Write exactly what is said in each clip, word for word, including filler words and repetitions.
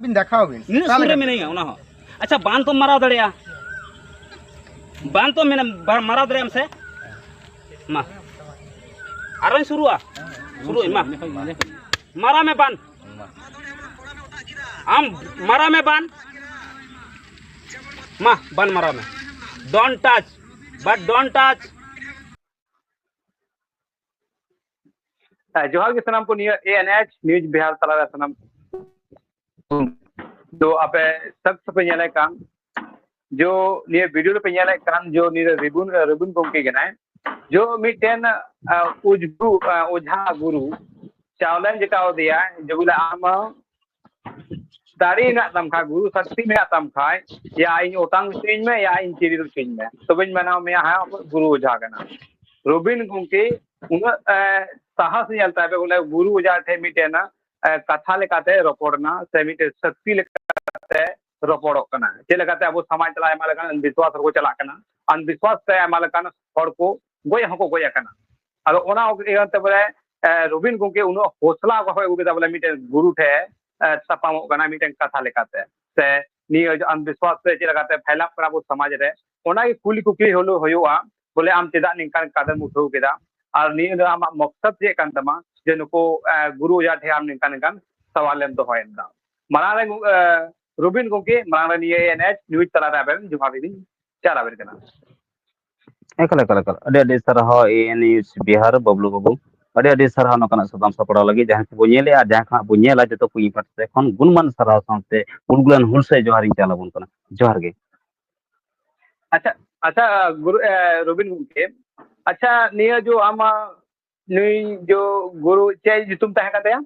ᱵᱤᱱ ᱫᱮᱠᱷᱟᱣ ᱵᱤᱱ᱾ ᱱᱤᱱᱟᱹᱜ ᱥᱩᱨ ᱨᱮ ᱢᱤᱱᱟᱹᱧᱟ ᱚᱱᱟ ᱦᱚᱸ᱾ ᱟᱪᱪᱷᱟ, ᱵᱟᱱ ᱛᱚᱢ ᱢᱟᱨᱟᱣ ᱫᱟᱲᱮᱭᱟᱜᱼᱟ? ᱵᱟᱱ ᱛᱚᱢ ᱢᱮᱱᱟ, ᱵᱟ-, ᱢᱟᱨᱟᱣ ᱫᱟᱲᱮᱭᱟᱜ ᱟᱢ ᱥᱮ? ᱢᱟ᱾ ᱟᱨᱚᱧ ᱥᱩᱨᱩᱜᱼᱟ? ᱥᱩᱨᱩᱜ ᱟᱹᱧ, ᱢᱟ᱾ ᱢᱟᱨᱟᱣ ᱢᱮ ᱵᱟᱱ᱾ ᱟᱢ ᱢᱟᱨᱟᱣ ᱢᱮ ᱵᱟᱱ᱾ ᱢᱟ, ᱵᱟᱱ ᱢᱟᱨᱟᱣ ᱢᱮ᱾ Don't touch, but don't touch. ᱦᱮᱸ, ᱡᱚᱦᱟᱨ ᱜᱮ ᱥᱟᱱᱟᱢ ᱠᱚ ᱱᱤᱭᱟᱹ A N H News Bihar ᱛᱟᱞᱟᱨᱮ ᱥᱟᱱᱟᱢ ᱫᱚ ᱟᱯᱮ ᱥᱟᱠ ᱥᱟᱯᱮ ᱧᱮᱞᱮᱫ ᱠᱟᱱ, ᱡᱚ ᱱᱤᱭᱟᱹ video ᱨᱮᱯᱮ ᱧᱮᱞᱮᱫ ᱠᱟᱱ, ᱡᱚ ᱱᱤᱭᱟᱹ ᱨᱤᱵᱩᱱ, ᱨᱤᱵᱩᱱ ᱜᱚᱢᱠᱮ ᱠᱟᱱᱟᱭ᱾ ᱡᱚ ᱢᱤᱫᱴᱮᱱ, ᱟ, ᱩᱡᱽᱜᱩ, ᱟ, ᱚᱡᱷᱟ ᱜᱩᱨᱩ ᱪᱟᱣᱞᱮ ᱡᱮᱴᱟ ᱟᱫᱮᱭᱟ, ᱡᱮ ᱵᱚᱞᱮ ᱟᱢ ᱫᱟᱲᱮ ᱢᱮᱱᱟᱜ ᱛᱟᱢ ᱠᱷᱟᱡ, ᱜᱩᱨᱩ ᱥᱟᱠᱛᱤ ᱢᱮᱱᱟᱜ ᱛᱟᱢ ᱠᱷᱟᱡ, ᱭᱟ ᱤᱧ ᱚᱴᱟᱝ ᱦᱚᱪᱚᱧ ᱢᱮ, ᱭᱟ ᱤᱧ ᱪᱤᱨᱤ ᱦᱚᱪᱚᱧ ᱢᱮ, ᱛᱚᱵᱮᱧ ᱢᱟᱱᱟᱣ ᱢᱮᱭᱟ, ᱦᱮᱸ, ᱟᱵᱚ ᱜᱩᱨᱩ ᱚᱡᱷᱟ ᱠᱟᱱᱟ᱾ ᱨᱚᱵᱤᱱ ᱜᱚᱢᱠᱮ ᱩᱱᱟᱹᱜ, ᱮ, ᱥᱟᱦᱟᱥ ᱧᱮᱞ ᱛᱟᱭ ᱯᱮ, ᱵᱚᱞᱮ ᱜᱩᱨᱩ ᱚᱡᱷᱟ ᱴᱷᱮᱱ ᱢᱤᱫᱴᱮᱱ, ᱮ, ᱠᱟᱛᱷᱟ ᱞᱮᱠᱟᱛᱮ ᱨᱚᱯᱚᱲ ᱮᱱᱟ, ᱥᱮ ᱢᱤᱫᱴᱮᱱ ᱥᱟᱠᱛᱤ ᱞᱮᱠᱟᱛᱮ ᱨᱚᱯᱚᱲᱚᱜ ᱠᱟᱱᱟ᱾ ᱪᱮᱫ ᱞᱮᱠᱟᱛᱮ ᱟᱵᱚ ᱥᱚᱢᱟᱡᱽ ᱛᱟᱞᱟ ᱟᱭᱢᱟ ᱞᱮᱠᱟᱱ ᱟᱱᱫᱷᱵᱤᱥᱣᱟᱥ ᱨᱮᱠᱚ ᱪᱟᱞᱟᱜ ᱠᱟᱱᱟ, ᱟᱱᱫᱷᱵᱤᱥᱣᱟᱥ ᱛᱮ ᱟᱭᱢᱟ ᱞᱮᱠᱟᱱ ᱦᱚᱲ ᱠᱚ ᱜᱚᱡ ᱦᱚᱸᱠᱚ ᱜᱚᱡ ᱟᱠᱟᱱᱟ᱾ ᱟᱫᱚ ᱚᱱᱟ ᱤᱭᱟᱹᱛᱮ ᱵᱚᱞᱮ, ᱮ, ᱨᱚᱵᱤᱱ ᱜᱚᱢᱠᱮ ᱩᱱᱟᱹᱜ ᱦᱚᱥᱞᱟ ᱚᱠᱟ ᱠᱷᱚᱱ ᱟᱹᱜᱩ ᱠᱮᱫᱟ, ᱵᱚᱞᱮ ᱢᱤᱫᱴᱮᱱ ᱜᱩᱨᱩ ᱴᱷᱮᱱ, ᱮ, ᱛᱟᱯᱟᱢᱚᱜ ᱠᱟᱱᱟ ᱢᱤᱫᱴᱮᱱ ᱠᱟᱛᱷᱟ ᱞᱮᱠᱟᱛᱮ, ᱥᱮ ᱱᱤᱭᱟᱹ ᱟᱱᱫᱷᱵᱤᱥᱣᱟᱥ ᱛᱮ ᱪᱮᱫ ᱞᱮᱠᱟᱛᱮ ᱯᱷᱟᱭᱞᱟᱜ ᱠᱟᱱᱟ ᱟᱵᱚ ᱥᱚᱢᱟᱡᱽ ᱨᱮ, ᱚᱱᱟᱜᱮ ᱠᱩᱞᱤ ᱠᱩᱠᱞᱤ ᱦᱩᱞᱩ ᱦᱩᱭᱩᱜᱼᱟ, ᱵᱚᱞᱮ ᱟᱢ ᱪᱮᱫᱟᱜ ᱱᱤᱝᱠᱟᱱ ᱠᱟᱫᱮᱢ ᱩᱴᱷᱟᱹᱣ ᱠᱮᱫᱟ, ᱟᱨ ᱱᱤᱭᱟᱹ ᱫᱚ ᱟᱢᱟᱜ ᱢᱚᱠᱥᱚᱫ ᱪᱮᱫ ᱠᱟᱱ ᱛᱟᱢᱟ, ᱡᱮ ᱱᱩᱠᱩ, ᱮ, ᱜᱩᱨᱩ ᱚᱡᱷᱟ ᱴᱷᱮᱱ ᱟᱢ ᱱᱤᱝᱠᱟᱱ ᱱᱤᱝᱠᱟᱱ ᱥᱟᱣᱟᱞ ᱮᱢ ᱫᱚᱦᱚᱭᱮᱫᱟ᱾ ᱢᱟᱲᱟᱝ ᱨᱮ, ᱮ, ᱨᱚᱵᱤᱱ ᱜᱚᱢᱠᱮ, ᱢᱟᱲᱟᱝ ᱨᱮ ᱱᱤᱭᱟᱹ A N H News ᱛᱟᱞᱟᱨᱮ ᱟᱵᱮᱱ ᱡᱚᱦᱟᱨ ᱞᱤᱧ ᱪᱟᱞ ᱟᱵᱮᱱ ᱠᱟᱱᱟ᱾ ᱮᱠᱟᱞ, ᱮᱠᱟᱞ, ᱮᱠᱟᱞ᱾ ᱟᱹᱰᱤ, ᱟᱹᱰᱤ ᱥᱟᱨᱦᱟᱣ A N H News Bihar, Bablu ᱵᱟᱹᱵᱩ᱾ ᱟᱹᱰᱤ, ᱟᱹᱰᱤ ᱥᱟᱨᱦᱟᱣ ᱱᱚᱝᱠᱟᱱᱟᱜ ᱥᱟᱛᱟᱢ ᱥᱟᱯᱲᱟᱣ ᱞᱟᱹᱜᱤᱫ᱾ ᱡᱟᱦᱟᱸᱭ ᱠᱚᱵᱚᱱ ᱧᱮᱞᱮᱫᱼᱟ, ᱡᱟᱦᱟᱸᱭ ᱠᱚ ᱦᱟᱸᱜ ᱵᱚᱱ ᱧᱮᱞᱟ, ᱡᱚᱛᱚ ᱠᱚ ᱤᱧ ᱯᱟᱦᱴᱟ ᱥᱮᱫ ᱠᱷᱚᱱ ᱜᱩᱱᱢᱟᱱ ᱥᱟᱨᱦᱟᱣ ᱥᱟᱶᱛᱮ ᱩᱞᱜᱩᱞᱟᱱ ᱦᱩᱞᱥᱟᱹᱭ ᱡᱚᱦᱟᱨᱤᱧ ᱪᱟᱞ ᱟᱵᱚᱱ ᱠᱟᱱᱟ᱾ ᱡᱚᱦᱟᱨ ᱜᱮ᱾ ᱟᱪᱪᱷᱟ, ᱟᱪᱪᱷᱟ, ᱜᱩᱨᱩ, ᱮ, ᱨᱚᱵᱤᱱ ᱜᱚᱢᱠᱮ, ᱟᱪᱪᱷᱟ, ᱱᱤᱭᱟᱹ ᱡᱚ ᱟᱢᱟᱜ ᱱᱩᱭ ᱡᱚ ᱜᱩᱨᱩ ᱪᱮᱫ ᱧᱩᱛᱩᱢ ᱛᱟᱦᱮᱸ ᱠᱟᱱ ᱛᱟᱭᱟ?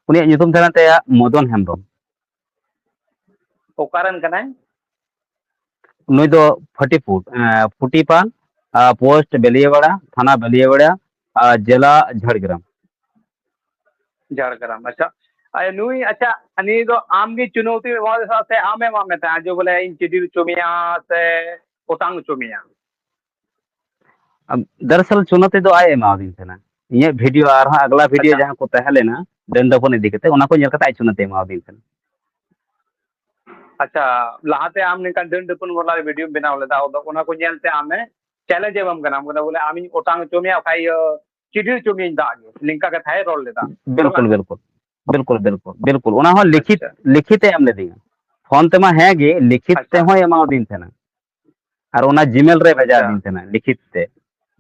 ᱩᱱᱤᱭᱟᱜ ᱧᱩᱛᱩᱢ ᱛᱟᱦᱮᱸ ᱠᱟᱱ ᱛᱟᱭᱟ ᱢᱚᱫᱚᱱ ᱦᱮᱢᱵᱨᱚᱢ᱾ ᱚᱠᱟᱨᱮᱱ ᱠᱟᱱᱟᱭ? ᱱᱩᱭ ᱫᱚ ᱯᱷᱟᱴᱤᱯᱩᱴ, ᱮᱸ, ᱯᱷᱩᱴᱤᱯᱟᱞ, ᱟ, ᱯᱳᱥᱴ ᱵᱮᱞᱤᱭᱟᱵᱟᱲᱟ, ᱛᱷᱟᱱᱟ ᱵᱮᱞᱤᱭᱟᱵᱟᱲᱟ, ᱟ, ᱡᱮᱞᱟ ᱡᱷᱟᱲᱜᱨᱟᱢ᱾ ᱡᱷᱟᱲᱜᱨᱟᱢ, ᱟᱪᱪᱷᱟ᱾ ᱟᱨ ᱱᱩᱭ, ᱟᱪᱪᱷᱟ, ᱱᱩᱭ ᱫᱚ ᱟᱢ ᱜᱮ ᱪᱩᱱᱟᱹᱣᱛᱤ ᱮᱢᱟᱫᱮ ᱛᱟᱦᱮᱸᱫ ᱥᱮ ᱟᱢᱮ ᱮᱢᱟᱫ ᱢᱮ ᱛᱟᱦᱮᱸᱫ, ᱡᱮ ᱵᱚᱞᱮ ᱤᱧ ᱪᱤᱰᱤᱨ ᱦᱚᱪᱚ ᱢᱮᱭᱟ ᱥᱮ ᱚᱴᱟᱝ ᱦᱚᱪᱚ ᱢᱮᱭᱟ? ᱟᱢ, ᱫᱟᱨᱟᱥᱚᱞ ᱪᱩᱱᱟᱹᱣᱛᱤ ᱫᱚ ᱟᱡ ᱮ ᱮᱢᱟᱣᱟᱫᱤᱧ ᱛᱟᱦᱮᱱᱟ᱾ ᱤᱧᱟᱹᱜ ᱵᱷᱤᱰᱤᱭᱳ ᱟᱨᱦᱚᱸ ᱟᱜᱽᱞᱟ ᱵᱷᱤᱰᱤᱭᱳ ᱟᱪᱪᱷᱟ᱾ ᱡᱟᱦᱟᱸ ᱠᱚ ᱛᱟᱦᱮᱸ ᱞᱮᱱᱟ, ᱰᱟᱹᱱ ᱰᱟᱹᱯᱟᱹᱱ ᱤᱫᱤ ᱠᱟᱛᱮ, ᱚᱱᱟ ᱠᱚ ᱧᱮᱞ ᱠᱟᱛᱮ ᱟᱭ ᱪᱩᱱᱟᱹᱛᱤ ᱮᱢᱟᱣᱟᱫᱤᱧ ᱛᱟᱦᱮᱱᱟ᱾ ᱟᱪᱪᱷᱟ, ᱞᱟᱦᱟᱛᱮ ᱟᱢ ᱱᱤᱝᱠᱟᱱ ᱰᱟᱹᱱ ᱰᱟᱹᱯᱟᱹᱱ ᱵᱟᱞᱟ ᱵᱷᱤᱰᱤᱭᱳᱢ ᱵᱮᱱᱟᱣ ᱞᱮᱫᱟ, ᱟᱫᱚ ᱚᱱᱟ ᱠᱚ ᱧᱮᱞᱛᱮ ᱟᱢᱮ ᱪᱮᱞᱮᱧᱡᱽ ᱮᱢᱟᱢ ᱠᱟᱱᱟ, ᱢᱟᱱᱮ ᱵᱚᱞᱮ ᱟᱢᱤᱧ ᱚᱴᱟᱝ ᱦᱚᱪᱚ ᱢᱮᱭᱟ, ᱵᱟᱠᱷᱟᱡ ᱤᱭᱟᱹ ᱪᱤᱰᱤ ᱦᱚᱪᱚ ᱢᱤᱭᱟᱹᱧ ᱫᱟᱜ ᱜᱮ, ᱱᱤᱝᱠᱟ ᱠᱟᱛᱷᱟᱭ ᱨᱚᱲ ᱞᱮᱫᱟ᱾ ᱵᱤᱞᱠᱩᱞ, ᱵᱟᱝ? ᱵᱤᱞᱠᱩᱞ, ᱵᱤᱞᱠᱩᱞ, ᱵᱤᱞᱠᱩᱞ, ᱵᱤᱞᱠᱩᱞ᱾ ᱚᱱᱟ ᱦᱚᱸ ᱞᱤᱠᱷᱤᱛ, ᱟᱪᱪᱷᱟ᱾ ᱞᱤᱠᱷᱤᱛ ᱮ ᱮᱢ ᱞᱮᱫᱤᱧᱟ᱾ ᱯᱷᱳᱱ ᱛᱮᱢᱟ ᱦᱮᱸ ᱜᱮ, ᱞᱤᱠᱷᱤᱛ ᱟᱪᱪᱷᱟ᱾ ᱛᱮᱦᱚᱸᱭ ᱮᱢᱟᱣᱟᱫᱤᱧ ᱛᱟᱦᱮᱱᱟ᱾ ᱟᱨ ᱚᱱᱟ ᱡᱤᱢᱮᱞ ᱨᱮ ᱵᱷᱮᱡᱟ ᱟᱪᱪᱷᱟ᱾ ᱟᱹᱫᱤᱧ ᱛᱟᱦᱮᱱᱟ, ᱞᱤᱠᱷᱤᱛ ᱛᱮ,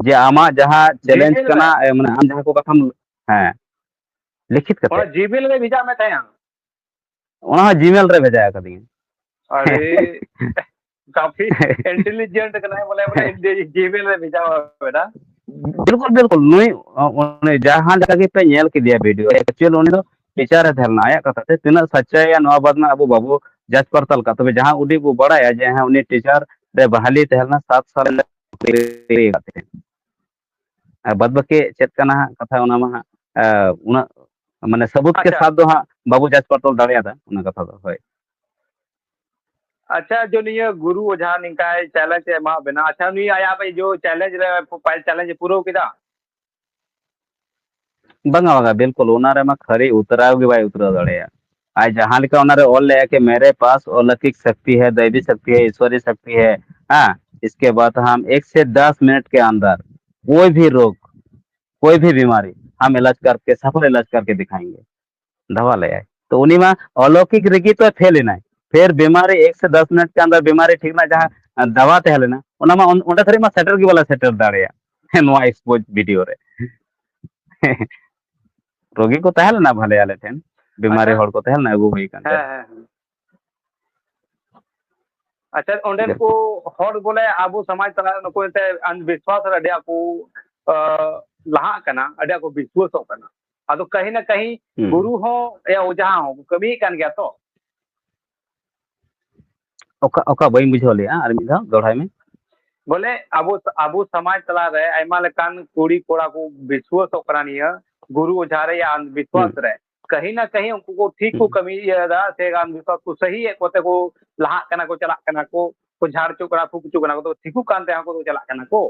ᱡᱮ ᱟᱢᱟᱜ ᱡᱟᱦᱟᱸ ᱪᱮᱞᱮᱧᱡᱽ ᱡᱤᱢᱮᱞ ᱠᱟᱱᱟ, ᱨᱮ? ᱮ, ᱢᱟᱱᱮ ᱟᱢ ᱡᱟᱦᱟᱸ ᱠᱚ ᱠᱟᱛᱷᱟᱢ, ᱦᱮᱸ, ᱞᱤᱠᱷᱤᱛ ᱠᱟᱛᱮ᱾ ᱚᱱᱟ ᱡᱤᱢᱮᱞ ᱨᱮ ᱵᱷᱮᱡᱟ ᱢᱮ ᱛᱟᱦᱮᱸᱜᱼᱟ? ᱚᱱᱟ ᱦᱚᱸ ᱡᱤᱢᱮᱞ ᱨᱮ ᱵᱷᱮᱡᱟ ᱟᱠᱟᱫᱤᱧᱟ᱾ ᱟᱨᱮ, ᱠᱟᱯᱷᱤ ᱤᱱᱴᱮᱞᱤᱡᱮᱱᱴ ᱠᱟᱱᱟᱭ ᱵᱚᱞᱮ, ᱵᱚᱞᱮ ᱦᱮᱸ᱾ ᱡᱤᱢᱮᱞ ᱨᱮ ᱵᱷᱮᱡᱟ ᱟᱠᱟᱫᱟ᱾ ᱵᱤᱞᱠᱩᱞ, ᱵᱤᱞᱠᱩᱞ᱾ ᱱᱩᱭ, ᱚ, ᱚᱱᱮ ᱡᱟᱦᱟᱸ ᱞᱮᱠᱟ ᱜᱮᱯᱮ ᱧᱮᱞ ᱠᱮᱫᱮᱭᱟ ᱵᱷᱤᱰᱤᱭᱳ, actually ᱩᱱᱤ ᱫᱚ ᱴᱤᱪᱟᱨ ᱮ ᱛᱟᱦᱮᱸ ᱞᱮᱱᱟ᱾ ᱟᱭᱟᱜ ᱠᱟᱛᱷᱟ ᱛᱮ ᱛᱤᱱᱟᱹᱜ ᱥᱟᱪᱪᱟᱭᱟ, ᱱᱚᱣᱟ ᱵᱟᱫᱽ ᱢᱟ ᱟᱵᱚ ᱵᱟᱵᱚ ᱡᱟᱪ ᱯᱟᱲᱛᱟᱞ ᱠᱟᱜ᱾ ᱛᱚᱵᱮ ᱡᱟᱦᱟᱸ ᱩᱰᱤ ᱵᱚ ᱵᱟᱲᱟᱭᱟ ᱡᱮ ᱦᱮᱸ, ᱩᱱᱤ ᱴᱤᱪᱟᱨ ᱨᱮ ᱵᱟᱦᱟᱞᱤ ᱛᱟᱦᱮᱸ ᱞᱮᱱᱟ, ᱥᱟᱛ ᱥᱟᱞ ᱟᱨ ᱵᱟᱫ ᱵᱟᱹᱠᱤ ᱪᱮᱫ ᱠᱟᱱᱟ ᱦᱟᱸᱜ ᱠᱟᱛᱷᱟ, ᱚᱱᱟ ᱢᱟ ᱦᱟᱸᱜ, ᱮ, ᱩᱱᱟᱹᱜ ᱢᱟᱱᱮ ᱥᱟᱹᱵᱩᱛ ᱠᱮ ᱟᱪᱪᱷᱟ᱾ ᱥᱟᱛ ᱫᱚ ᱦᱟᱸᱜ ᱵᱟᱵᱚ ᱡᱟᱪ ᱯᱟᱲᱛᱟᱞ ᱫᱟᱲᱮᱭᱟᱫᱟ, ᱚᱱᱟ ᱠᱟᱛᱷᱟ ᱫᱚ, ᱦᱳᱭ᱾ ᱟᱪᱪᱷᱟ, ᱡᱚ ᱱᱤᱭᱟᱹ ᱜᱩᱨᱩ ᱚᱡᱷᱟ ᱱᱤᱝᱠᱟᱭ ᱪᱮᱞᱮᱧᱡᱽ ᱮ ᱮᱢᱟᱜ ᱵᱮᱱᱟ, ᱟᱪᱪᱷᱟ, ᱱᱩᱭ ᱟᱭᱟᱜ ᱡᱚ ᱪᱮᱞᱮᱧᱡᱽ ᱨᱮ, ᱪᱮᱞᱮᱧᱡᱽ ᱮ ᱯᱩᱨᱟᱹᱣ ᱠᱮᱫᱟ? ᱵᱟᱝᱟ, ᱵᱟᱝᱟ, ᱵᱤᱞᱠᱩᱞ ᱚᱱᱟ ᱨᱮᱢᱟ ᱠᱷᱟᱹᱨᱤ ᱩᱛᱨᱟᱣ ᱜᱮ ᱵᱟᱭ ᱩᱛᱨᱟᱹᱣ ᱫᱟᱲᱮᱭᱟᱜᱼᱟ᱾ ᱟᱡ ᱡᱟᱦᱟᱸ ᱞᱮᱠᱟ ᱚᱱᱟᱨᱮ ᱚᱞ ᱞᱮᱜᱼᱟ ᱠᱤ, "मेरे पास अलौकिक शक्ति है, दैवी शक्ति है, ईश्वरी शक्ति है, हाँ, इसके बाद हम एक से दस मिनट के अंदर कोई भी रोग, कोई भी बीमारी हम इलाज करके, सफल इलाज करके दिखाएंगे", ᱫᱟᱣᱟ ᱞᱮᱜᱼᱟᱭ᱾ ᱛᱚ ᱩᱱᱤ ᱢᱟ ᱚᱞᱚᱠᱤᱠ ᱨᱮᱜᱮ ᱛᱚ ᱯᱷᱮᱞ ᱮᱱᱟᱭ᱾ ᱯᱷᱮᱨ ᱵᱤᱢᱟᱨᱤ ᱮᱠ ᱥᱮ ᱫᱟᱥ ᱢᱤᱱᱤᱴ ᱠᱮ ᱟᱱᱫᱟᱨ ᱵᱤᱢᱟᱨᱤ ᱴᱷᱤᱠ ᱨᱮᱱᱟᱜ ᱡᱟᱦᱟᱸ ᱫᱟᱣᱟ ᱛᱟᱦᱮᱸ ᱞᱮᱱᱟ, ᱚᱱᱟ ᱢᱟ ᱚᱱ-, ᱚᱸᱰᱮ ᱫᱷᱟᱹᱨᱤᱡ ᱢᱟ ᱥᱮᱴᱮᱨ ᱜᱮ ᱵᱟᱞᱮ ᱥᱮᱴᱮᱨ ᱫᱟᱲᱮᱭᱟᱜ᱾ ᱱᱚᱣᱟ ᱮᱠᱥᱯᱳᱡᱽ ᱵᱷᱤᱰᱤᱭᱳ ᱨᱮ᱾ ᱨᱳᱜᱤ ᱠᱚ ᱛᱟᱦᱮᱸ ᱞᱮᱱᱟ ᱵᱷᱟᱞᱮ ᱟᱞᱮ ᱴᱷᱮᱱ, ᱵᱤᱢᱟᱨᱤ ᱟᱪᱪᱷᱟ᱾ ᱦᱚᱲ ᱠᱚ ᱛᱟᱦᱮᱸ ᱞᱮᱱᱟ, ᱟᱹᱜᱩ ᱦᱩᱭ ᱠᱟᱱ ᱦᱮᱸ, ᱛᱟᱦᱮᱸᱱ᱾ ᱦᱮᱸ, ᱦᱮᱸ᱾ ᱟᱪᱪᱷᱟ, ᱚᱸᱰᱮᱱ ᱠᱚ ᱦᱚᱲ ᱵᱚᱞᱮ ᱟᱵᱚ ᱥᱚᱢᱟᱡᱽ ᱛᱟᱞᱟ ᱨᱮ ᱱᱩᱠᱩ ᱮᱱᱛᱮ ᱟᱱᱫᱷᱵᱤᱥᱣᱟᱥ ᱨᱮ ᱟᱹᱰᱤ ᱟᱸᱴ ᱠᱚ, ᱟ, ᱞᱟᱦᱟᱜ ᱠᱟᱱᱟ, ᱟᱹᱰᱤ ᱟᱸᱴ ᱠᱚ ᱵᱤᱥᱣᱟᱥᱚᱜ ᱠᱟᱱᱟ᱾ ᱟᱫᱚ ᱠᱟᱹᱦᱤ ᱱᱟ ᱠᱟᱹᱦᱤ ᱦᱩᱸ᱾ ᱜᱩᱨᱩ ᱦᱚᱸ ᱭᱟ ᱚᱡᱷᱟ ᱦᱚᱸ ᱠᱚ ᱠᱟᱹᱢᱤᱭᱮᱫ ᱠᱟᱱ ᱜᱮᱭᱟ ᱛᱚ᱾ ᱚᱠᱟ, ᱚᱠᱟ ᱵᱟᱹᱧ ᱵᱩᱡᱷᱟᱹᱣ ᱞᱮᱜᱼᱟ, ᱟᱨ ᱢᱤᱫ ᱫᱷᱟᱣ ᱫᱚᱦᱲᱟᱭ ᱢᱮ᱾ ᱵᱚᱞᱮ ᱟᱵᱚ, ᱟᱵᱚ ᱥᱚᱢᱟᱡᱽ ᱛᱟᱞᱟ ᱨᱮ ᱟᱭᱢᱟ ᱞᱮᱠᱟᱱ ᱠᱩᱲᱤ ᱠᱚᱲᱟ ᱠᱚ ᱵᱤᱥᱣᱟᱥᱚᱜ ᱠᱟᱱᱟ ᱱᱤᱭᱟᱹ ᱜᱩᱨᱩ ᱚᱡᱷᱟ ᱨᱮ ᱭᱟ ᱟᱱᱫᱷᱵᱤᱥᱣᱟᱥ ᱦᱩᱸ᱾ ᱨᱮ᱾ ᱠᱟᱹᱦᱤ ᱱᱟ ᱠᱟᱹᱦᱤ ᱩᱱᱠᱩ ᱠᱚ ᱴᱷᱤᱠ ᱠᱚ ᱦᱩᱸ᱾ ᱠᱟᱹᱢᱤ ᱤᱭᱟᱹ ᱮᱫᱟ, ᱥᱮ ᱟᱱᱫᱷᱵᱤᱥᱣᱟᱥ ᱠᱚ ᱥᱟᱹᱦᱤᱭᱮᱫ ᱠᱚᱛᱮ ᱠᱚ ᱞᱟᱦᱟᱜ ᱠᱟᱱᱟ ᱠᱚ, ᱪᱟᱞᱟᱜ ᱠᱟᱱᱟ ᱠᱚ, ᱠᱚ ᱡᱷᱟᱲ ᱦᱚᱪᱚᱜ ᱠᱟᱱᱟ, ᱯᱷᱩᱸᱠ ᱦᱚᱪᱚᱜ ᱠᱟᱱᱟ ᱠᱚ, ᱴᱷᱤᱠᱚᱜ ᱠᱟᱱ ᱛᱮ ᱦᱚᱸ ᱠᱚ ᱪᱟᱞᱟᱜ ᱠᱟᱱᱟ ᱠᱚ᱾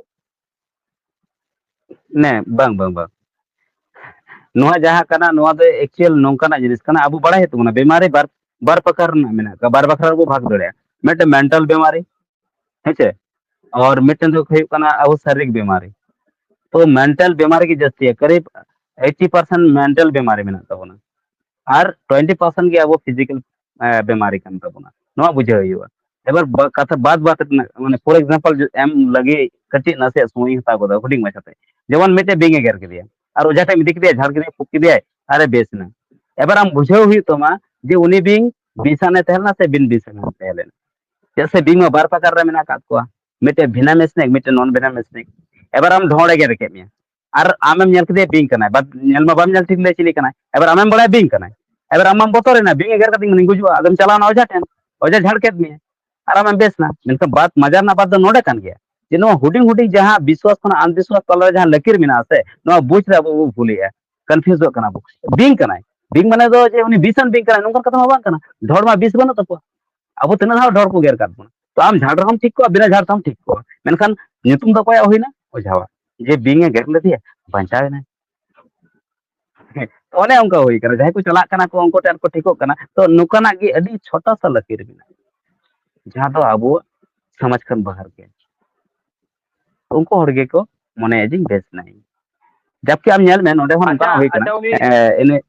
ᱱᱮ, ᱵᱟᱝ, ᱵᱟᱝ, ᱵᱟᱝ᱾ ᱱᱚᱣᱟ ᱡᱟᱦᱟᱸ ᱠᱟᱱᱟ, ᱱᱚᱣᱟ ᱫᱚ ᱮᱠᱪᱩᱭᱟᱞ ᱱᱚᱝᱠᱟᱱᱟᱜ ᱡᱤᱱᱤᱥ ᱠᱟᱱᱟ, ᱟᱵᱚ ᱵᱟᱲᱟᱭ ᱦᱩᱭᱩᱜ ᱛᱟᱵᱚᱱᱟ, ᱵᱮᱢᱟᱨᱤ ᱵᱟᱨ, ᱵᱟᱨ ᱯᱨᱚᱠᱟᱨ ᱨᱮᱱᱟᱜ ᱢᱮᱱᱟᱜ ᱠᱚᱣᱟ, ᱵᱟᱨ ᱵᱟᱠᱷᱨᱟ ᱨᱮᱵᱚ ᱵᱷᱟᱜᱽ ᱫᱟᱲᱮᱭᱟᱜᱼᱟ᱾ ᱢᱤᱫᱴᱮᱱ ᱢᱮᱱᱴᱟᱞ ᱵᱮᱢᱟᱨᱤ, ᱦᱮᱸ ᱪᱮ, ᱟᱨ ᱢᱤᱫᱴᱮᱱ ᱫᱚ ᱦᱩᱭᱩᱜ ᱠᱟᱱᱟ ᱟᱵᱚ ᱥᱟᱨᱤᱨᱤᱠ ᱵᱮᱢᱟᱨᱤ᱾ ᱛᱚ ᱢᱮᱱᱴᱟᱞ ᱵᱮᱢᱟᱨᱤ ᱜᱮ ᱡᱟᱹᱥᱛᱤᱭᱟ, ᱠᱟᱨᱤᱵ ᱮᱭᱤᱴᱤ ᱯᱟᱨᱥᱮᱱᱴ ᱢᱮᱱᱴᱟᱞ ᱵᱮᱢᱟᱨᱤ ᱢᱮᱱᱟᱜ ᱛᱟᱵᱚᱱᱟ, ᱟᱨ ᱴᱩᱭᱮᱱᱴᱤ ᱯᱟᱨᱥᱮᱱᱴ ᱜᱮ ᱟᱵᱚ ᱯᱷᱤᱡᱤᱠᱟᱞ ᱵᱮᱢᱟᱨᱤ ᱠᱟᱱ ᱛᱟᱵᱚᱱᱟ᱾ ᱱᱚᱣᱟ ᱵᱩᱡᱷᱟᱹᱣ ᱦᱩᱭᱩᱜᱼᱟ᱾ ᱮᱵᱟᱨ ᱵᱟ-, ᱠᱟᱛᱷᱟ ᱵᱟᱫ ᱵᱟᱫ ᱨᱮᱱᱟᱜ, ᱢᱟᱱᱮ, ᱯᱷᱚᱨ ᱮᱠᱥᱟᱢᱯᱚᱞ ᱮᱢ ᱞᱟᱹᱜᱤᱫ ᱠᱟᱹᱴᱤᱡ ᱱᱟᱥᱮᱭᱟᱜ ᱥᱚᱢᱚᱭ ᱤᱧ ᱦᱟᱛᱟᱣ ᱠᱟᱫᱟ, ᱦᱩᱰᱤᱧ ᱢᱟᱪᱷᱟᱛᱮ᱾ ᱡᱮᱢᱚᱱ ᱢᱤᱫᱴᱮᱡ ᱵᱤᱧ ᱮ ᱜᱮᱨ ᱠᱮᱫᱮᱭᱟ, ᱟᱨ ᱚᱡᱷᱟ ᱴᱷᱮᱡ ᱮᱢ ᱤᱫᱤ ᱠᱮᱫᱮᱭᱟ, ᱡᱷᱟᱲ ᱠᱮᱫᱮᱭᱟ, ᱯᱷᱩᱠ ᱠᱮᱫᱮᱭᱟᱭ, ᱟᱨᱮ ᱵᱮᱥ ᱮᱱᱟ᱾ ᱮᱵᱟᱨ ᱟᱢ ᱵᱩᱡᱷᱟᱹᱣ ᱦᱩᱭᱩᱜ ᱛᱟᱢᱟ ᱡᱮ ᱩᱱᱤ ᱵᱤᱧ ᱵᱤᱥᱟᱱ ᱮ ᱛᱟᱦᱮᱸ ᱞᱮᱱᱟ ᱥᱮ ᱵᱤᱱ ᱵᱤᱥᱟᱱ ᱮ ᱛᱟᱦᱮᱸ ᱞᱮᱱᱟ᱾ ᱪᱮᱫᱟᱜ ᱥᱮ ᱵᱤᱧ ᱢᱟ ᱵᱟᱨ ᱯᱨᱚᱠᱟᱨ ᱨᱮ ᱢᱮᱱᱟᱜ ᱟᱠᱟᱫ ᱠᱚᱣᱟ, ᱢᱤᱫᱴᱮᱡ ᱵᱷᱮᱱᱟᱢ ᱥᱱᱮᱠ, ᱢᱤᱫᱴᱮᱡ ᱱᱚᱱ ᱵᱷᱮᱱᱟᱢ ᱥᱱᱮᱠ᱾ ᱮᱵᱟᱨ ᱟᱢ ᱰᱷᱚᱸᱲ ᱮ ᱜᱮᱨ ᱠᱮᱫ ᱢᱮᱭᱟ, ᱟᱨ ᱟᱢᱮᱢ ᱧᱮᱞ ᱠᱮᱫᱮᱭᱟ ᱵᱤᱧ ᱠᱟᱱᱟᱭ, ᱵᱟᱫ ᱧᱮᱞ ᱢᱟ ᱵᱟᱢ ᱧᱮᱞ ᱴᱷᱤᱠ ᱞᱮᱫᱟ ᱪᱤᱞᱤ ᱠᱟᱱᱟᱭ, ᱮᱵᱟᱨ ᱟᱢᱮᱢ ᱵᱟᱲᱟᱭᱟ ᱵᱤᱧ ᱠᱟᱱᱟᱭ, ᱮᱵᱟᱨ ᱟᱢ ᱢᱟᱢ ᱵᱚᱛᱚᱨ ᱮᱱᱟ, ᱵᱤᱧ ᱮ ᱜᱮᱨ ᱠᱟᱫᱤᱧ ᱢᱟᱱᱮᱧ ᱜᱩᱡᱩᱜᱼᱟ, ᱟᱫᱚᱢ ᱪᱟᱞᱟᱣ ᱮᱱᱟ ᱚᱡᱷᱟ ᱴᱷᱮᱱ, ᱚᱡᱷᱟ ᱡᱷᱟᱲ ᱠᱮᱫ ᱢᱮᱭᱟ, ᱟᱨ ᱟᱢᱮᱢ ᱵᱮᱥ ᱮᱱᱟ᱾ ᱢᱮᱱᱠᱷᱟᱱ ᱵᱟᱫ, ᱢᱟᱡᱟ ᱨᱮᱱᱟᱜ ᱵᱟᱫ ᱫᱚ ᱱᱚᱰᱮ ᱠᱟᱱ ᱜᱮᱭᱟ, ᱡᱮ ᱱᱚᱣᱟ ᱦᱩᱰᱤᱧ ᱦᱩᱰᱤᱧ ᱡᱟᱦᱟᱸ ᱵᱤᱥᱣᱟᱥ ᱠᱷᱚᱱᱟᱜ ᱟᱱᱵᱤᱥᱣᱟᱥ ᱛᱟᱞᱟᱨᱮ ᱡᱟᱦᱟᱸ ᱞᱟᱹᱠᱤᱨ ᱢᱮᱱᱟᱜᱼᱟ ᱥᱮ, ᱱᱚᱣᱟ ᱵᱩᱡᱽ ᱨᱮ ᱟᱵᱚ ᱵᱚ ᱵᱷᱩᱞᱮᱜᱼᱟ, ᱠᱚᱱᱯᱷᱤᱭᱩᱡᱚᱜ ᱠᱟᱱᱟ ᱵᱚ᱾ ᱵᱤᱧ ᱠᱟᱱᱟᱭ, ᱵᱤᱧ ᱢᱟᱱᱮ ᱫᱚ ᱡᱮ ᱩᱱᱤ ᱵᱤᱥᱟᱱ ᱵᱤᱧ ᱠᱟᱱᱟᱭ, ᱱᱚᱝᱠᱟᱱ ᱠᱟᱛᱷᱟ ᱢᱟ ᱵᱟᱝ ᱠᱟᱱᱟ᱾ ᱰᱷᱚᱸᱲ ᱢᱟ ᱵᱤᱥ ᱵᱟᱹᱱᱩᱜ ᱛᱟᱠᱚᱣᱟ᱾ ᱟᱵᱚ ᱛᱤᱱᱟᱹᱜ ᱫᱷᱟᱣ ᱰᱷᱚᱸᱲ ᱠᱚ ᱜᱮᱨ ᱠᱟᱫ ᱵᱚᱱᱟ, ᱛᱚ ᱟᱢ ᱡᱷᱟᱲ ᱨᱮᱦᱚᱸᱢ ᱴᱷᱤᱠ ᱠᱚᱜᱼᱟ, ᱵᱤᱱᱟᱹ ᱡᱷᱟᱲ ᱛᱮᱦᱚᱸᱢ ᱴᱷᱤᱠ ᱠᱚᱜᱼᱟ, ᱢᱮᱱᱠᱷᱟᱱ ᱧᱩᱛᱩᱢ ᱫᱚ ᱚᱠᱚᱭᱟᱜ ᱦᱩᱭᱱᱟ? ᱚᱡᱷᱟᱣᱟᱜ᱾ ᱡᱮ ᱵᱤᱧ ᱮ ᱜᱮᱨ ᱞᱮᱫᱮᱭᱟ, ᱵᱟᱧᱪᱟᱣ ᱮᱱᱟᱭ᱾ ᱦᱮᱸ, ᱚᱱᱮ ᱚᱱᱠᱟ ᱦᱩᱭ ᱠᱟᱱᱟ, ᱡᱟᱦᱟᱸᱭ ᱠᱚ ᱪᱟᱞᱟᱜ ᱠᱟᱱᱟ ᱠᱚ ᱩᱱᱠᱩ ᱴᱷᱮᱱ ᱠᱚ ᱴᱷᱤᱠᱚᱜ ᱠᱟᱱᱟ᱾ ᱛᱚ ᱱᱚᱝᱠᱟᱱᱟᱜ ᱜᱮ ᱟᱹᱰᱤ ᱪᱷᱳᱴᱟ ᱥᱟ ᱞᱟᱹᱠᱤᱨ ᱢᱮᱱᱟᱜᱼᱟ, ᱡᱟᱦᱟᱸ ᱫᱚ ᱟᱵᱚᱣᱟᱜ ᱥᱚᱢᱟᱡᱽ ᱠᱷᱚᱱ ᱵᱟᱦᱟᱨ ᱜᱮ᱾ ᱩᱱᱠᱩ ᱦᱚᱲ ᱜᱮᱠᱚ ᱢᱚᱱᱮᱭᱟ ᱡᱮ ᱤᱧ ᱵᱮᱥ ᱮᱱᱟᱹᱧ᱾ ᱡᱟᱵᱠᱤ ᱟᱢ ᱧᱮᱞ ᱢᱮ, ᱱᱚᱰᱮ ᱦᱚᱸ ᱟᱪᱪᱷᱟ, ᱱᱚᱝᱠᱟᱱᱟᱜ ᱦᱩᱭ ᱠᱟᱱᱟ᱾ ᱟᱪᱪᱷᱟ, ᱩᱱᱤ, ᱮ, ᱤᱱᱟᱹ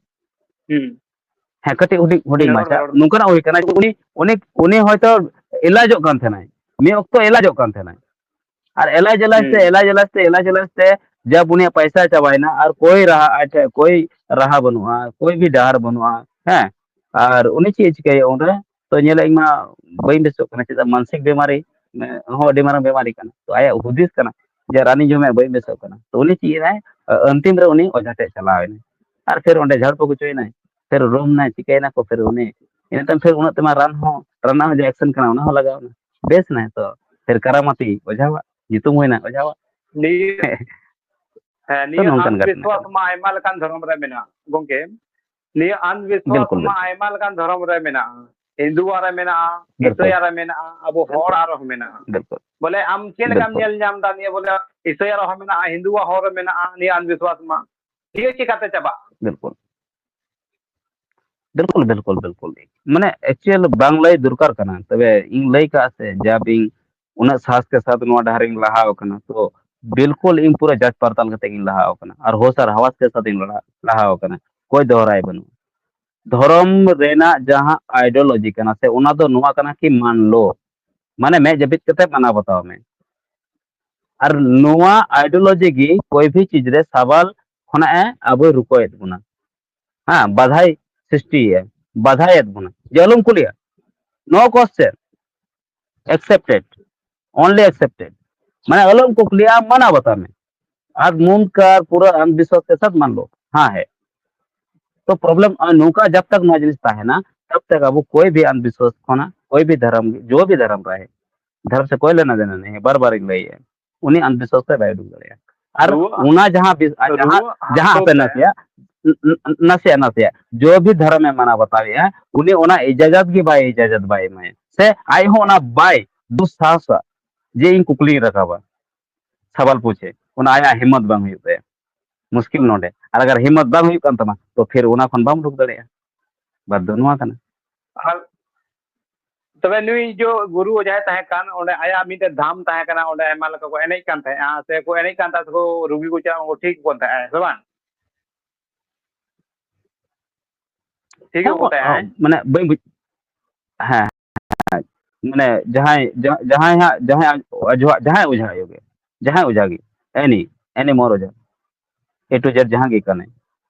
ᱦᱩᱸ᱾ ᱦᱮᱸ, ᱠᱟᱹᱴᱤᱡ ᱦᱩᱰᱤᱧ, ᱦᱩᱰᱤᱧ ᱨᱚᱲ ᱢᱟᱪᱷᱟ ᱢᱮ, ᱨᱚᱲ ᱢᱮ᱾ ᱱᱚᱝᱠᱟᱱᱟᱜ ᱦᱩᱭ ᱠᱟᱱᱟ, ᱩᱱᱤ, ᱩᱱᱤ, ᱩᱱᱤ ᱦᱚᱭᱛᱳ ᱮᱞᱟᱡᱚᱜ ᱠᱟᱱ ᱛᱟᱦᱮᱱᱟᱭ, ᱢᱤᱫ ᱚᱠᱛᱚ ᱮᱞᱟᱡᱚᱜ ᱠᱟᱱ ᱛᱟᱦᱮᱱᱟᱭ, ᱟᱨ ᱮᱞᱟᱡ ᱮᱞᱟᱡ ᱛᱮ, ᱦᱩᱸ᱾ ᱮᱞᱟᱡ ᱮᱞᱟᱡ ᱛᱮ, ᱮᱞᱟᱡ ᱮᱞᱟᱡ ᱛᱮ ᱡᱟᱵ ᱩᱱᱤᱭᱟᱜ ᱯᱟᱭᱥᱟ ᱪᱟᱵᱟᱭᱮᱱᱟ, ᱟᱨ ᱠᱳᱭ ᱨᱟᱦᱟ ᱟᱡ ᱴᱷᱮᱱ, ᱠᱳᱭ ᱨᱟᱦᱟ ᱵᱟᱹᱱᱩᱜᱼᱟ, ᱠᱳᱭ ᱵᱷᱤ ᱰᱟᱦᱟᱨ ᱵᱟᱹᱱᱩᱜᱼᱟ᱾ ᱦᱮᱸ, ᱟᱨ ᱩᱱᱤ ᱪᱮᱫ ᱮ ᱪᱤᱠᱟᱹᱭᱟ ᱩᱱᱨᱮ? ᱛᱚ ᱧᱮᱞᱟ, ᱤᱧ ᱢᱟ ᱵᱟᱹᱧ ᱵᱮᱥᱚᱜ ᱠᱟᱱᱟ, ᱪᱮᱫᱟᱜ ᱢᱟᱱᱥᱤᱠ ᱵᱮᱢᱟᱨᱤ ᱦᱚᱸ ᱟᱹᱰᱤ ᱢᱟᱨᱟᱝ ᱵᱮᱢᱟᱨᱤ ᱠᱟᱱᱟ᱾ ᱛᱚ ᱟᱭᱟᱜ ᱦᱩᱫᱤᱥ ᱠᱟᱱᱟ ᱡᱮ ᱨᱟᱱᱤᱧ ᱡᱚᱢᱮᱫ, ᱵᱟᱹᱧ ᱵᱮᱥᱚᱜ ᱠᱟᱱᱟ᱾ ᱛᱚ ᱩᱱᱤ ᱪᱮᱫ ᱮᱱᱟᱭ? ᱟᱹᱱᱛᱤᱢ ᱨᱮ ᱩᱱᱤ ᱚᱡᱷᱟ ᱴᱷᱮᱡ ᱪᱟᱞᱟᱣ ᱮᱱᱟᱭ, ᱟᱨ ᱯᱷᱤᱨ ᱚᱸᱰᱮ ᱡᱷᱟᱲ ᱯᱷᱩᱸᱠ ᱦᱚᱪᱚᱭᱮᱱᱟᱭ, ᱯᱷᱤᱨ ᱨᱩᱢ ᱱᱟᱭ, ᱪᱤᱠᱟᱹᱭᱮᱱᱟ ᱠᱚ, ᱯᱷᱤᱨ ᱩᱱᱤ ᱤᱱᱟᱹ ᱛᱟᱭᱚᱢ ᱯᱷᱤᱨ ᱩᱱᱟᱹᱜ ᱛᱮᱢᱟ ᱨᱟᱱ ᱦᱚᱸ, ᱨᱟᱱ ᱨᱮᱱᱟᱜ ᱦᱚᱸ ᱡᱮ ᱮᱠᱥᱮᱱ ᱠᱟᱱᱟ, ᱚᱱᱟ ᱦᱚᱸ ᱞᱟᱜᱟᱣ ᱮᱱᱟ, ᱵᱮᱥ ᱮᱱᱟᱭ᱾ ᱛᱚ ᱯᱷᱤᱨ ᱠᱟᱨᱟᱢᱟᱛᱤ ᱚᱡᱷᱟᱣᱟᱜ ᱧᱩᱛᱩᱢ ᱦᱩᱭᱱᱟ, ᱚᱡᱷᱟᱣᱟᱜ᱾ ᱱᱤᱭᱟᱹ, ᱦᱮᱸ, ᱛᱚ ᱱᱤᱭᱟᱹ ᱱᱚᱝᱠᱟᱱ ᱜᱷᱚᱴᱚᱱᱟ᱾ ᱟᱱᱫᱷᱵᱤᱥᱣᱟᱥ ᱢᱟ ᱟᱭᱢᱟ ᱞᱮᱠᱟᱱ ᱫᱷᱚᱨᱚᱢ ᱨᱮ ᱢᱮᱱᱟᱜᱼᱟ, ᱜᱚᱝᱠᱮ᱾ ᱱᱤᱭᱟᱹ ᱟᱱᱫᱷᱵᱤᱥᱣᱟᱥ ᱵᱤᱞᱠᱩᱞ, ᱢᱟ ᱵᱤᱞᱠᱩᱞ᱾ ᱟᱭᱢᱟ ᱞᱮᱠᱟᱱ ᱫᱷᱚᱨᱚᱢ ᱨᱮ ᱢᱮᱱᱟᱜᱼᱟ᱾ ᱦᱤᱱᱫᱩᱣᱟᱜ ᱨᱮ ᱢᱮᱱᱟᱜᱼᱟ, ᱵᱤᱞᱠᱩᱞ᱾ ᱤᱥᱟᱹᱭᱟᱜ ᱨᱮ ᱢᱮᱱᱟᱜᱼᱟ, ᱟᱵᱚ ᱦᱚᱲ ᱟᱨᱦᱚᱸ ᱢᱮᱱᱟᱜᱼᱟ᱾ ᱵᱤᱞᱠᱩᱞ᱾ ᱵᱚᱞᱮ ᱟᱢ ᱪᱮᱫ ᱞᱮᱠᱟᱢ ᱵᱤᱞᱠᱩᱞ᱾ ᱧᱮᱞ ᱧᱟᱢ ᱮᱫᱟ ᱱᱤᱭᱟᱹ? ᱵᱚᱞᱮ ᱤᱥᱟᱹᱭᱟᱜ ᱨᱮᱦᱚᱸ ᱢᱮᱱᱟᱜᱼᱟ, ᱦᱤᱱᱫᱩᱣᱟᱜ ᱦᱚᱲ ᱨᱮ ᱢᱮᱱᱟᱜᱼᱟ ᱱᱤᱭᱟᱹ ᱟᱱᱫᱷᱵᱤᱥᱣᱟᱥ ᱢᱟ? ᱤᱭᱟᱹ ᱪᱤᱠᱟᱹᱛᱮ ᱪᱟᱵᱟᱜᱼᱟ? ᱵᱤᱞᱠᱩᱞ ᱵᱤᱞᱠᱩᱞ ᱵᱤᱞᱠᱩᱞ ᱵᱤᱞᱠᱩᱞ ᱢᱟᱱᱮ ᱮᱠᱪᱩᱭᱟᱞ ᱵᱟᱝ ᱞᱟᱹᱭ ᱫᱚᱨᱠᱟᱨ ᱠᱟᱱᱟ, ᱛᱚᱵᱮ ᱤᱧ ᱞᱟᱹᱭ ᱠᱟᱜᱼᱟ ᱥᱮ ᱡᱟ ᱵᱤᱧ ᱩᱱᱟᱹᱜ ᱥᱟᱦᱚᱥ ᱠᱮ ᱥᱟᱛ ᱱᱚᱣᱟ ᱰᱟᱦᱟᱨ ᱤᱧ ᱞᱟᱦᱟ ᱟᱠᱟᱱᱟ, ᱛᱚ ᱵᱤᱞᱠᱩᱞ ᱤᱧ ᱯᱩᱨᱟᱹ ᱡᱟᱪ ᱯᱟᱨᱛᱟᱞ ᱠᱟᱛᱮ ᱤᱧ ᱞᱟᱦᱟ ᱟᱠᱟᱱᱟ ᱟᱨ ᱦᱳᱥ ᱟᱨ ᱦᱟᱣᱟᱥ ᱠᱮ ᱥᱟᱛ ᱤᱧ ᱞᱟᱦᱟ ᱟᱠᱟᱱᱟ, ᱠᱚᱭ ᱫᱚᱦᱨᱟᱭ ᱵᱟᱹᱱᱩᱜ᱾ ᱫᱷᱚᱨᱚᱢ ᱨᱮᱱᱟᱜ ᱡᱟᱦᱟᱸ ᱟᱭᱰᱤᱭᱳᱞᱚᱡᱤ ᱠᱟᱱᱟ ᱥᱮ ᱚᱱᱟ ᱫᱚ ᱱᱚᱣᱟ ᱠᱟᱱᱟ ᱠᱤ ᱢᱟᱱ ᱞᱚ, ᱢᱟᱱᱮ ᱢᱮᱫ ᱡᱟᱹᱯᱤᱫ ᱠᱟᱛᱮ ᱢᱟᱱᱟᱣ ᱵᱟᱛᱟᱣ ᱢᱮ᱾ ᱟᱨ ᱱᱚᱣᱟ ᱟᱭᱰᱤᱭᱳᱞᱚᱡᱤ ᱜᱮ ᱠᱚᱭ ᱵᱷᱤ ᱪᱤᱡᱽ ᱨᱮ ᱥᱟᱵᱟᱞ ᱠᱷᱚᱱᱟᱜ ᱮ ᱟᱵᱚᱭ ᱨᱩᱠᱚᱭᱮᱫ ᱵᱚᱱᱟ᱾ ᱦᱮᱸ, ᱵᱟᱫᱷᱟᱭ ᱥᱨᱤᱥᱴᱤᱭᱮᱫᱼᱟ, ᱵᱟᱫᱷᱟᱭᱮᱫ ᱵᱚᱱᱟ ᱡᱮ ᱟᱞᱚᱢ ᱠᱩᱞᱤᱭᱟ᱾ No question, accepted, only accepted. ᱢᱟᱱᱮ ᱟᱞᱚᱢ ᱠᱩᱠᱞᱤᱭᱟ, ᱢᱟᱱᱟ ᱵᱟᱛᱟᱣ ᱢᱮ᱾ ᱟᱨ ᱢᱩᱱᱠᱟᱨ ᱯᱩᱨᱟᱹ ᱟᱱᱵᱤᱥᱣᱟᱥ ᱠᱮ ᱥᱟᱛ ᱢᱟᱱ ᱞᱚ, ᱦᱮᱸ ᱦᱮᱸ᱾ ᱛᱚ ᱯᱨᱚᱵᱞᱮᱢ ᱱᱚᱝᱠᱟ, ᱡᱟᱵ ᱛᱟᱠ ᱱᱚᱣᱟ ᱡᱤᱱᱤᱥ ᱛᱟᱦᱮᱱᱟ ᱛᱟᱵ ᱛᱟᱠ ᱟᱵᱚ ᱠᱚᱭ ᱵᱷᱤ ᱟᱱᱵᱤᱥᱣᱟᱥ ᱠᱷᱚᱱᱟᱜ ᱠᱚᱭ ᱵᱷᱤ ᱫᱷᱚᱨᱚᱢ, ᱡᱚ ᱵᱷᱤ ᱫᱷᱚᱨᱚᱢ ᱨᱟᱦᱮ ᱫᱷᱚᱨᱚᱢ ᱥᱮ ᱠᱚᱭ ᱞᱮᱱᱟ ᱫᱮᱱᱟ ᱱᱮᱦᱮ, ᱵᱟᱨ ᱵᱟᱨ ᱤᱧ ᱞᱟᱹᱭᱮᱜᱼᱟ, ᱩᱱᱤ ᱟᱱᱵᱤᱥᱣᱟᱥ ᱛᱮ ᱵᱟᱭ ᱩᱰᱩᱠ ᱫᱟᱲᱮᱭᱟᱜᱼᱟ᱾ ᱟᱨ ᱨᱩᱣᱟᱹ ᱚᱱᱟ ᱡᱟᱦᱟᱸ ᱵᱤᱥ-, ᱟᱨ ᱡᱟᱦᱟᱸ ᱨᱩᱣᱟᱹ ᱡᱟᱦᱟᱸ ᱦᱟᱯᱮ ᱦᱟᱯᱮ᱾ ᱱᱟᱥᱮᱭᱟᱜ ᱱ-, ᱱ-, ᱱᱟᱥᱮᱭᱟᱜ ᱱᱟᱥᱮᱭᱟᱜ ᱡᱚ ᱵᱷᱤ ᱫᱷᱚᱨᱚᱢ ᱮ ᱢᱟᱱᱟᱣ ᱵᱟᱛᱟᱣᱮᱜᱼᱟ, ᱩᱱᱤ ᱚᱱᱟ ᱤᱡᱟᱡᱟᱛ ᱜᱮ ᱵᱟᱭ ᱤᱡᱟᱡᱟᱛ ᱵᱟᱭ ᱮᱢᱟᱭᱟ, ᱥᱮ ᱟᱡ ᱦᱚᱸ ᱚᱱᱟ ᱵᱟᱭ ᱫᱩᱥᱥᱟᱦᱚᱥᱟ ᱡᱮ ᱤᱧ ᱠᱩᱠᱞᱤᱧ ᱨᱟᱠᱟᱵᱟ, ᱥᱟᱵᱟᱞ ᱯᱩᱪᱷᱮ, ᱚᱱᱟ ᱟᱭᱟᱜ ᱦᱤᱢᱢᱚᱛ ᱵᱟᱝ ᱦᱩᱭᱩᱜ ᱛᱟᱭᱟ᱾ ᱢᱩᱥᱠᱤᱞ ᱱᱚᱰᱮ᱾ ᱟᱨ ᱟᱜᱟᱨ ᱦᱤᱢᱢᱚᱛ ᱵᱟᱝ ᱦᱩᱭᱩᱜ ᱠᱟᱱ ᱛᱟᱢᱟ, ᱛᱚ ᱯᱷᱤᱨ ᱚᱱᱟ ᱠᱷᱚᱱ ᱵᱟᱢ ᱩᱰᱩᱠ ᱫᱟᱲᱮᱭᱟᱜᱼᱟ᱾ ᱵᱟᱫᱽ ᱫᱚ ᱱᱚᱣᱟ ᱠᱟᱱᱟ᱾ ᱟᱨ ᱛᱚᱵᱮ ᱱᱩᱭ ᱡᱚ ᱜᱩᱨᱩ ᱡᱟᱦᱟᱸᱭ ᱛᱟᱦᱮᱸ ᱠᱟᱱ, ᱚᱸᱰᱮ ᱟᱭᱟᱜ ᱢᱤᱫᱴᱮᱱ ᱫᱷᱟᱢ ᱛᱟᱦᱮᱸ ᱠᱟᱱᱟ, ᱚᱸᱰᱮ ᱟᱭᱢᱟ ᱞᱮᱠᱟ ᱠᱚ ᱮᱱᱮᱡ ᱠᱟᱱ ᱛᱟᱦᱮᱸᱜᱼᱟ, ᱥᱮ ᱠᱚ ᱮᱱᱮᱡ ᱠᱟᱱ ᱛᱟᱦᱮᱸ, ᱥᱮᱠᱚ ᱨᱩᱜᱤ ᱠᱚ ᱪᱟᱞᱟᱜ ᱠᱚ ᱴᱷᱤᱠ ᱠᱚ ᱛᱟᱦᱮᱸᱜᱼᱟ, ᱥᱮ ᱵᱟᱝ? ᱴᱷᱤᱠ ᱜᱮᱠᱚ ᱛᱟᱦᱮᱸᱜᱼᱟ, ᱦᱮᱸ? ᱢᱟᱱᱮ ᱵᱟᱹᱧ ᱵᱩᱡ-, ᱦᱮᱸ, ᱦᱮᱸ᱾ ᱢᱟᱱᱮ ᱡᱟᱦᱟᱸᱭ, ᱡᱟᱦᱟᱸ-, ᱡᱟᱦᱟᱸᱭ ᱦᱟᱸᱜ, ᱡᱟᱦᱟᱸᱭ ᱚᱡᱷᱟ, ᱡᱟᱦᱟᱸᱭ ᱚᱡᱷᱟ ᱟᱭᱳ ᱜᱮ, ᱡᱟᱦᱟᱸᱭ ᱚᱡᱷᱟ ᱜᱮ, any, any more ᱚᱡᱷᱟ, A to Z ᱡᱟᱦᱟᱸ ᱜᱮ ᱠᱟᱱᱟᱭ,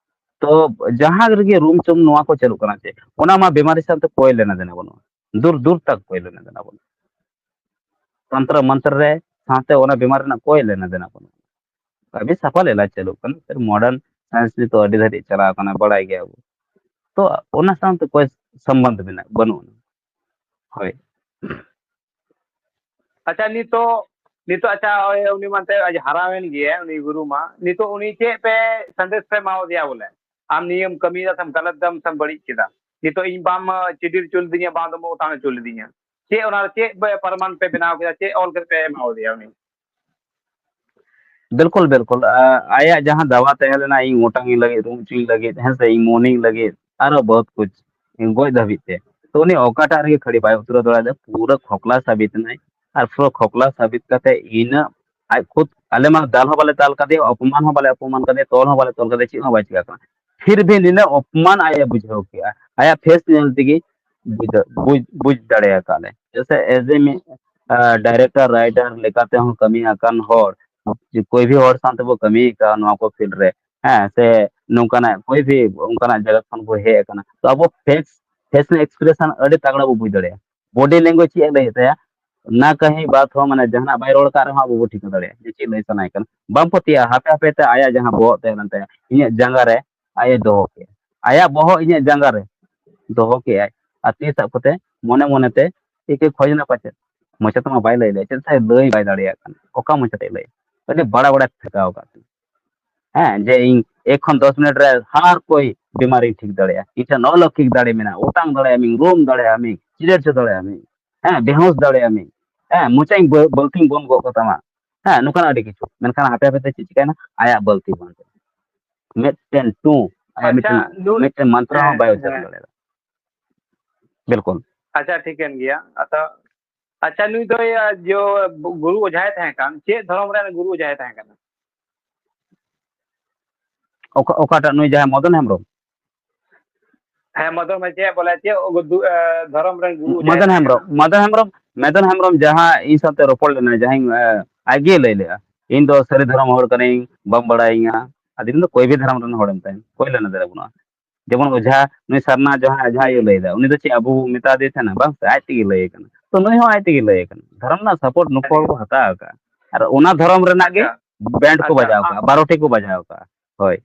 ᱛᱚ ᱡᱟᱦᱟᱸ ᱨᱮᱜᱮ ᱨᱩᱢ ᱪᱩᱢ ᱱᱚᱣᱟ ᱠᱚ ᱪᱟᱹᱞᱩᱜ ᱠᱟᱱᱟ ᱪᱮ, ᱚᱱᱟ ᱢᱟ ᱵᱤᱢᱟᱨᱤ ᱥᱟᱶᱛᱮ ᱠᱚᱭ ᱞᱮᱱᱟ ᱫᱮᱱᱟ ᱵᱟᱹᱱᱩᱜᱼᱟ, ᱫᱩᱨ ᱫᱩᱨ ᱛᱟᱠ ᱠᱚᱭ ᱞᱮᱱᱟ ᱫᱮᱱᱟ ᱵᱟᱹᱱᱩᱜᱼᱟ᱾ ᱛᱚᱱᱛᱨᱚ ᱢᱚᱱᱛᱨᱚ ᱨᱮ ᱥᱟᱶᱛᱮ ᱚᱱᱟ ᱵᱤᱢᱟᱨ ᱨᱮᱱᱟᱜ ᱠᱚᱭ ᱞᱮᱱᱟ ᱫᱮᱱᱟ ᱵᱟᱹᱱᱩᱜᱼᱟ᱾ ᱟᱹᱰᱤ ᱥᱟᱯᱷᱟ ᱮᱞᱟᱡᱽ ᱪᱟᱹᱞᱩᱜ ᱠᱟᱱᱟ, ᱥᱮ ᱢᱚᱰᱟᱨᱱ ᱥᱟᱭᱮᱱᱥ ᱱᱤᱛᱚᱜ ᱟᱹᱰᱤ ᱫᱷᱟᱹᱨᱤᱡ ᱪᱟᱞᱟᱣ ᱠᱟᱱᱟ, ᱵᱟᱲᱟᱭ ᱜᱮᱭᱟ ᱵᱚ᱾ ᱛᱚ ᱚᱱᱟ ᱥᱟᱶᱛᱮ ᱠᱚᱭ ᱥᱚᱢᱵᱚᱱᱫᱷ ᱢᱮᱱᱟᱜ ᱵᱟᱹᱱᱩᱜᱼᱟ᱾ ᱦᱳᱭ᱾ ᱟᱪᱪᱷᱟ, ᱱᱤᱛᱚᱜ, ᱱᱤᱛᱚᱜ, ᱟᱪᱪᱷᱟ, ᱳᱭ ᱩᱱᱤ ᱢᱟᱱᱛᱮ ᱟᱡ ᱦᱟᱨᱟᱣᱮᱱ ᱜᱮᱭᱟᱭ, ᱩᱱᱤ ᱜᱩᱨᱩ ᱢᱟ᱾ ᱱᱤᱛᱚᱜ ᱩᱱᱤ ᱪᱮᱫ ᱯᱮ ᱥᱟᱸᱫᱮᱥ ᱯᱮ ᱮᱢᱟᱣᱟᱫᱮᱭᱟ ᱵᱚᱞᱮ, ᱟᱢ ᱱᱤᱭᱟᱹᱢ ᱠᱟᱹᱢᱤᱭᱮᱫᱟ ᱥᱮᱢ ᱜᱟᱞᱟᱛ ᱫᱟᱢ ᱥᱮᱢ ᱵᱟᱹᱲᱤᱡ ᱠᱮᱫᱟ? ᱱᱤᱛᱚᱜ ᱤᱧ ᱵᱟᱢ, ᱟ, ᱪᱤᱰᱤᱨ ᱦᱚᱪᱚ ᱞᱤᱫᱤᱧᱟ, ᱵᱟᱢ ᱫᱚᱢ ᱚᱴᱟᱝ ᱦᱚᱪᱚ ᱞᱤᱫᱤᱧᱟ, ᱪᱮᱫ ᱚᱱᱟ ᱪᱮᱫ ᱯᱮ ᱯᱨᱚᱢᱟᱱ ᱯᱮ ᱵᱮᱱᱟᱣ ᱠᱮᱫᱟ, ᱪᱮᱫ ᱚᱞ ᱠᱟᱛᱮ ᱯᱮ ᱮᱢᱟᱣᱟᱫᱮᱭᱟ ᱩᱱᱤ? ᱵᱤᱞᱠᱩᱞ, ᱵᱤᱞᱠᱩᱞ᱾ ᱟ-, ᱟᱭᱟᱜ ᱡᱟᱦᱟᱸ ᱫᱟᱣᱟ ᱛᱟᱦᱮᱸ ᱞᱮᱱᱟ, ᱤᱧ ᱚᱴᱟᱝ ᱤᱧ ᱞᱟᱹᱜᱤᱫ, ᱨᱩᱢ ᱦᱚᱪᱚᱧ ᱞᱟᱹᱜᱤᱫ, ᱦᱮᱸ ᱥᱮ, ᱤᱧ ᱢᱚᱱᱤᱧ ᱞᱟᱹᱜᱤᱫ, ᱟᱨᱚ ᱵᱚᱦᱩᱛ ᱠᱩᱪ, ᱤᱧ ᱜᱚᱡ ᱫᱷᱟᱹᱵᱤᱡ ᱛᱮ᱾ ᱛᱚ ᱩᱱᱤ ᱚᱠᱟᱴᱟᱜ ᱨᱮᱜᱮ ᱠᱷᱟᱹᱲᱤ ᱵᱟᱭ ᱩᱛᱨᱟᱹᱣ ᱫᱟᱲᱮᱭᱟᱫᱟ, ᱯᱩᱨᱟᱹ ᱠᱷᱚᱠᱞᱟ ᱥᱟᱵᱤᱛ ᱮᱱᱟᱭ᱾ ᱟᱨ ᱯᱩᱨᱟᱹ ᱠᱷᱚᱠᱞᱟ ᱥᱟᱵᱤᱛ ᱠᱟᱛᱮ ᱤᱱᱟᱹ ᱟᱡ ᱠᱷᱩᱫ, ᱟᱞᱮ ᱢᱟ ᱫᱟᱞ ᱦᱚᱸ ᱵᱟᱞᱮ ᱫᱟᱞ ᱠᱟᱫᱮᱭᱟ, ᱚᱯᱚᱢᱟᱱ ᱦᱚᱸ ᱵᱟᱞᱮ ᱚᱯᱚᱢᱟᱱ ᱠᱟᱫᱮᱭᱟ, ᱛᱚᱞ ᱦᱚᱸ ᱵᱟᱞᱮ ᱛᱚᱞ ᱠᱟᱫᱮᱭᱟ, ᱪᱮᱫ ᱦᱚᱸ ᱵᱟᱭ ᱪᱤᱠᱟ ᱠᱟᱱᱟ᱾ ᱯᱷᱤᱨ ᱵᱷᱤ ᱱᱤᱱᱟᱹᱜ ᱚᱯᱚᱢᱟᱱ ᱟᱡ ᱮ ᱵᱩᱡᱷᱟᱹᱣ ᱠᱮᱜᱼᱟ, ᱟᱭᱟᱜ ᱯᱷᱮᱥ ᱧᱮᱞ ᱛᱮᱜᱮ ᱵᱩᱡᱷᱟᱹ-, ᱵᱩᱡᱽ, ᱵᱩᱡᱽ ᱫᱟᱲᱮ ᱟᱠᱟᱫ ᱞᱮ᱾ ᱡᱮᱭᱥᱮ as a mi-, ᱟ, director, writer ᱞᱮᱠᱟᱛᱮ ᱦᱚᱸ ᱠᱟᱹᱢᱤ ᱟᱠᱟᱱ ᱦᱚᱲ, ᱡᱮ ᱠᱚᱭ ᱵᱷᱤ ᱦᱚᱲ ᱥᱟᱶ ᱛᱮᱵᱚ ᱠᱟᱹᱢᱤ ᱟᱠᱟᱫ ᱱᱚᱣᱟ ᱠᱚ field ᱨᱮ, ᱦᱮᱸ, ᱥᱮ ᱱᱚᱝᱠᱟᱱᱟᱜ ᱠᱚᱭ ᱵᱷᱤ ᱚᱱᱠᱟᱱᱟᱜ ᱡᱟᱭᱜᱟ ᱠᱷᱚᱱ ᱵᱚ ᱦᱮᱡ ᱟᱠᱟᱱᱟ, ᱛᱚ ᱟᱵᱚ face, facial expression ᱟᱹᱰᱤ ᱛᱟᱜᱲᱟ ᱵᱚ ᱵᱩᱡᱽ ᱫᱟᱲᱮᱭᱟᱜᱼᱟ᱾ Body language ᱪᱮᱫ ᱮ ᱞᱟᱹᱭᱮᱫ ᱛᱟᱭᱟ, ᱱᱟ ᱠᱟᱹᱦᱤ ᱵᱟᱛ ᱦᱚᱸ, ᱢᱟᱱᱮ ᱡᱟᱦᱟᱱᱟᱜ ᱵᱟᱭ ᱨᱚᱲ ᱠᱟᱜ ᱨᱮᱦᱚᱸ ᱟᱵᱚ ᱵᱚ ᱴᱷᱤᱠᱟᱹ ᱫᱟᱲᱮᱭᱟᱜᱼᱟ ᱡᱮ ᱪᱮᱫ ᱞᱟᱹᱭ ᱥᱟᱱᱟᱭᱮ ᱠᱟᱱᱟ᱾ ᱵᱟᱢ ᱯᱟᱹᱛᱭᱟᱹᱜᱼᱟ, ᱦᱟᱯᱮ ᱦᱟᱯᱮ ᱛᱮ ᱟᱭᱟᱜ ᱡᱟᱦᱟᱸ ᱵᱚᱦᱚᱜ ᱛᱟᱦᱮᱸ ᱞᱮᱱ ᱛᱟᱭᱟ, ᱤᱧᱟᱹᱜ ᱡᱟᱸᱜᱟ ᱨᱮ ᱟᱡ ᱮ ᱫᱚᱦᱚ ᱠᱮᱜᱼᱟ᱾ ᱟᱭᱟᱜ ᱵᱚᱦᱚᱜ ᱤᱧᱟᱹᱜ ᱡᱟᱸᱜᱟ ᱨᱮ ᱫᱚᱦᱚ ᱠᱮᱜᱼᱟᱭ᱾ ᱟᱨ ᱛᱤ ᱥᱟᱵ ᱠᱟᱛᱮ ᱢᱚᱱᱮ ᱢᱚᱱᱮ ᱛᱮ ᱪᱮᱫ ᱪᱚᱭ ᱠᱷᱚᱡᱽ ᱮᱱᱟ ᱯᱟᱪᱮᱫ᱾ ᱢᱚᱪᱟ ᱛᱮᱢᱟ ᱵᱟᱭ ᱞᱟᱹᱭ ᱞᱮᱫ, ᱪᱮᱫ ᱥᱮ ᱞᱟᱹᱭ ᱵᱟᱭ ᱫᱟᱲᱮᱭᱟᱜ ᱠᱟᱱᱟ, ᱚᱠᱟ ᱢᱚᱪᱟ ᱛᱮᱭ ᱞᱟᱹᱭᱟ? ᱟᱹᱰᱤ ᱵᱟᱲᱟ ᱵᱟᱲᱟ ᱯᱷᱮᱸᱠᱟᱣ ᱟᱠᱟᱫ ᱛᱤᱧᱟ᱾ ᱦᱮᱸ, ᱡᱮ ᱤᱧ ᱮᱠ ᱠᱷᱚᱱ ᱫᱚᱥ ᱢᱤᱱᱤᱴ ᱨᱮ ᱦᱟᱨ ᱠᱚᱭ ᱵᱤᱢᱟᱨᱤᱧ ᱴᱷᱤᱠ ᱫᱟᱲᱮᱭᱟᱜᱼᱟ, ᱤᱧ ᱴᱷᱮᱱ ᱚᱞᱚᱠᱤᱠ ᱫᱟᱲᱮ ᱢᱮᱱᱟᱜᱼᱟ, ᱚᱴᱟᱝ ᱫᱟᱲᱮᱭᱟᱜᱼᱟ ᱢᱤᱧ, ᱨᱩᱢ ᱫᱟᱲᱮᱭᱟᱜᱼᱟ ᱢᱤᱧ, ᱪᱤᱨᱮᱨ ᱪᱚ ᱫᱟᱲᱮᱭᱟᱜᱼᱟ ᱢᱤᱧ, ᱦᱮᱸ, ᱵᱮᱦᱩᱸᱥ ᱫᱟᱲᱮᱭᱟᱜᱼᱟ ᱢᱤᱧ, ᱦᱮᱸ, ᱢᱚᱪᱟᱧ ᱵᱟᱹ-, ᱵᱟᱹᱞᱛᱤᱧ ᱵᱚᱱ ᱜᱚᱫ ᱠᱟᱛᱟᱢᱟ, ᱦᱮᱸ, ᱱᱚᱝᱠᱟᱱᱟᱜ ᱟᱹᱰᱤ ᱠᱤᱪᱷᱩ᱾ ᱢᱮᱱᱠᱷᱟᱱ ᱦᱟᱯᱮ ᱦᱟᱯᱮ ᱛᱮ ᱪᱮᱫ ᱪᱤᱠᱟᱹᱭᱮᱱᱟ? ᱟᱭᱟᱜ ᱵᱟᱹᱞᱛᱤ ᱵᱚᱱ ᱠᱮᱫᱟ᱾ ᱢᱤᱫᱴᱮᱱ ᱴᱩ, ᱟᱭᱟᱜ ᱟᱪᱪᱷᱟ, ᱢᱤᱫᱴᱮᱱ, ᱱᱩᱭ, ᱢᱤᱫᱴᱮᱱ ᱢᱟᱱᱛᱨᱟ ᱦᱚᱸ ᱦᱮᱸ, ᱵᱟᱭ ᱩᱪᱪᱟᱨᱚᱱ ᱦᱮᱸ᱾ ᱫᱟᱲᱮᱭᱟᱫᱟ᱾ ᱵᱤᱞᱠᱩᱞ᱾ ᱟᱪᱪᱷᱟ, ᱴᱷᱤᱠᱟᱹᱱ ᱜᱮᱭᱟ᱾ ᱟᱫᱚ, ᱟᱪᱪᱷᱟ, ᱱᱩᱭ ᱫᱚᱭ, ᱟ, ᱡᱚ, ᱜᱩᱨᱩ ᱚᱡᱷᱟᱭ ᱛᱟᱦᱮᱸ ᱠᱟᱱ, ᱪᱮᱫ ᱫᱷᱚᱨᱚᱢ ᱨᱮᱱ ᱜᱩᱨᱩ ᱚᱡᱷᱟᱭ ᱛᱟᱦᱮᱸ ᱠᱟᱱᱟ? ᱚᱠᱟ-, ᱚᱠᱟᱴᱟᱜ, ᱱᱩᱭ ᱡᱟᱦᱟᱸᱭ ᱢᱚᱫᱚᱱ ᱦᱮᱢᱵᱨᱚᱢ? ᱦᱮᱸ, ᱢᱚᱫᱚᱱ ᱢᱟ ᱪᱮᱫ ᱵᱚᱞᱮ, ᱪᱮᱫ ᱜᱩ-, ᱫᱩ-, ᱮ, ᱫᱷᱚᱨᱚᱢ ᱨᱮᱱ ᱜᱩᱨᱩ ᱚᱡᱷᱟᱭ ᱢᱚᱫᱚᱱ ᱛᱟᱦᱮᱸ ᱦᱮᱢᱵᱨᱚᱢ, ᱠᱟᱱᱟ? ᱢᱚᱫᱚᱱ ᱦᱮᱢᱵᱨᱚᱢ, ᱢᱚᱫᱚᱱ ᱦᱮᱢᱵᱨᱚᱢ ᱡᱟᱦᱟᱸ ᱤᱧ ᱥᱟᱶᱛᱮ ᱨᱚᱯᱚᱲ ᱞᱮᱱᱟᱭ, ᱡᱟᱦᱟᱸᱭ, ᱮ, ᱟᱡᱜᱮ ᱞᱟᱹᱭ ᱞᱮᱜᱼᱟ, "ᱤᱧ ᱫᱚ ᱥᱟᱹᱨᱤ ᱫᱷᱚᱨᱚᱢ ᱦᱚᱲ ᱠᱟᱹᱱᱟᱹᱧ, ᱵᱟᱢ ᱵᱟᱲᱟᱭᱤᱧᱟ", ᱟᱫᱚ ᱤᱧ ᱫᱚ ᱠᱚᱭ ᱵᱷᱤ ᱫᱷᱚᱨᱚᱢ ᱨᱮᱱ ᱦᱚᱲ ᱮᱱᱛᱮ, ᱠᱚᱭ ᱞᱮᱱᱟ ᱫᱟᱲᱮ ᱵᱟᱹᱱᱩᱜᱼᱟ᱾ ᱡᱮᱢᱚᱱ ᱚᱡᱷᱟ, ᱱᱩᱭ ᱥᱟᱨᱱᱟ ᱡᱟᱦᱟᱸ ᱚᱡᱷᱟ ᱦᱩᱸ᱾ ᱤᱭᱟᱹ ᱞᱟᱹᱭ ᱫᱟ, ᱩᱱᱤ ᱫᱚ ᱪᱮᱫ ᱟᱵᱚ ᱵᱚ ᱢᱮᱛᱟ ᱫᱮ ᱛᱟᱦᱮᱱᱟ? ᱵᱟᱝ ᱥᱮ, ᱟᱡ ᱛᱮᱜᱮ ᱞᱟᱹᱭ ᱠᱟᱱᱟ᱾ ᱛᱚ ᱱᱩᱭ ᱦᱚᱸ ᱟᱡ ᱛᱮᱜᱮ ᱞᱟᱹᱭ ᱠᱟᱱᱟ᱾ ᱫᱷᱚᱨᱚᱢ ᱨᱮᱱᱟᱜ ᱥᱟᱯᱳᱨᱴ ᱱᱩᱠᱩ ᱦᱚᱲ ᱠᱚ ᱦᱟᱛᱟᱣ ᱟᱠᱟᱫᱼᱟ᱾ ᱟᱨ ᱚᱱᱟ ᱫᱷᱚᱨᱚᱢ ᱨᱮᱱᱟᱜ ᱜᱮ ᱟᱪᱪᱷᱟ᱾ ᱵᱮᱱᱰ ᱠᱚ ᱟᱪᱪᱷᱟ, ᱵᱟᱡᱟᱣ ᱟ- ᱟᱠᱟᱫᱼᱟ, ᱵᱟᱨᱚᱴᱤ ᱠᱚ ᱵᱟᱡᱟᱣ ᱟᱠᱟᱫᱼᱟ᱾ ᱦᱳᱭ,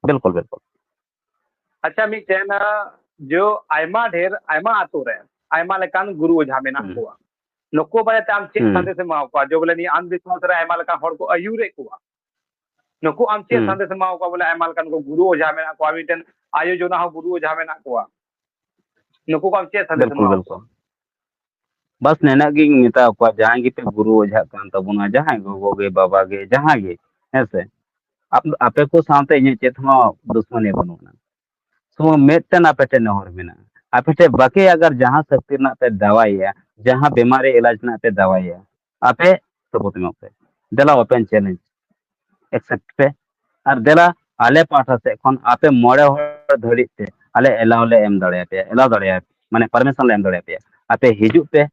ᱵᱤᱞᱠᱩᱞ, ᱵᱤᱞᱠᱩᱞ᱾ ᱟᱪᱪᱷᱟ, ᱢᱤᱫᱴᱮᱱ, ᱟ, ᱡᱚ ᱟᱭᱢᱟ ᱰᱷᱮᱨ, ᱟᱭᱢᱟ ᱟᱛᱳ ᱨᱮ ᱟᱭᱢᱟ ᱞᱮᱠᱟᱱ ᱜᱩᱨᱩ ᱚᱡᱷᱟ ᱢᱮᱱᱟᱜ ᱦᱩᱸ᱾ ᱠᱚᱣᱟ᱾ ᱱᱩᱠᱩ ᱵᱟᱨᱮᱛᱮ ᱟᱢ ᱪᱮᱫ ᱦᱩᱸ᱾ ᱥᱟᱸᱫᱮᱥ ᱮᱢ ᱮᱢᱟ ᱠᱚᱣᱟ? ᱡᱚ ᱵᱚᱞᱮ ᱱᱤᱭᱟᱹ ᱟᱱᱫᱷᱵᱤᱥᱣᱟᱥ ᱨᱮ ᱟᱭᱢᱟ ᱞᱮᱠᱟᱱ ᱦᱚᱲ ᱠᱚ ᱟᱹᱭᱩᱨᱮᱫ ᱠᱚᱣᱟ᱾ ᱱᱩᱠᱩ ᱟᱢ ᱪᱮᱫ ᱦᱩᱸ᱾ ᱥᱟᱸᱫᱮᱥ ᱮᱢ ᱮᱢᱟ ᱠᱚᱣᱟ? ᱵᱚᱞᱮ ᱟᱭᱢᱟ ᱞᱮᱠᱟᱱ ᱠᱚ ᱜᱩᱨᱩ ᱚᱡᱷᱟ ᱢᱮᱱᱟᱜ ᱠᱚᱣᱟ, ᱢᱤᱫᱴᱮᱱ ᱟᱭᱳ ᱡᱚᱱᱟ ᱦᱚᱸ ᱜᱩᱨᱩ ᱚᱡᱷᱟ ᱢᱮᱱᱟᱜ ᱠᱚᱣᱟ᱾ ᱱᱩᱠᱩ ᱠᱚ ᱟᱢ ᱪᱮᱫ ᱥᱟᱸᱫᱮᱥ ᱮᱢ ᱵᱤᱞᱠᱩᱞ, ᱮᱢᱟ ᱠᱚᱣᱟ? ᱵᱤᱞᱠᱩᱞ᱾ ᱵᱟᱥ ᱱᱤᱱᱟᱹᱜ ᱜᱤᱧ ᱢᱮᱛᱟ ᱠᱚᱣᱟ, ᱡᱟᱦᱟᱸᱭ ᱜᱮᱯᱮ ᱜᱩᱨᱩ ᱚᱡᱷᱟᱜ ᱠᱟᱱ ᱛᱟᱵᱚᱱᱟ, ᱡᱟᱦᱟᱸᱭ ᱜᱚᱜᱚ ᱜᱮ, ᱵᱟᱵᱟ ᱜᱮ, ᱡᱟᱦᱟᱸᱭ ᱜᱮ, ᱦᱮᱸ ᱥᱮ, ᱟᱯ-, ᱟᱯᱮ ᱠᱚ ᱥᱟᱶᱛᱮ ᱤᱧᱟᱹᱜ ᱪᱮᱫ ᱦᱚᱸ ᱫᱩᱥᱢᱟᱹᱱᱤ ᱵᱟᱹᱱᱩᱜ ᱟᱱᱟ᱾ ᱥᱩᱢᱩᱝ ᱢᱤᱫᱴᱮᱱ ᱟᱯᱮ ᱴᱷᱮᱱ ᱱᱮᱦᱚᱨ ᱢᱮᱱᱟᱜᱼᱟ, ᱟᱯᱮ ᱴᱷᱮᱱ ᱵᱟᱠᱤ ᱟᱜᱟᱨ ᱡᱟᱦᱟᱸ ᱥᱟᱹᱠᱛᱤ ᱨᱮᱱᱟᱜ ᱯᱮ ᱫᱟᱣᱟᱭᱮᱜᱼᱟ, ᱡᱟᱦᱟᱸ ᱵᱤᱢᱟᱨᱤ ᱮᱞᱟᱡᱽ ᱨᱮᱱᱟᱜ ᱯᱮ ᱫᱟᱣᱟᱭᱮᱜᱼᱟ, ᱟᱯᱮ ᱥᱟᱯᱳᱨᱴ ᱮᱢᱚᱜ ᱯᱮ᱾ ᱫᱮᱞᱟ open challenge accept ᱯᱮ᱾ ᱟᱨ ᱫᱮᱞᱟ ᱟᱞᱮ ᱯᱟᱦᱴᱟ ᱥᱮᱫ ᱠᱷᱚᱱ ᱟᱯᱮ ᱢᱚᱬᱮ ᱦᱚᱲ ᱫᱷᱟᱹᱵᱤᱡ ᱛᱮ ᱟᱞᱮ ᱮᱞᱟᱣ ᱞᱮ ᱮᱢ ᱫᱟᱲᱮᱭᱟᱯᱮᱭᱟ, ᱮᱞᱟᱣ ᱫᱟᱲᱮᱭᱟ, ᱢᱟᱱᱮ ᱯᱟᱨᱢᱤᱥᱚᱱ ᱞᱮ ᱮᱢ ᱫᱟᱲᱮᱭᱟᱯᱮᱭᱟ᱾ ᱟᱯᱮ ᱦᱤᱡᱩᱜ ᱯᱮ,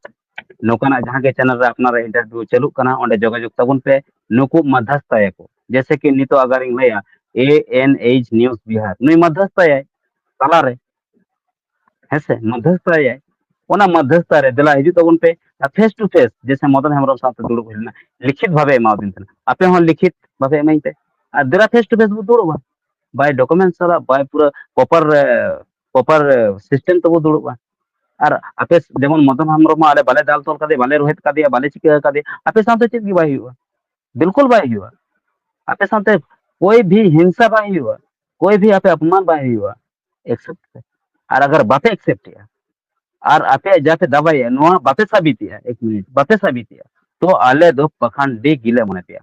ᱱᱚᱝᱠᱟᱱᱟᱜ ᱡᱟᱦᱟᱸ ᱜᱮ ᱪᱮᱱᱮᱞ ᱨᱮ ᱟᱯᱱᱟᱨᱟᱜ ᱤᱱᱴᱟᱨᱵᱷᱤᱭᱩ ᱪᱟᱹᱞᱩᱜ ᱠᱟᱱᱟ, ᱚᱸᱰᱮ ᱡᱳᱜᱟᱡᱳᱜᱽ ᱛᱟᱵᱚᱱ ᱯᱮ᱾ ᱱᱩᱠᱩ ᱢᱟᱫᱷᱟᱥᱛᱟᱭᱟᱠᱚ, ᱡᱮᱭᱥᱮ ᱠᱤ ᱱᱤᱛᱚᱜ ᱟᱜᱟᱨ ᱤᱧ ᱞᱟᱹᱭᱟ, ᱮ ᱮᱱ ᱮᱭᱤᱪ ᱱᱤᱭᱩᱡᱽ ᱵᱤᱦᱟᱨ, ᱱᱩᱭ ᱢᱟᱫᱷᱟᱥᱛᱟᱭᱟᱭ ᱛᱟᱞᱟᱨᱮ, ᱦᱮᱸ ᱥᱮ, ᱢᱟᱫᱷᱟᱥᱛᱟᱭᱟᱭ᱾ ᱚᱱᱟ ᱢᱟᱫᱷᱟᱥᱛᱟ ᱨᱮ ᱫᱮᱞᱟ ᱦᱤᱡᱩᱜ ᱛᱟᱵᱚᱱ ᱯᱮ, ᱟᱨ ᱯᱷᱮᱥ ᱴᱩ ᱯᱷᱮᱥ, ᱡᱮᱭᱥᱮ ᱢᱚᱫᱚᱱ ᱦᱮᱢᱵᱨᱚᱢ ᱥᱟᱶᱛᱮ ᱫᱩᱲᱩᱵ ᱦᱩᱭ ᱞᱮᱱᱟ, ᱞᱤᱠᱷᱤᱛ ᱵᱷᱟᱵᱮ ᱮᱢᱟᱣᱟᱫᱤᱧ ᱛᱟᱦᱮᱱᱟ, ᱟᱯᱮ ᱦᱚᱸ ᱞᱤᱠᱷᱤᱛ ᱵᱷᱟᱵᱮ ᱮᱢᱟᱹᱧ ᱯᱮ᱾ ᱟᱨ ᱫᱮᱞᱟ ᱯᱷᱮᱥ ᱴᱩ ᱯᱷᱮᱥ ᱵᱚ ᱫᱩᱲᱩᱵᱼᱟ, ᱵᱟᱭ ᱰᱚᱠᱩᱢᱮᱱᱴ ᱥᱟᱞᱟᱜ, ᱵᱟᱭ ᱯᱩᱨᱟᱹ ᱯᱨᱚᱯᱟᱨ, ᱯᱨᱚᱯᱟᱨ ᱥᱤᱥᱴᱮᱢ ᱛᱮᱵᱚ ᱫᱩᱲᱩᱵᱼᱟ᱾ ᱟᱨ ᱟᱯᱮ ᱡᱮᱢᱚᱱ ᱢᱚᱫᱚᱱ ᱦᱮᱢᱵᱨᱚᱢ ᱢᱟ ᱟᱞᱮ ᱵᱟᱞᱮ ᱫᱟᱞ ᱛᱚᱞ ᱠᱟᱫᱮᱭᱟ, ᱵᱟᱞᱮ ᱨᱳᱦᱮᱫ ᱠᱟᱫᱮᱭᱟ, ᱵᱟᱞᱮ ᱪᱤᱠᱟᱹ ᱠᱟᱫᱮᱭᱟ, ᱟᱯᱮ ᱥᱟᱶᱛᱮ ᱪᱮᱫ ᱜᱮ ᱵᱟᱭ ᱦᱩᱭᱩᱜᱼᱟ, ᱵᱤᱞᱠᱩᱞ ᱵᱟᱭ ᱦᱩᱭᱩᱜᱼᱟ᱾ ᱟᱯᱮ ᱥᱟᱶᱛᱮ ᱠᱳᱭ ᱵᱷᱤ ᱦᱤᱝᱥᱟ ᱵᱟᱭ ᱦᱩᱭᱩᱜᱼᱟ, ᱠᱳᱭ ᱵᱷᱤ ᱟᱯᱮ ᱚᱯᱚᱢᱟᱱ ᱵᱟᱭ ᱦᱩᱭᱩᱜᱼᱟ, ᱮᱠᱥᱮᱯᱴ ᱯᱮ᱾ ᱟᱨ ᱟᱜᱟᱨ ᱵᱟᱯᱮ ᱮᱠᱥᱮᱯᱴ ᱮᱜᱼᱟ, ᱟᱨ ᱟᱯᱮᱭᱟᱜ ᱡᱟᱯᱮ ᱫᱟᱵᱟᱭᱮᱜᱼᱟ, ᱱᱚᱣᱟ ᱵᱟᱯᱮ ᱥᱟᱵᱤᱛᱮᱜᱼᱟ, ᱮᱠ ᱢᱤᱱᱤᱴ, ᱵᱟᱯᱮ ᱥᱟᱵᱤᱛᱮᱜᱼᱟ, ᱛᱚ ᱟᱞᱮ ᱫᱚ ᱯᱟᱠᱷᱟᱱᱰᱤ ᱜᱮᱞᱮ ᱢᱚᱱᱮ ᱯᱮᱭᱟ᱾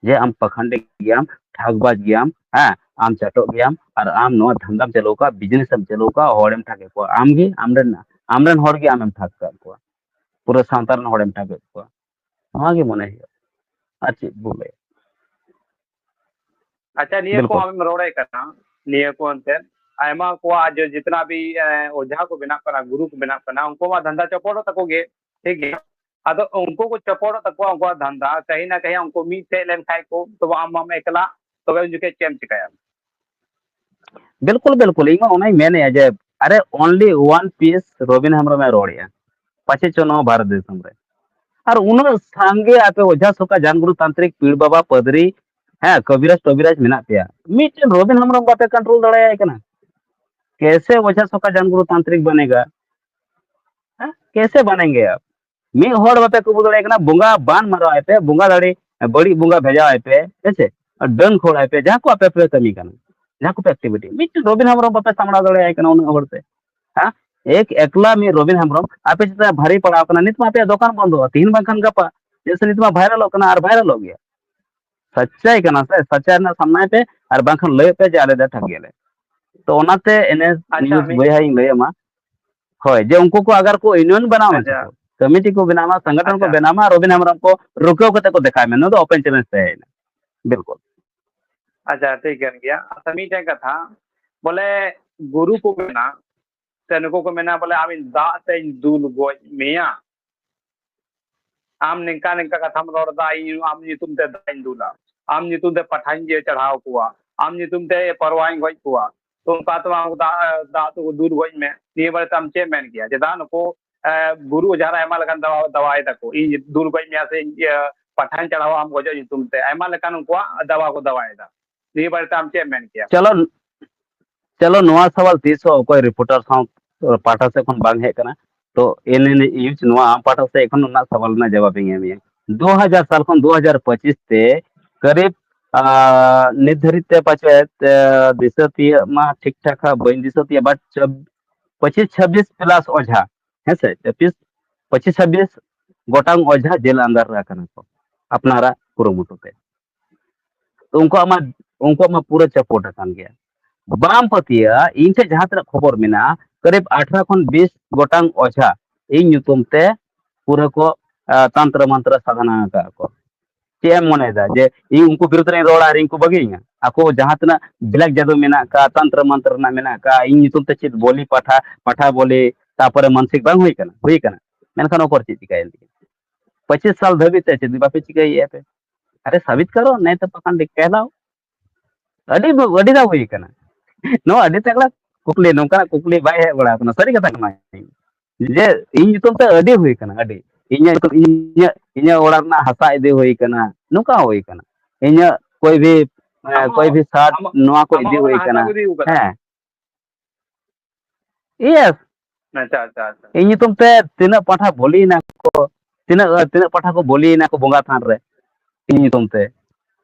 ᱡᱮ ᱟᱢ ᱯᱟᱠᱷᱟᱱᱰᱤ ᱜᱮᱭᱟᱢ, ᱴᱷᱟᱜᱽᱵᱟᱡᱽ ᱜᱮᱭᱟᱢ, ᱦᱮᱸ, ᱟᱢ ᱪᱟᱴᱚᱜ ᱜᱮᱭᱟᱢ, ᱟᱨ ᱟᱢ ᱱᱚᱣᱟ ᱫᱷᱟᱱᱫᱟᱢ ᱪᱟᱹᱞᱩ ᱟᱠᱟᱫ, ᱵᱤᱡᱽᱱᱮᱥ ᱮᱢ ᱪᱟᱹᱞᱩ ᱟᱠᱟᱫ, ᱦᱚᱲᱮᱢ ᱴᱷᱟᱜᱮᱫ ᱠᱚᱣᱟ, ᱟᱢ ᱜᱮ, ᱟᱢ ᱨᱮᱱ, ᱟᱢ ᱨᱮᱱ ᱦᱚᱲ ᱜᱮ ᱟᱢᱮᱢ ᱴᱷᱟᱜ ᱟᱠᱟᱫ ᱠᱚᱣᱟ, ᱯᱩᱨᱟᱹ ᱥᱟᱶᱛᱟ ᱨᱮᱱ ᱦᱚᱲᱮᱢ ᱴᱷᱟᱜᱮᱫ ᱠᱚᱣᱟ᱾ ᱱᱚᱣᱟ ᱜᱮ ᱢᱚᱱᱮ ᱦᱩᱭᱩᱜᱼᱟ, ᱟᱨ ᱪᱮᱫ ᱵᱚ ᱞᱟᱹᱭᱟ᱾ ᱟᱪᱪᱷᱟ, ᱱᱤᱭᱟᱹ ᱠᱚ ᱵᱤᱞᱠᱩᱞ᱾ ᱟᱢᱮᱢ ᱨᱚᱲᱮᱫ ᱠᱟᱱᱟ, ᱱᱤᱭᱟᱹ ᱠᱚ ᱮᱱᱛᱮᱫ ᱟᱭᱢᱟ ᱠᱚᱣᱟᱜ ᱡᱮ ᱡᱤᱛᱱᱟ ᱵᱷᱤ, ᱮ, ᱚᱡᱷᱟ ᱠᱚ ᱵᱮᱱᱟᱜ ᱠᱟᱱᱟ, ᱜᱩᱨᱩ ᱠᱚ ᱵᱮᱱᱟᱜ ᱠᱟᱱᱟ, ᱩᱱᱠᱩ ᱢᱟ ᱫᱷᱟᱱᱫᱟ ᱪᱚᱯᱚᱞᱚᱜ ᱛᱟᱠᱚ ᱜᱮ, ᱴᱷᱤᱠ ᱜᱮᱭᱟ᱾ ᱟᱫᱚ ᱩᱱᱠᱩ ᱠᱚ ᱪᱚᱯᱚᱞᱚᱜ ᱛᱟᱠᱚᱣᱟ, ᱩᱱᱠᱩᱣᱟᱜ ᱫᱷᱟᱱᱫᱟ ᱠᱟᱹᱦᱤ ᱱᱟ ᱠᱟᱹᱦᱤ ᱩᱱᱠᱩ ᱢᱤᱫ ᱥᱮᱫ ᱞᱮᱱ ᱠᱷᱟᱡ ᱠᱚ, ᱛᱚᱵᱮ ᱟᱢ ᱢᱟᱢ ᱮᱠᱞᱟ, ᱛᱚᱵᱮ ᱩᱱ ᱡᱚᱠᱷᱮᱡ ᱪᱮᱫ ᱮᱢ ᱪᱤᱠᱟᱹᱭᱟ? ᱵᱤᱞᱠᱩᱞ, ᱵᱤᱞᱠᱩᱞ, ᱤᱧ ᱢᱟ ᱚᱱᱟᱧ ᱢᱮᱱᱮᱫᱼᱟ ᱡᱮ, ᱟᱨᱮ, only one piece ᱨᱚᱵᱤᱱ ᱦᱮᱢᱵᱨᱚᱢᱮ ᱨᱚᱲᱮᱫᱼᱟ, ᱯᱟᱪᱮ ᱪᱚ ᱱᱚᱣᱟ ᱵᱷᱟᱨᱚᱛ ᱫᱤᱥᱚᱢ ᱨᱮ᱾ ᱟᱨ ᱩᱱᱟᱹᱜ ᱥᱟᱸᱜᱮ ᱟᱯᱮ ᱚᱡᱷᱟ ᱥᱚᱠᱟ, ᱡᱟᱱᱜᱩᱨᱩ, ᱛᱟᱱᱛᱨᱤᱠ, ᱯᱤᱲ ᱵᱟᱵᱟ, ᱯᱟᱫᱽᱨᱤ, ᱦᱮᱸ, ᱠᱚᱵᱤᱨᱟᱡᱽ ᱴᱚᱵᱤᱨᱟᱡᱽ ᱢᱮᱱᱟᱜ ᱯᱮᱭᱟ, ᱢᱤᱫᱴᱮᱱ ᱨᱚᱵᱤᱱ ᱦᱮᱢᱵᱨᱚᱢ ᱵᱟᱯᱮ ᱠᱚᱱᱴᱨᱳᱞ ᱫᱟᱲᱮᱭᱟᱭ ᱠᱟᱱᱟ᱾ ᱠᱮᱥᱮ ᱚᱡᱷᱟ ᱥᱚᱠᱟ, ᱡᱟᱱᱜᱩᱨᱩ, ᱛᱟᱱᱛᱨᱤᱠ ᱵᱟᱱᱮᱜᱟ? ᱦᱮᱸ, ᱠᱮᱥᱮ ᱵᱟᱱᱮᱝᱜᱮ ᱟᱯ? ᱢᱤᱫ ᱦᱚᱲ ᱵᱟᱯᱮ ᱠᱟᱹᱵᱩ ᱫᱟᱲᱮᱭᱟᱭ ᱠᱟᱱᱟ, ᱵᱚᱸᱜᱟ ᱵᱟᱝ ᱢᱟᱨᱟᱣ ᱟᱭ ᱯᱮ, ᱵᱚᱸᱜᱟ ᱫᱟᱲᱮ ᱵᱟᱹᱲᱤᱡ ᱵᱚᱸᱜᱟ ᱵᱷᱮᱡᱟᱣ ᱟᱭ ᱯᱮ, ᱦᱮᱸ ᱥᱮ? ᱰᱟᱹᱱ ᱠᱷᱳᱲ ᱟᱭ ᱯᱮ, ᱡᱟᱦᱟᱸ ᱠᱚ ᱟᱯᱮ ᱯᱮ ᱠᱟᱹᱢᱤ ᱠᱟᱱᱟ, ᱡᱟᱦᱟᱸ ᱠᱚᱯᱮ ᱮᱠᱴᱤᱵᱷᱤᱴᱤ, ᱢᱤᱫᱴᱮᱱ ᱨᱚᱵᱤᱱ ᱦᱮᱢᱵᱨᱚᱢ ᱵᱟᱯᱮ ᱥᱟᱢᱵᱲᱟᱣ ᱫᱟᱲᱮᱭᱟᱭ ᱠᱟᱱᱟ ᱩᱱᱟᱹᱜ ᱦᱚᱲ ᱛᱮ, ᱦᱮᱸ? ᱮᱠ ᱮᱠᱞᱟ ᱢᱤᱫ ᱨᱚᱵᱤᱱ ᱦᱮᱢᱵᱨᱚᱢ ᱟᱯᱮ ᱪᱮᱛᱟᱱ ᱨᱮ ᱵᱷᱟᱨᱤ ᱯᱟᱲᱟᱣ ᱠᱟᱱᱟ, ᱱᱤᱛ ᱢᱟ ᱟᱯᱮᱭᱟᱜ ᱫᱚᱠᱟᱱ ᱵᱚᱱᱫᱚᱜᱼᱟ, ᱛᱤᱦᱤᱧ ᱵᱟᱝᱠᱷᱟᱱ ᱜᱟᱯᱟ᱾ ᱪᱮᱫᱟᱜ ᱥᱮ ᱱᱤᱛ ᱢᱟ ᱵᱷᱟᱭᱨᱟᱞᱚᱜ ᱠᱟᱱᱟ ᱟᱨ ᱵᱷᱟᱭᱨᱟᱞᱚᱜ ᱜᱮᱭᱟ᱾ ᱥᱟᱪᱟᱭ ᱠᱟᱱᱟ ᱥᱮ, ᱥᱟᱪᱟᱭ ᱨᱮᱱᱟᱜ ᱥᱟᱢᱱᱟᱭ ᱯᱮ ᱟᱨ ᱵᱟᱝᱠᱷᱟᱱ ᱞᱟᱹᱭ ᱯᱮ ᱡᱮ ᱟᱞᱮ ᱫᱚ ᱴᱷᱟᱠ ᱜᱮᱭᱟᱞᱮ᱾ ᱛᱚ ᱚᱱᱟᱛᱮ ᱮᱱᱮ ᱟᱪᱪᱷᱟ, ᱱᱤᱭᱩᱡ ᱢᱤᱫ ᱵᱚᱭᱦᱟᱧ ᱞᱟᱹᱭ ᱟᱢᱟ, ᱦᱳᱭ, ᱡᱮ ᱩᱱᱠᱩ ᱠᱚ ᱟᱜᱟᱨ ᱠᱚ ᱤᱭᱩᱱᱤᱭᱚᱱ ᱵᱮᱱᱟᱣ ᱟᱪᱪᱷᱟ᱾ ᱠᱚᱢᱤᱴᱤ ᱠᱚ ᱵᱮᱱᱟᱣᱟ, ᱥᱚᱝᱜᱚᱴᱷᱚᱱ ᱠᱚ ᱟᱪᱪᱷᱟ᱾ ᱵᱮᱱᱟᱣᱟ, ᱨᱚᱵᱤᱱ ᱦᱮᱢᱵᱨᱚᱢ ᱠᱚ ᱨᱩᱠᱟᱹᱣ ᱠᱟᱛᱮ ᱠᱚ ᱫᱮᱠᱷᱟᱣ ᱢᱮ, ᱱᱚᱣᱟ ᱫᱚ ᱳᱯᱮᱱ ᱪᱮᱞᱮᱧᱡᱽ ᱛᱟᱦᱮᱸᱭᱮᱱᱟ᱾ ᱵᱤᱞᱠᱩᱞ᱾ ᱟᱪᱪᱷᱟ, ᱴᱷᱤᱠ ᱠᱟᱱ ᱜᱮᱭᱟ᱾ ᱟᱪᱪᱷᱟ, ᱢᱤᱫᱴᱮᱱ ᱠᱟᱛᱷᱟ, ᱵᱚᱞᱮ ᱜᱩᱨᱩ ᱠᱚ ᱢᱮᱱᱟ, ᱥᱮ ᱱᱩᱠᱩ ᱠᱚ ᱢᱮᱱᱟ ᱵᱚᱞᱮ ᱟᱢ ᱫᱟᱜ ᱛᱮᱧ ᱫᱩᱞ ᱜᱚᱡ ᱢᱮᱭᱟ, ᱟᱢ ᱱᱤᱝᱠᱟ ᱱᱤᱝᱠᱟ ᱠᱟᱛᱷᱟᱢ ᱨᱚᱲ ᱮᱫᱟ, ᱤᱧ ᱟᱢ ᱧᱩᱛᱩᱢ ᱛᱮ ᱫᱟᱜ ᱤᱧ ᱫᱩᱞᱟ, ᱟᱢ ᱧᱩᱛᱩᱢ ᱛᱮ ᱯᱟᱴᱷᱟᱧ ᱤᱭᱟᱹ ᱪᱟᱲᱦᱟᱣ ᱠᱚᱣᱟ, ᱟᱢ ᱧᱩᱛᱩᱢ ᱛᱮ ᱯᱟᱨᱣᱟᱧ ᱜᱚᱡ ᱠᱚᱣᱟ, ᱛᱚ ᱚᱱᱠᱟ ᱛᱚ ᱵᱟᱝ, ᱫᱟᱜ, ᱫᱟᱜ ᱛᱮᱠᱚ ᱫᱩᱞ ᱜᱚᱡ ᱢᱮ᱾ ᱱᱤᱭᱟᱹ ᱵᱟᱨᱮᱛᱮ ᱟᱢ ᱪᱮᱫ ᱮᱢ ᱢᱮᱱ ᱠᱮᱭᱟ? ᱪᱮᱫᱟᱜ ᱱᱩᱠᱩ, ᱮ, ᱜᱩᱨᱩ ᱚᱡᱷᱟ ᱨᱮ ᱟᱭᱢᱟ ᱞᱮᱠᱟᱱ ᱫᱟᱣᱟ, ᱫᱟᱣᱟᱭ ᱫᱟᱠᱚ, ᱤᱧ ᱫᱩᱞ ᱜᱚᱡ ᱢᱮᱭᱟ ᱥᱮ ᱤᱧ, ᱤᱭᱟᱹ, ᱯᱟᱴᱷᱟᱧ ᱪᱟᱲᱦᱟᱣᱟ ᱟᱢ ᱜᱚᱡᱚᱜ ᱧᱩᱛᱩᱢ ᱛᱮ, ᱟᱭᱢᱟ ᱞᱮᱠᱟᱱ ᱩᱱᱠᱩᱣᱟᱜ ᱫᱟᱣᱟ ᱠᱚ ᱫᱟᱣᱟᱭᱮᱫᱟ᱾ ᱱᱤᱭᱟᱹ ᱵᱟᱨᱮᱛᱮ ᱟᱢ ᱪᱮᱫ ᱮᱢ ᱢᱮᱱ ᱠᱮᱭᱟ? ᱪᱚᱞᱚ, ᱪᱚᱞᱚ, ᱱᱚᱣᱟ ᱥᱟᱣᱟᱞ ᱛᱤᱥ ᱦᱚᱸ ᱚᱠᱚᱭ ᱨᱤᱯᱳᱨᱴᱟᱨ ᱥᱟᱶ ᱯᱟᱦᱴᱟ ᱥᱮᱫ ᱠᱷᱚᱱ ᱵᱟᱝ ᱦᱮᱡ ᱠᱟᱱᱟ᱾ ᱛᱚ ᱮᱱ ᱮᱱ ᱱᱤᱭᱩᱡᱽ ᱱᱚᱣᱟ ᱟᱢ ᱯᱟᱦᱴᱟ ᱥᱮᱫ ᱠᱷᱚᱱ ᱚᱱᱟ ᱥᱟᱣᱟᱞ ᱨᱮᱱᱟᱜ ᱡᱟᱣᱟᱵ ᱤᱧ ᱮᱢᱮᱭᱟ᱾ ᱫᱩ ᱦᱟᱡᱟᱨ ᱥᱟᱞ ᱠᱷᱚᱱ ᱫᱩ ᱦᱟᱡᱟᱨ ᱯᱚᱸᱪᱤᱥ ᱛᱮ ᱠᱟᱨᱤᱵ, ᱟᱨ, ᱱᱤᱛ ᱫᱷᱟᱹᱨᱤᱡ ᱛᱮ ᱯᱟᱪᱮᱫ, ᱮ, ᱫᱤᱥᱟᱹ ᱛᱤᱭᱟᱹᱜ ᱢᱟ ᱴᱷᱤᱠ ᱴᱷᱟᱠ ᱦᱟᱸᱜ ᱵᱟᱹᱧ ᱫᱤᱥᱟᱹ ᱛᱤᱭᱟᱹᱜ, but ᱪᱚᱵ-, ᱯᱚᱸᱪᱤᱥ ᱪᱷᱟᱵᱵᱤᱥ ᱯᱞᱟᱥ ᱚᱡᱷᱟ, ᱦᱮᱸ ᱥᱮ, ᱪᱷᱟᱵᱵᱤᱥ, ᱯᱚᱸᱪᱤᱥ ᱪᱷᱟᱵᱵᱤᱥ ᱜᱚᱴᱟᱝ ᱚᱡᱷᱟ ᱡᱮᱞ ᱟᱱᱫᱟᱨ ᱨᱮ ᱟᱠᱟᱱᱟ ᱠᱚ ᱟᱯᱱᱟᱨᱟᱜ ᱠᱩᱨᱩᱢᱩᱴᱩ ᱛᱮ᱾ ᱛᱚ ᱩᱱᱠᱩᱣᱟᱜ ᱢᱟ, ᱩᱱᱠᱩᱣᱟᱜ ᱢᱟ ᱯᱩᱨᱟᱹ ᱪᱟᱯᱚᱴ ᱟᱠᱟᱱ ᱜᱮᱭᱟ᱾ ᱵᱟᱢ ᱯᱟᱹᱛᱭᱟᱹᱜᱼᱟ, ᱤᱧ ᱴᱷᱮᱱ ᱡᱟᱦᱟᱸ ᱛᱤᱱᱟᱹᱜ ᱠᱷᱚᱵᱚᱨ ᱢᱮᱱᱟᱜᱼᱟ, ᱠᱟᱨᱤᱵ ᱟᱴᱷᱨᱚ ᱠᱷᱚᱱ ᱵᱤᱥ ᱜᱚᱴᱟᱝ ᱚᱡᱷᱟ ᱤᱧ ᱧᱩᱛᱩᱢ ᱛᱮ ᱯᱩᱨᱟᱹ ᱠᱚ, ᱟ, ᱛᱟᱱᱛᱨᱚ ᱢᱟᱱᱛᱨᱚ ᱥᱟᱫᱷᱟᱱᱟ ᱟᱠᱟᱫ ᱠᱚ᱾ ᱪᱮᱫ ᱮᱢ ᱢᱚᱱᱮᱭᱮᱫᱟ ᱡᱮ ᱤᱧ ᱩᱱᱠᱩ ᱵᱤᱨᱩᱫᱷ ᱨᱮᱧ ᱨᱚᱲᱟ ᱟᱨ ᱤᱧ ᱠᱚ ᱵᱟᱹᱜᱤᱭᱟᱹᱧᱟ? ᱟᱠᱚ ᱡᱟᱦᱟᱸ ᱛᱤᱱᱟᱹᱜ ᱵᱞᱮᱠ ᱡᱟᱫᱩ ᱢᱮᱱᱟᱜ ᱟᱠᱟᱫ, ᱛᱟᱱᱛᱨᱚ ᱢᱟᱱᱛᱨᱚ ᱨᱮᱱᱟᱜ ᱢᱮᱱᱟᱜ ᱟᱠᱟᱫ, ᱤᱧ ᱧᱩᱛᱩᱢ ᱛᱮ ᱪᱮᱫ ᱵᱚᱞᱤ ᱯᱟᱴᱷᱟ, ᱯᱟᱴᱷᱟ ᱵᱚᱞᱤ, ᱛᱟᱨᱯᱚᱨᱮ ᱢᱟᱱᱥᱤᱠ ᱵᱟᱝ ᱦᱩᱭ ᱟᱠᱟᱱᱟ? ᱦᱩᱭ ᱟᱠᱟᱱᱟ᱾ ᱢᱮᱱᱠᱷᱟᱱ ᱚᱠᱚᱨ ᱪᱮᱫ ᱪᱤᱠᱟᱹᱭᱮᱱ ᱛᱤᱧᱟ? ᱯᱚᱸᱪᱤᱥ ᱥᱟᱞ ᱫᱷᱟᱹᱵᱤᱡ ᱛᱮ ᱪᱮᱫ ᱵᱟᱯᱮ ᱪᱤᱠᱟᱹᱭᱮᱫᱼᱟ ᱯᱮ? ᱟᱨᱮ ᱥᱟᱵᱤᱛ ᱠᱟᱨᱚ, ᱱᱮᱭ ᱛᱚ ᱯᱟᱠᱷᱟᱱ ᱰᱤ ᱠᱮᱦᱞᱟᱣ᱾ ᱟᱹᱰᱤ, ᱟᱹᱰᱤ ᱫᱷᱟᱣ ᱦᱩᱭ ᱟᱠᱟᱱᱟ᱾ ᱱᱚᱣᱟ ᱟᱹᱰᱤ ᱛᱟᱜᱲᱟ ᱠᱩᱠᱞᱤ, ᱱᱚᱝᱠᱟᱱᱟᱜ ᱠᱩᱠᱞᱤ ᱵᱟᱭ ᱦᱮᱡ ᱵᱟᱲᱟ ᱟᱠᱟᱱᱟ, ᱥᱟᱹᱨᱤ ᱠᱟᱛᱷᱟ ᱠᱟᱱᱟ᱾ ᱡᱮ ᱤᱧ ᱧᱩᱛᱩᱢ ᱛᱮ ᱟᱹᱰᱤ ᱦᱩᱭ ᱟᱠᱟᱱᱟ, ᱟᱹᱰᱤ᱾ ᱤᱧᱟᱹᱜ ᱧᱩᱛᱩᱢ, ᱤᱧᱟᱹᱜ, ᱤᱧᱟᱹᱜ ᱚᱲᱟᱜ ᱨᱮᱱᱟᱜ ᱦᱟᱥᱟ ᱤᱫᱤ ᱦᱩᱭ ᱟᱠᱟᱱᱟ, ᱱᱚᱝᱠᱟ ᱦᱚᱸ ᱦᱩᱭ ᱟᱠᱟᱱᱟ᱾ ᱤᱧᱟᱹᱜ ᱠᱚᱭ ᱵᱷᱤ, ᱟᱢ ᱠᱚᱭ ᱦᱚᱸ, ᱵᱷᱤ ᱥᱟᱴ ᱟᱢ, ᱱᱚᱣᱟ ᱠᱚ ᱟᱢᱟᱜ ᱤᱫᱤ ᱦᱚᱸ ᱦᱩᱭ ᱚᱱᱟ ᱦᱟᱥᱟ ᱟᱠᱟᱱᱟ᱾ ᱠᱚ ᱤᱫᱤ ᱟᱠᱟᱫᱟ? ᱦᱮᱸ, ᱤᱭᱮᱥ᱾ ᱟᱪᱪᱷᱟ, ᱟᱪᱪᱷᱟ, ᱟᱪᱪᱷᱟ᱾ ᱤᱧ ᱧᱩᱛᱩᱢ ᱛᱮ ᱛᱤᱱᱟᱹᱜ ᱯᱟᱴᱷᱟ ᱵᱚᱞᱤᱭᱮᱱᱟ ᱠᱚ, ᱛᱤᱱᱟᱹᱜ, ᱛᱤᱱᱟᱹᱜ ᱯᱟᱴᱷᱟ ᱠᱚ ᱵᱚᱞᱤᱭᱮᱱᱟ ᱠᱚ ᱵᱚᱸᱜᱟ ᱛᱷᱟᱱ ᱨᱮ ᱤᱧ ᱧᱩᱛᱩᱢ ᱛᱮ᱾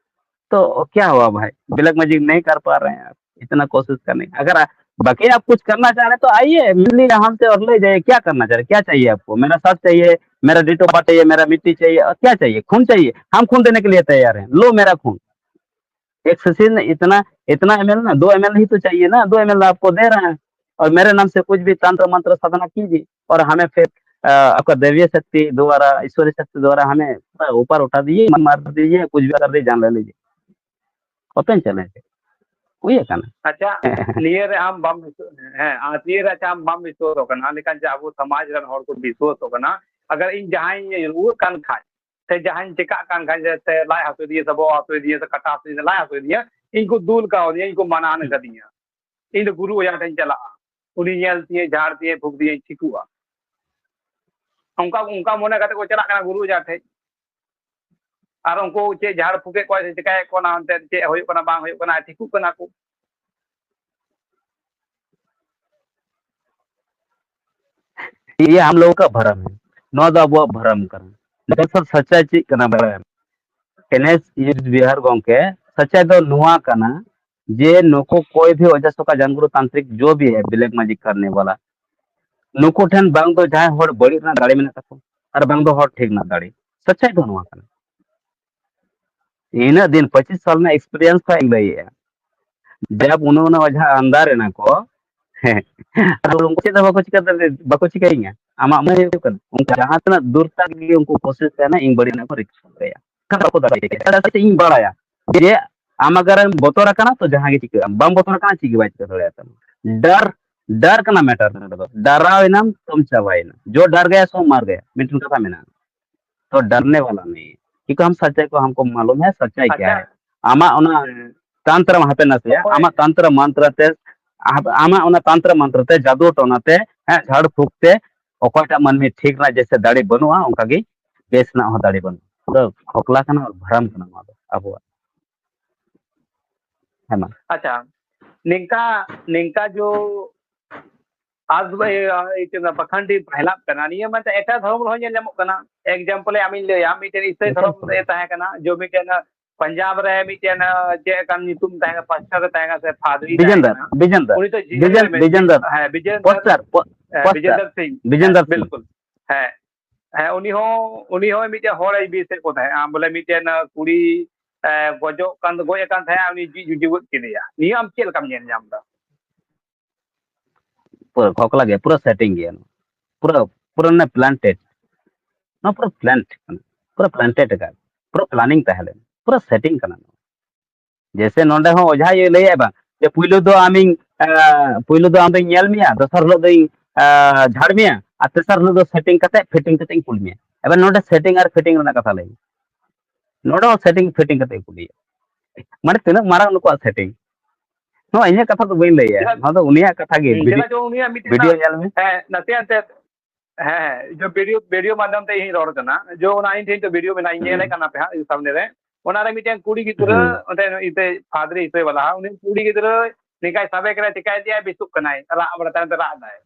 तो क्या हुआ भाई, ब्लैक मैजिक नहीं कर पा रहे हैं आप, इतना कोशिश करने का। अगर आ-, बाकी आप कुछ करना चाह रहे तो आइए, मिलिए हमसे और ले जाइए। क्या करना चाह रहे, क्या चाहिए आपको? मेरा सर चाहिए, मेरा डेट ऑफ बर्थ चाहिए, मेरा मिट्टी चाहिए, और क्या चाहिए? खून चाहिए, हम खून देने के लिए तैयार हैं, लो मेरा खून। एक सीसी इतना, इतना एमएल ना, दो एमएल ही तो चाहिए ना, दो एमएल आपको दे रहे हैं। और मेरे नाम से कुछ भी तंत्र मंत्र साधना कीजिए और हमें फिर अ, आपका दैवीय शक्ति द्वारा, ईश्वरीय शक्ति द्वारा हमें ऊपर उठा दीजिए, मार दीजिए, कुछ भी कर दीजिए, जान ले लीजिए। ᱚᱛᱮᱧ ᱪᱮᱞᱮᱧᱡᱽ ᱦᱩᱭ ᱟᱠᱟᱱᱟ᱾ ᱟᱪᱪᱷᱟ, ᱱᱤᱭᱟᱹ ᱨᱮ ᱟᱢ ᱵᱟᱢ ᱵᱤᱥᱣᱟᱹ-, ᱦᱮᱸ, ᱟᱨ ᱱᱤᱭᱟᱹ ᱨᱮ ᱟᱪᱪᱷᱟ, ᱟᱢ ᱵᱟᱢ ᱵᱤᱥᱣᱟᱹᱥᱚᱜ ᱠᱟᱱᱟ, ᱞᱮᱠᱟᱱ ᱡᱮ ᱟᱵᱚ ᱥᱚᱢᱟᱡᱽ ᱨᱮᱱ ᱦᱚᱲ ᱠᱚ ᱵᱤᱥᱣᱟᱹᱥᱚᱜ ᱠᱟᱱᱟ, ᱟᱜᱟᱨ ᱤᱧ ᱡᱟᱦᱟᱸᱭ ᱨᱩᱣᱟᱹᱜ ᱠᱟᱱ ᱠᱷᱟᱡ, ᱥᱮ ᱡᱟᱦᱟᱸᱭ ᱪᱮᱠᱟᱜ ᱠᱟᱱ ᱠᱷᱟᱡ, ᱥᱮ ᱞᱟᱡ ᱦᱟᱹᱥᱩᱭᱮᱫᱤᱧᱟ, ᱥᱮ ᱵᱚᱦᱚᱜ ᱦᱟᱹᱥᱩᱭᱮᱫᱤᱧᱟ, ᱥᱮ ᱠᱟᱴᱟ ᱦᱟᱹᱥᱩᱭᱮᱫᱤᱧᱟ, ᱞᱟᱡ ᱦᱟᱹᱥᱩᱭᱮᱫᱤᱧᱟ, ᱤᱧ ᱠᱚ ᱫᱩᱞ ᱠᱟᱣᱫᱤᱧᱟ, ᱤᱧ ᱠᱚ ᱢᱟᱱᱟᱱ ᱠᱟᱫᱤᱧᱟ, ᱤᱧ ᱫᱚ ᱜᱩᱨᱩ ᱚᱡᱷᱟ ᱴᱷᱮᱱ ᱤᱧ ᱪᱟᱞᱟᱜᱼᱟ, ᱩᱱᱤ ᱧᱮᱞ ᱛᱤᱧᱟᱹ, ᱡᱷᱟᱲ ᱛᱤᱧᱟᱹ, ᱯᱷᱩᱠ ᱛᱤᱧᱟᱹ, ᱴᱷᱤᱠᱚᱜᱼᱟ᱾ ᱚᱱᱠᱟ, ᱚᱱᱠᱟ ᱢᱚᱱᱮ ᱠᱟᱛᱮ ᱠᱚ ᱪᱟᱞᱟᱜ ᱠᱟᱱᱟ ᱜᱩᱨᱩ ᱚᱡᱷᱟ ᱴᱷᱮᱡ᱾ ᱟᱨ ᱩᱱᱠᱩ ᱪᱮᱫ ᱡᱷᱟᱲ ᱯᱷᱩᱠᱮᱫ ᱠᱚᱣᱟ ᱥᱮ ᱪᱮᱠᱟᱭᱮᱫ ᱠᱚᱣᱟ, ᱚᱱᱟ ᱦᱟᱱᱛᱮ ᱪᱮᱫ ᱦᱩᱭᱩᱜ ᱠᱟᱱᱟ ᱵᱟᱝ ᱦᱩᱭᱩᱜ ᱠᱟᱱᱟ, ᱴᱷᱤᱠᱚᱜ ᱠᱟᱱᱟ ᱠᱚ᱾ ये हम लोगों का भरम है, ᱱᱚᱣᱟ ᱫᱚ ᱟᱵᱚᱣᱟᱜ ᱵᱷᱚᱨᱚᱢ ᱠᱟᱱᱟ᱾ ᱫᱚᱨᱟᱥᱚᱞ ᱥᱟᱪᱟᱭ ᱪᱮᱫ ᱠᱟᱱᱟ ᱵᱟᱲᱟᱭᱟᱢ? ᱮᱱ ᱮᱥ ᱤᱭᱩ ᱵᱤᱦᱟᱨ ᱜᱚᱢᱠᱮ, ᱥᱟᱪᱟᱭ ᱫᱚ ᱱᱚᱣᱟ ᱠᱟᱱᱟ ᱡᱮ ᱱᱩᱠᱩ ᱠᱚᱭ ᱵᱷᱤ ᱚᱡᱷᱟ ᱥᱚᱠᱟ ᱡᱟᱱᱜᱩᱨᱩ ᱛᱟᱱᱛᱨᱤᱠ ᱡᱚ ᱵᱷᱤ ᱦᱮ ᱵᱞᱮᱠ ᱢᱮᱡᱤᱠ ᱠᱟᱨᱱᱮ ᱣᱟᱞᱟ, ᱱᱩᱠᱩ ᱴᱷᱮᱱ ᱵᱟᱝ ᱫᱚ ᱡᱟᱦᱟᱸᱭ ᱦᱚᱲ ᱵᱟᱹᱲᱤᱡ ᱨᱮᱱᱟᱜ ᱫᱟᱲᱮ ᱢᱮᱱᱟᱜ ᱛᱟᱠᱚᱣᱟ, ᱟᱨ ᱵᱟᱝ ᱫᱚ ᱦᱚᱲ ᱴᱷᱤᱠ ᱨᱮᱱᱟᱜ ᱫᱟᱲᱮ᱾ ᱥᱟᱪᱟᱭ ᱫᱚ ᱱᱚᱣᱟ ᱠᱟᱱᱟ᱾ ᱤᱱᱟᱹᱜ ᱫᱤᱱ ᱯᱚᱸᱪᱤᱥ ᱥᱟᱞ ᱨᱮᱱᱟᱜ ᱮᱠᱥᱯᱮᱨᱤᱭᱮᱱᱥ ᱠᱷᱚᱱ ᱤᱧ ᱞᱟᱹᱭᱮᱜᱼᱟ᱾ ᱡᱟᱵ ᱩᱱᱟᱹᱜ ᱩᱱᱟᱹᱜ ᱚᱡᱷᱟ ᱟᱱᱫᱟᱨ ᱮᱱᱟ ᱠᱚ, ᱦᱮᱸ, ᱟᱫᱚ ᱩᱱᱠᱩ ᱪᱮᱫ ᱦᱚᱸ ᱵᱟᱠᱚ ᱪᱤᱠᱟᱹ ᱫᱟᱲᱮ-, ᱵᱟᱠᱚ ᱪᱤᱠᱟᱹᱭᱤᱧᱟ᱾ ᱟᱢᱟᱜ ᱢᱚᱱᱮ ᱦᱩᱭᱩᱜ ᱠᱟᱱᱟ, ᱩᱱᱠᱩ ᱡᱟᱦᱟᱸ ᱛᱤᱱᱟᱹᱜ ᱫᱩᱨ ᱛᱟᱠ ᱜᱮ ᱩᱱᱠᱩ ᱠᱳᱥᱤᱥ ᱛᱟᱦᱮᱱᱟ, ᱤᱧ ᱵᱟᱹᱲᱤᱡ ᱨᱮᱱᱟᱜ ᱠᱚ ᱨᱤᱠᱟᱹ ᱫᱟᱲᱮᱭᱟᱜᱼᱟ᱾ ᱠᱷᱟᱱ ᱵᱟᱠᱚ ᱫᱟᱲᱮᱭᱟᱜᱼᱟ᱾ ᱪᱮᱫᱟᱜ ᱥᱮ ᱤᱧ ᱵᱟᱲᱟᱭᱟ ᱡᱮ ᱟᱢ ᱟᱜᱟᱨᱮᱢ ᱵᱚᱛᱚᱨ ᱟᱠᱟᱱᱟ ᱛᱚ ᱡᱟᱦᱟᱸ ᱜᱮ ᱪᱤᱠᱟᱹᱜᱼᱟ, ᱵᱟᱢ ᱵᱚᱛᱚᱨ ᱟᱠᱟᱱᱟ ᱪᱮᱫ ᱜᱮ ᱵᱟᱭ ᱪᱤᱠᱟᱹ ᱫᱟᱲᱮᱭᱟᱜ ᱛᱟᱢᱟ᱾ ᱰᱟᱨ, ᱰᱟᱨ ᱠᱟᱱᱟ ᱢᱮᱴᱟᱨ ᱱᱚᱰᱮ ᱫᱚ᱾ ᱰᱟᱨᱟᱣ ᱮᱱᱟᱢ ᱛᱚᱢ ᱪᱟᱵᱟᱭᱮᱱᱟ᱾ ᱡᱚ ᱰᱟᱨ ᱜᱟᱭᱟ ᱥᱚ ᱢᱟᱨ ᱜᱟᱭᱟ, ᱢᱤᱫᱴᱮᱱ ᱠᱟᱛᱷᱟ ᱢᱮᱱᱟᱜᱼᱟ᱾ ᱛᱚ ᱰᱟᱨᱱᱮ ᱣᱟᱞᱟ ᱱᱮᱦᱤ, ᱠᱤᱭᱩᱠᱤ ᱦᱟᱢ ᱥᱟᱪᱟᱭ ᱠᱚ ᱦᱟᱢᱠᱚ ᱢᱟᱞᱩᱢ ᱦᱮ ᱥᱟᱪᱟᱭ ᱠᱭᱟ ᱦᱮ᱾ ᱟᱢᱟᱜ ᱚᱱᱟ ᱛᱟᱱᱛᱨᱚ ᱦᱟᱯᱮ ᱱᱟᱥᱮᱭᱟ, ᱚᱠᱚᱭ ᱟᱢᱟᱜ ᱛᱟᱱᱛᱨᱚ ᱢᱟᱱᱛᱨᱚ ᱛᱮ, ᱟᱢᱟᱜ ᱚᱱᱟ ᱛᱟᱱᱛᱨᱚ ᱢᱟᱱᱛᱨᱚ ᱛᱮ, ᱡᱟᱫᱩ ᱴᱚᱱᱟ ᱛᱮ, ᱦᱮᱸ, ᱡᱷᱟᱲ ᱯᱷᱩᱸᱠ ᱛᱮ ᱚᱠᱚᱭᱴᱟᱜ ᱢᱟᱹᱱᱢᱤ ᱴᱷᱤᱠ ᱨᱮᱱᱟᱜ ᱡᱮᱥᱮ ᱫᱟᱲᱮ ᱵᱟᱹᱱᱩᱜᱼᱟ, ᱚᱱᱠᱟᱜᱮ ᱵᱮᱥ ᱨᱮᱱᱟᱜ ᱦᱚᱸ ᱫᱟᱲᱮ ᱵᱟᱹᱱᱩᱜᱼᱟ᱾ ᱯᱩᱨᱟᱹ ᱯᱷᱚᱠᱞᱟ ᱠᱟᱱᱟ ᱟᱨ ᱵᱷᱨᱚᱢ ᱠᱟᱱᱟ ᱱᱚᱣᱟ ᱫᱚ ᱟᱵᱚᱣᱟᱜ᱾ ᱦᱮᱸ ᱢᱟ᱾ ᱟᱪᱪᱷᱟ, ᱱᱤᱝᱠᱟ, ᱱᱤᱝᱠᱟ ᱡᱚ ᱟᱡ ᱵᱟᱭ, ᱮ, ᱪᱮᱫ ᱯᱟᱠᱷᱟᱱᱰᱤ ᱯᱷᱟᱭᱞᱟᱜ ᱠᱟᱱᱟ, ᱱᱤᱭᱟᱹ ᱢᱟᱱᱮ ᱮᱴᱟᱜ ᱫᱷᱚᱨᱚᱢ ᱨᱮᱦᱚᱸ ᱧᱮᱞ ᱧᱟᱢᱚᱜ ᱠᱟᱱᱟ᱾ ᱮᱠᱡᱟᱢᱯᱚᱞ ᱟᱢᱤᱧ ᱞᱟᱹᱭᱟ, ᱢᱤᱫᱴᱮᱱ ᱤᱥᱟᱹᱭ ᱫᱷᱚᱨᱚᱢ ᱨᱮ ᱛᱟᱦᱮᱸ ᱠᱟᱱᱟ, ᱡᱚ ᱢᱤᱫᱴᱮᱱ ᱯᱟᱧᱡᱟᱵᱽ ᱨᱮ ᱢᱤᱫᱴᱮᱱ, ᱟᱸ, ᱪᱮᱫ ᱞᱮᱠᱟᱱ ᱧᱩᱛᱩᱢ ᱛᱟᱦᱮᱸ ᱠᱟᱱᱟ, ᱯᱟᱥᱴᱚᱨ ᱮ ᱛᱟᱦᱮᱸ ᱠᱟᱱᱟ ᱥᱮ ᱯᱷᱟᱫᱽᱨᱤ ᱛᱟᱦᱮᱸ ᱵᱤᱡᱮᱱᱫᱟᱨ, ᱠᱟᱱᱟ? ᱵᱤᱡᱮᱱᱫᱟᱨ, ᱩᱱᱤ ᱫᱚ ᱡᱤᱦᱟᱹᱞ ᱵᱤᱡᱮᱱ-, ᱨᱮ ᱢᱮᱱᱟᱭᱟ᱾ ᱵᱤᱡᱮᱱᱫᱟᱨ, ᱦᱮᱸ, ᱵᱤᱡᱮᱱᱫᱟᱨ, ᱯᱚᱥᱴᱟᱨ, ᱯᱚ-, ᱦᱮᱸ, ᱯᱚᱥᱴᱟᱨ, ᱵᱤᱡᱮᱱᱫᱟᱨ ᱥᱤᱝ᱾ ᱵᱤᱡᱮᱱᱫᱟᱨ ᱥᱤᱝ᱾ ᱵᱤᱞᱠᱩᱞ᱾ ᱦᱮᱸ, ᱦᱮᱸ, ᱩᱱᱤ ᱦᱚᱸ, ᱩᱱᱤ ᱦᱚᱸ ᱢᱤᱫᱴᱮᱱ ᱦᱚᱲ ᱮ ᱵᱤᱥ ᱮᱫ ᱠᱚ ᱛᱟᱦᱮᱸᱫ᱾ ᱟᱢ ᱵᱚᱞᱮ ᱢᱤᱫᱴᱮᱱ, ᱟᱸ, ᱠᱩᱲᱤ, ᱮ, ᱜᱚᱡᱚᱜ ᱠᱟᱱ, ᱜᱚᱡ ᱟᱠᱟᱱ ᱛᱟᱦᱮᱸᱫ, ᱩᱱᱤ ᱡᱤᱣᱤ ᱡᱩᱡᱩ ᱜᱚᱡ ᱠᱮᱫᱮᱭᱟ᱾ ᱱᱤᱭᱟᱹ ᱟᱢ ᱪᱮᱫ ᱞᱮᱠᱟᱢ ᱧᱮᱞ ᱧᱟᱢ ᱮᱫᱟ? ᱯᱩᱨᱟᱹ ᱠᱷᱚᱠᱞᱟ ᱜᱮ, ᱯᱩᱨᱟᱹ ᱥᱮᱴᱤᱝ ᱜᱮᱭᱟ᱾ ᱯᱩᱨᱟᱹ, ᱯᱩᱨᱟᱹ ᱚᱱᱟ ᱯᱞᱟᱱᱴᱮᱰ᱾ ᱱᱚᱣᱟ ᱯᱩᱨᱟᱹ ᱯᱞᱟᱱᱴ ᱠᱟᱱᱟ᱾ ᱯᱩᱨᱟᱹ ᱯᱞᱟᱱᱴᱮᱰ ᱟᱠᱟᱫ᱾ ᱯᱩᱨᱟᱹ ᱯᱞᱟᱱᱤᱝ ᱛᱟᱦᱮᱸ ᱞᱮᱱᱟ᱾ ᱯᱩᱨᱟᱹ ᱥᱮᱴᱤᱝ ᱠᱟᱱᱟ᱾ ᱡᱮᱭᱥᱮ ᱱᱚᱰᱮ ᱦᱚᱸ ᱚᱡᱷᱟᱭ ᱞᱟᱹᱭᱮᱫ ᱵᱟᱝ, ᱡᱮ ᱯᱩᱭᱞᱩ ᱫᱚ ᱟᱢᱤᱧ, ᱮ, ᱯᱩᱭᱞᱩ ᱫᱚ ᱟᱢ ᱫᱚᱧ ᱧᱮᱞ ᱢᱮᱭᱟ, ᱫᱚᱥᱟᱨ ᱦᱤᱞᱳᱜ ᱫᱚᱧ, ᱮ, ᱡᱷᱟᱲ ᱢᱮᱭᱟ, ᱟᱨ ᱛᱮᱥᱟᱨ ᱦᱤᱞᱳᱜ ᱫᱚ ᱥᱮᱴᱤᱝ ᱠᱟᱛᱮ, ᱯᱷᱤᱴᱤᱝ ᱠᱟᱛᱮ ᱤᱧ ᱠᱩᱞ ᱢᱮᱭᱟ᱾ ᱮᱵᱟᱨ ᱱᱚᱰᱮ ᱥᱮᱴᱤᱝ ᱟᱨ ᱯᱷᱤᱴᱤᱝ ᱨᱮᱱᱟᱜ ᱠᱟᱛᱷᱟ ᱞᱟᱹᱭ᱾ ᱱᱚᱰᱮ ᱦᱚᱸ ᱥᱮᱴᱤᱝ ᱯᱷᱤᱴᱤᱝ ᱠᱟᱛᱮ ᱠᱩᱞᱤᱭᱟ᱾ ᱢᱟᱱᱮ ᱛᱤᱱᱟᱹᱜ ᱢᱟᱨᱟᱝ ᱱᱩᱠᱩᱣᱟᱜ ᱥᱮᱴᱤᱝ᱾ ᱱᱚᱣᱟ ᱤᱧᱟᱹᱜ ᱠᱟᱛᱷᱟ ᱫᱚ ᱵᱟᱹᱧ ᱞᱟᱹᱭᱟ, ᱪᱮᱫᱟᱜ? ᱱᱚᱣᱟ ᱫᱚ ᱩᱱᱤᱭᱟᱜ ᱠᱟᱛᱷᱟ ᱜᱮ᱾ ᱦᱩᱸ, ᱵᱷᱤᱰᱤᱭᱳ, ᱪᱮᱫᱟᱜ ᱪᱚ ᱩᱱᱤᱭᱟᱜ ᱢᱤᱫᱴᱮᱱ ᱵᱷᱤᱰᱤᱭᱳ ᱱᱟ-, ᱧᱮᱞ ᱢᱮ᱾ ᱦᱮᱸ, ᱱᱟᱥᱮᱭᱟᱜ ᱮᱱᱛᱮᱫ, ᱦᱮᱸ, ᱦᱮᱸ, ᱡᱚ ᱵᱷᱤᱰᱤᱭᱳ, ᱵᱷᱤᱰᱤᱭᱳ ᱢᱟᱫᱽᱫᱷᱚᱢ ᱛᱮ ᱤᱧ ᱨᱚᱲ ᱠᱟᱱᱟ᱾ ᱡᱚ ᱚᱱᱟ ᱤᱧ ᱴᱷᱮᱱ ᱛᱚ ᱵᱷᱤᱰᱤᱭᱳ ᱢᱮᱱᱟᱜᱼᱟ, ᱤᱧ ᱧᱮᱞᱮᱫ ᱦᱩᱸ᱾ ᱠᱟᱱᱟ ᱯᱮ ᱦᱟᱸᱜ ᱤᱧ ᱥᱟᱢᱱᱮ ᱨᱮ᱾ ᱚᱱᱟ ᱨᱮ ᱢᱤᱫᱴᱮᱱ ᱠᱩᱲᱤ ᱜᱤᱫᱽᱨᱟᱹ, ᱦᱩᱸ᱾ ᱚᱸᱰᱮ ᱤᱛᱟᱹ ᱯᱷᱟᱫᱽᱨᱤ ᱤᱛᱟᱹ ᱵᱟᱞᱟ, ᱩᱱᱤ ᱠᱩᱲᱤ ᱜᱤᱫᱽᱨᱟᱹ ᱱᱤᱝᱠᱟᱭ ᱥᱟᱵᱮ ᱠᱟᱱᱟ, ᱪᱤᱠᱟᱭ ᱫᱤᱭᱟ, ᱵᱤᱥᱩᱜ ᱠᱟᱱᱟᱭ, ᱨᱟᱜ ᱵᱟᱲᱟ ᱛᱟᱭᱚᱢ ᱛᱮ ᱨᱟᱜ ᱫᱟᱭ᱾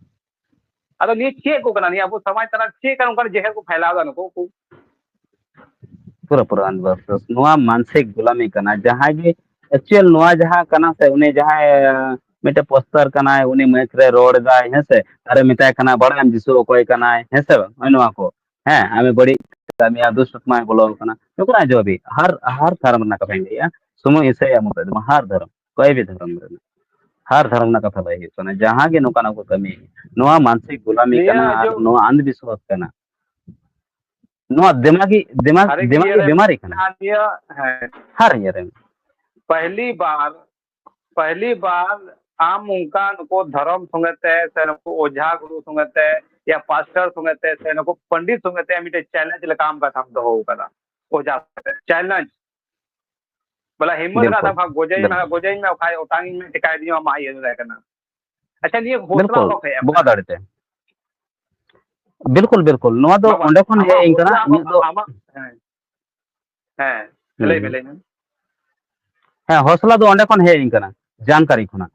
ᱟᱫᱚ ᱱᱤᱭᱟᱹ ᱪᱮᱫ ᱠᱚ ᱠᱟᱱᱟ? ᱱᱤᱭᱟᱹ ᱟᱵᱚ ᱥᱚᱢᱟᱡᱽ ᱛᱟᱞᱟ ᱨᱮ ᱪᱮᱫ ᱠᱟᱱᱟ ᱚᱱᱠᱟᱱ ᱡᱮᱦᱮᱞ ᱠᱚ ᱯᱷᱟᱭᱞᱟᱣ ᱮᱫᱟ ᱱᱩᱠᱩ ᱠᱚ? ᱯᱩᱨᱟᱹ, ᱯᱩᱨᱟᱹ ᱟᱱᱫᱷᱵᱤᱥᱣᱟᱥ᱾ ᱱᱚᱣᱟ ᱢᱟᱱᱥᱤᱠ ᱜᱩᱞᱟᱢᱤ ᱠᱟᱱᱟ᱾ ᱡᱟᱦᱟᱸᱭ ᱜᱮ actual ᱱᱚᱣᱟ ᱡᱟᱦᱟᱸ ᱠᱟᱱᱟ ᱥᱮ, ᱩᱱᱤ ᱡᱟᱦᱟᱸᱭ, ᱟᱸ, ᱢᱤᱫᱴᱮᱱ ᱯᱳᱥᱴᱟᱨ ᱠᱟᱱᱟᱭ, ᱩᱱᱤ ᱢᱟᱭᱤᱠ ᱨᱮ ᱨᱚᱲ ᱮᱫᱟᱭ, ᱦᱮᱸ ᱥᱮ? ᱟᱨᱮ ᱢᱮᱛᱟᱭ ᱠᱟᱱᱟ, "ᱵᱟᱲᱟᱭᱟᱢ ᱡᱤᱥᱩ ᱚᱠᱚᱭ ᱠᱟᱱᱟᱭ?" ᱦᱮᱸ ᱥᱮ ᱵᱟᱝ? ᱱᱚᱜᱼᱚᱭ ᱱᱚᱣᱟ ᱠᱚ᱾ ᱦᱮᱸ, ᱟᱢᱮ ᱵᱟᱹᱲᱤᱡ ᱠᱟᱹᱢᱤᱭᱟ, ᱫᱩᱥᱴ ᱟᱛᱢᱟᱭ ᱵᱚᱞᱚ ᱟᱠᱟᱱᱟ᱾ ᱱᱚᱝᱠᱟᱱᱟᱜ ᱡᱚᱵᱤ ᱦᱟᱨ, ᱦᱟᱨ ᱫᱷᱚᱨᱚᱢ ᱨᱮᱱᱟᱜ ᱠᱟᱛᱷᱟᱧ ᱞᱟᱹᱭᱮᱜᱼᱟ, ᱥᱩᱢᱩᱝ ᱤᱥᱟᱹᱭᱟᱜ ᱢᱚᱛᱚ ᱫᱚ ᱵᱟᱝ, ᱦᱟᱨ ᱫᱷᱚᱨᱚᱢ, ᱠᱚᱭ ᱵᱤ ᱫᱷᱚᱨᱚᱢ ᱨᱮᱱᱟᱜ, ᱦᱟᱨ ᱫᱷᱚᱨᱚᱢ ᱨᱮᱱᱟᱜ ᱠᱟᱛᱷᱟ ᱞᱟᱹᱭ ᱦᱩᱭᱩᱜ ᱠᱟᱱᱟ᱾ ᱡᱟᱦᱟᱸ ᱜᱮ ᱱᱚᱝᱠᱟᱱᱟᱜ ᱠᱚ ᱠᱟᱹᱢᱤ, ᱱᱚᱣᱟ ᱢᱟᱱᱥᱤᱠ ᱜᱩᱞᱟᱢᱤ ᱱᱤᱭᱟᱹ ᱠᱟᱱᱟ ᱟᱨ ᱡᱚ- ᱱᱚᱣᱟ ᱟᱱᱫᱷᱵᱤᱥᱣᱟᱥ ᱠᱟᱱᱟ᱾ ᱱᱚᱣᱟ ᱫᱮᱢᱟᱜᱤ, ᱫᱮᱢᱟᱜ, ᱥᱟᱹᱨᱤ ᱜᱮ ᱫᱮᱢᱟᱜᱤ ᱤᱭᱟᱹ ᱨᱮ ᱵᱮᱢᱟᱨᱤ ᱠᱟᱱᱟ᱾ ᱢᱮᱱᱟᱜᱼᱟ ᱱᱤᱭᱟᱹ, ᱦᱮᱸ᱾ ᱦᱟᱨ ᱤᱭᱟᱹ ᱨᱮ᱾ ᱯᱟᱦᱞᱤ ᱵᱟᱨ, ᱯᱟᱦᱞᱤ ᱵᱟᱨ ᱟᱢ ᱚᱱᱠᱟ ᱱᱩᱠᱩ ᱫᱷᱚᱨᱚᱢ ᱥᱚᱸᱜᱮ ᱛᱮ ᱥᱮ ᱱᱩᱠᱩ ᱚᱡᱷᱟ ᱜᱩᱨᱩ ᱥᱚᱸᱜᱮ ᱛᱮ ᱭᱟ ᱯᱟᱥᱴᱚᱨ ᱥᱚᱸᱜᱮ ᱛᱮ ᱥᱮ ᱱᱩᱠᱩ ᱯᱚᱱᱰᱤᱛ ᱥᱚᱸᱜᱮ ᱛᱮ ᱢᱤᱫᱴᱮᱡ ᱪᱮᱞᱮᱧᱡᱽ ᱞᱮᱠᱟ ᱟᱢ ᱠᱟᱛᱷᱟᱢ ᱫᱚᱦᱚ ᱟᱠᱟᱫᱟ᱾ ᱚᱡᱷᱟ ᱥᱚᱸᱜᱮ ᱛᱮ ᱪᱮᱞᱮᱧᱡᱽ᱾ ᱵᱚᱞᱮ ᱦᱤᱢᱢᱚᱛ ᱨᱮᱱᱟᱜ ᱵᱤᱞᱠᱩᱞ, ᱫᱟᱢ ᱦᱟᱸᱜ ᱜᱚᱡᱮᱧ ᱢᱮ, ᱵᱤᱞᱠᱩᱞ᱾ ᱜᱚᱡᱮᱧ ᱢᱮ, ᱚᱠᱟᱭ ᱚᱴᱟᱝ ᱤᱧ ᱢᱮ, ᱪᱮᱠᱟᱭ ᱫᱤᱧᱟ, ᱟᱢᱟᱜ ᱤᱭᱟᱹ ᱨᱮ ᱠᱟᱱᱟ᱾ ᱟᱪᱪᱷᱟ, ᱱᱤᱭᱟᱹ ᱦᱚᱸᱥᱞᱟ ᱵᱤᱞᱠᱩᱞ, ᱚᱠᱟ ᱠᱷᱚᱡ ᱮᱢ ᱵᱚᱦᱟ ᱠᱟᱱᱟ? ᱫᱟᱲᱮ ᱛᱮ᱾ ᱵᱤᱞᱠᱩᱞ, ᱵᱤᱞᱠᱩᱞ᱾ ᱱᱚᱣᱟ ᱫᱚ ᱵᱟᱵᱟ, ᱚᱸᱰᱮ ᱠᱷᱚᱱ ᱦᱮᱡ ᱟᱢᱟᱜ ᱟᱹᱧ ᱠᱟᱱᱟ, ᱦᱚᱸᱥᱞᱟ, ᱤᱧᱟᱹᱜ ᱟᱢᱟᱜ, ᱫᱚ ᱟᱢᱟᱜ, ᱦᱮᱸ, ᱦᱮᱸ, ᱦᱩᱸ, ᱞᱟᱹᱭ ᱢᱮ, ᱦᱩᱸ᱾ ᱞᱟᱹᱭ ᱢᱮ᱾ ᱦᱮᱸ, ᱦᱚᱸᱥᱞᱟ ᱫᱚ ᱚᱸᱰᱮ ᱠᱷᱚᱱ ᱦᱮᱡ ᱟᱹᱧ ᱠᱟᱱᱟ, ᱡᱟᱱᱠᱟᱨᱤ ᱠᱷᱚᱱᱟᱜ,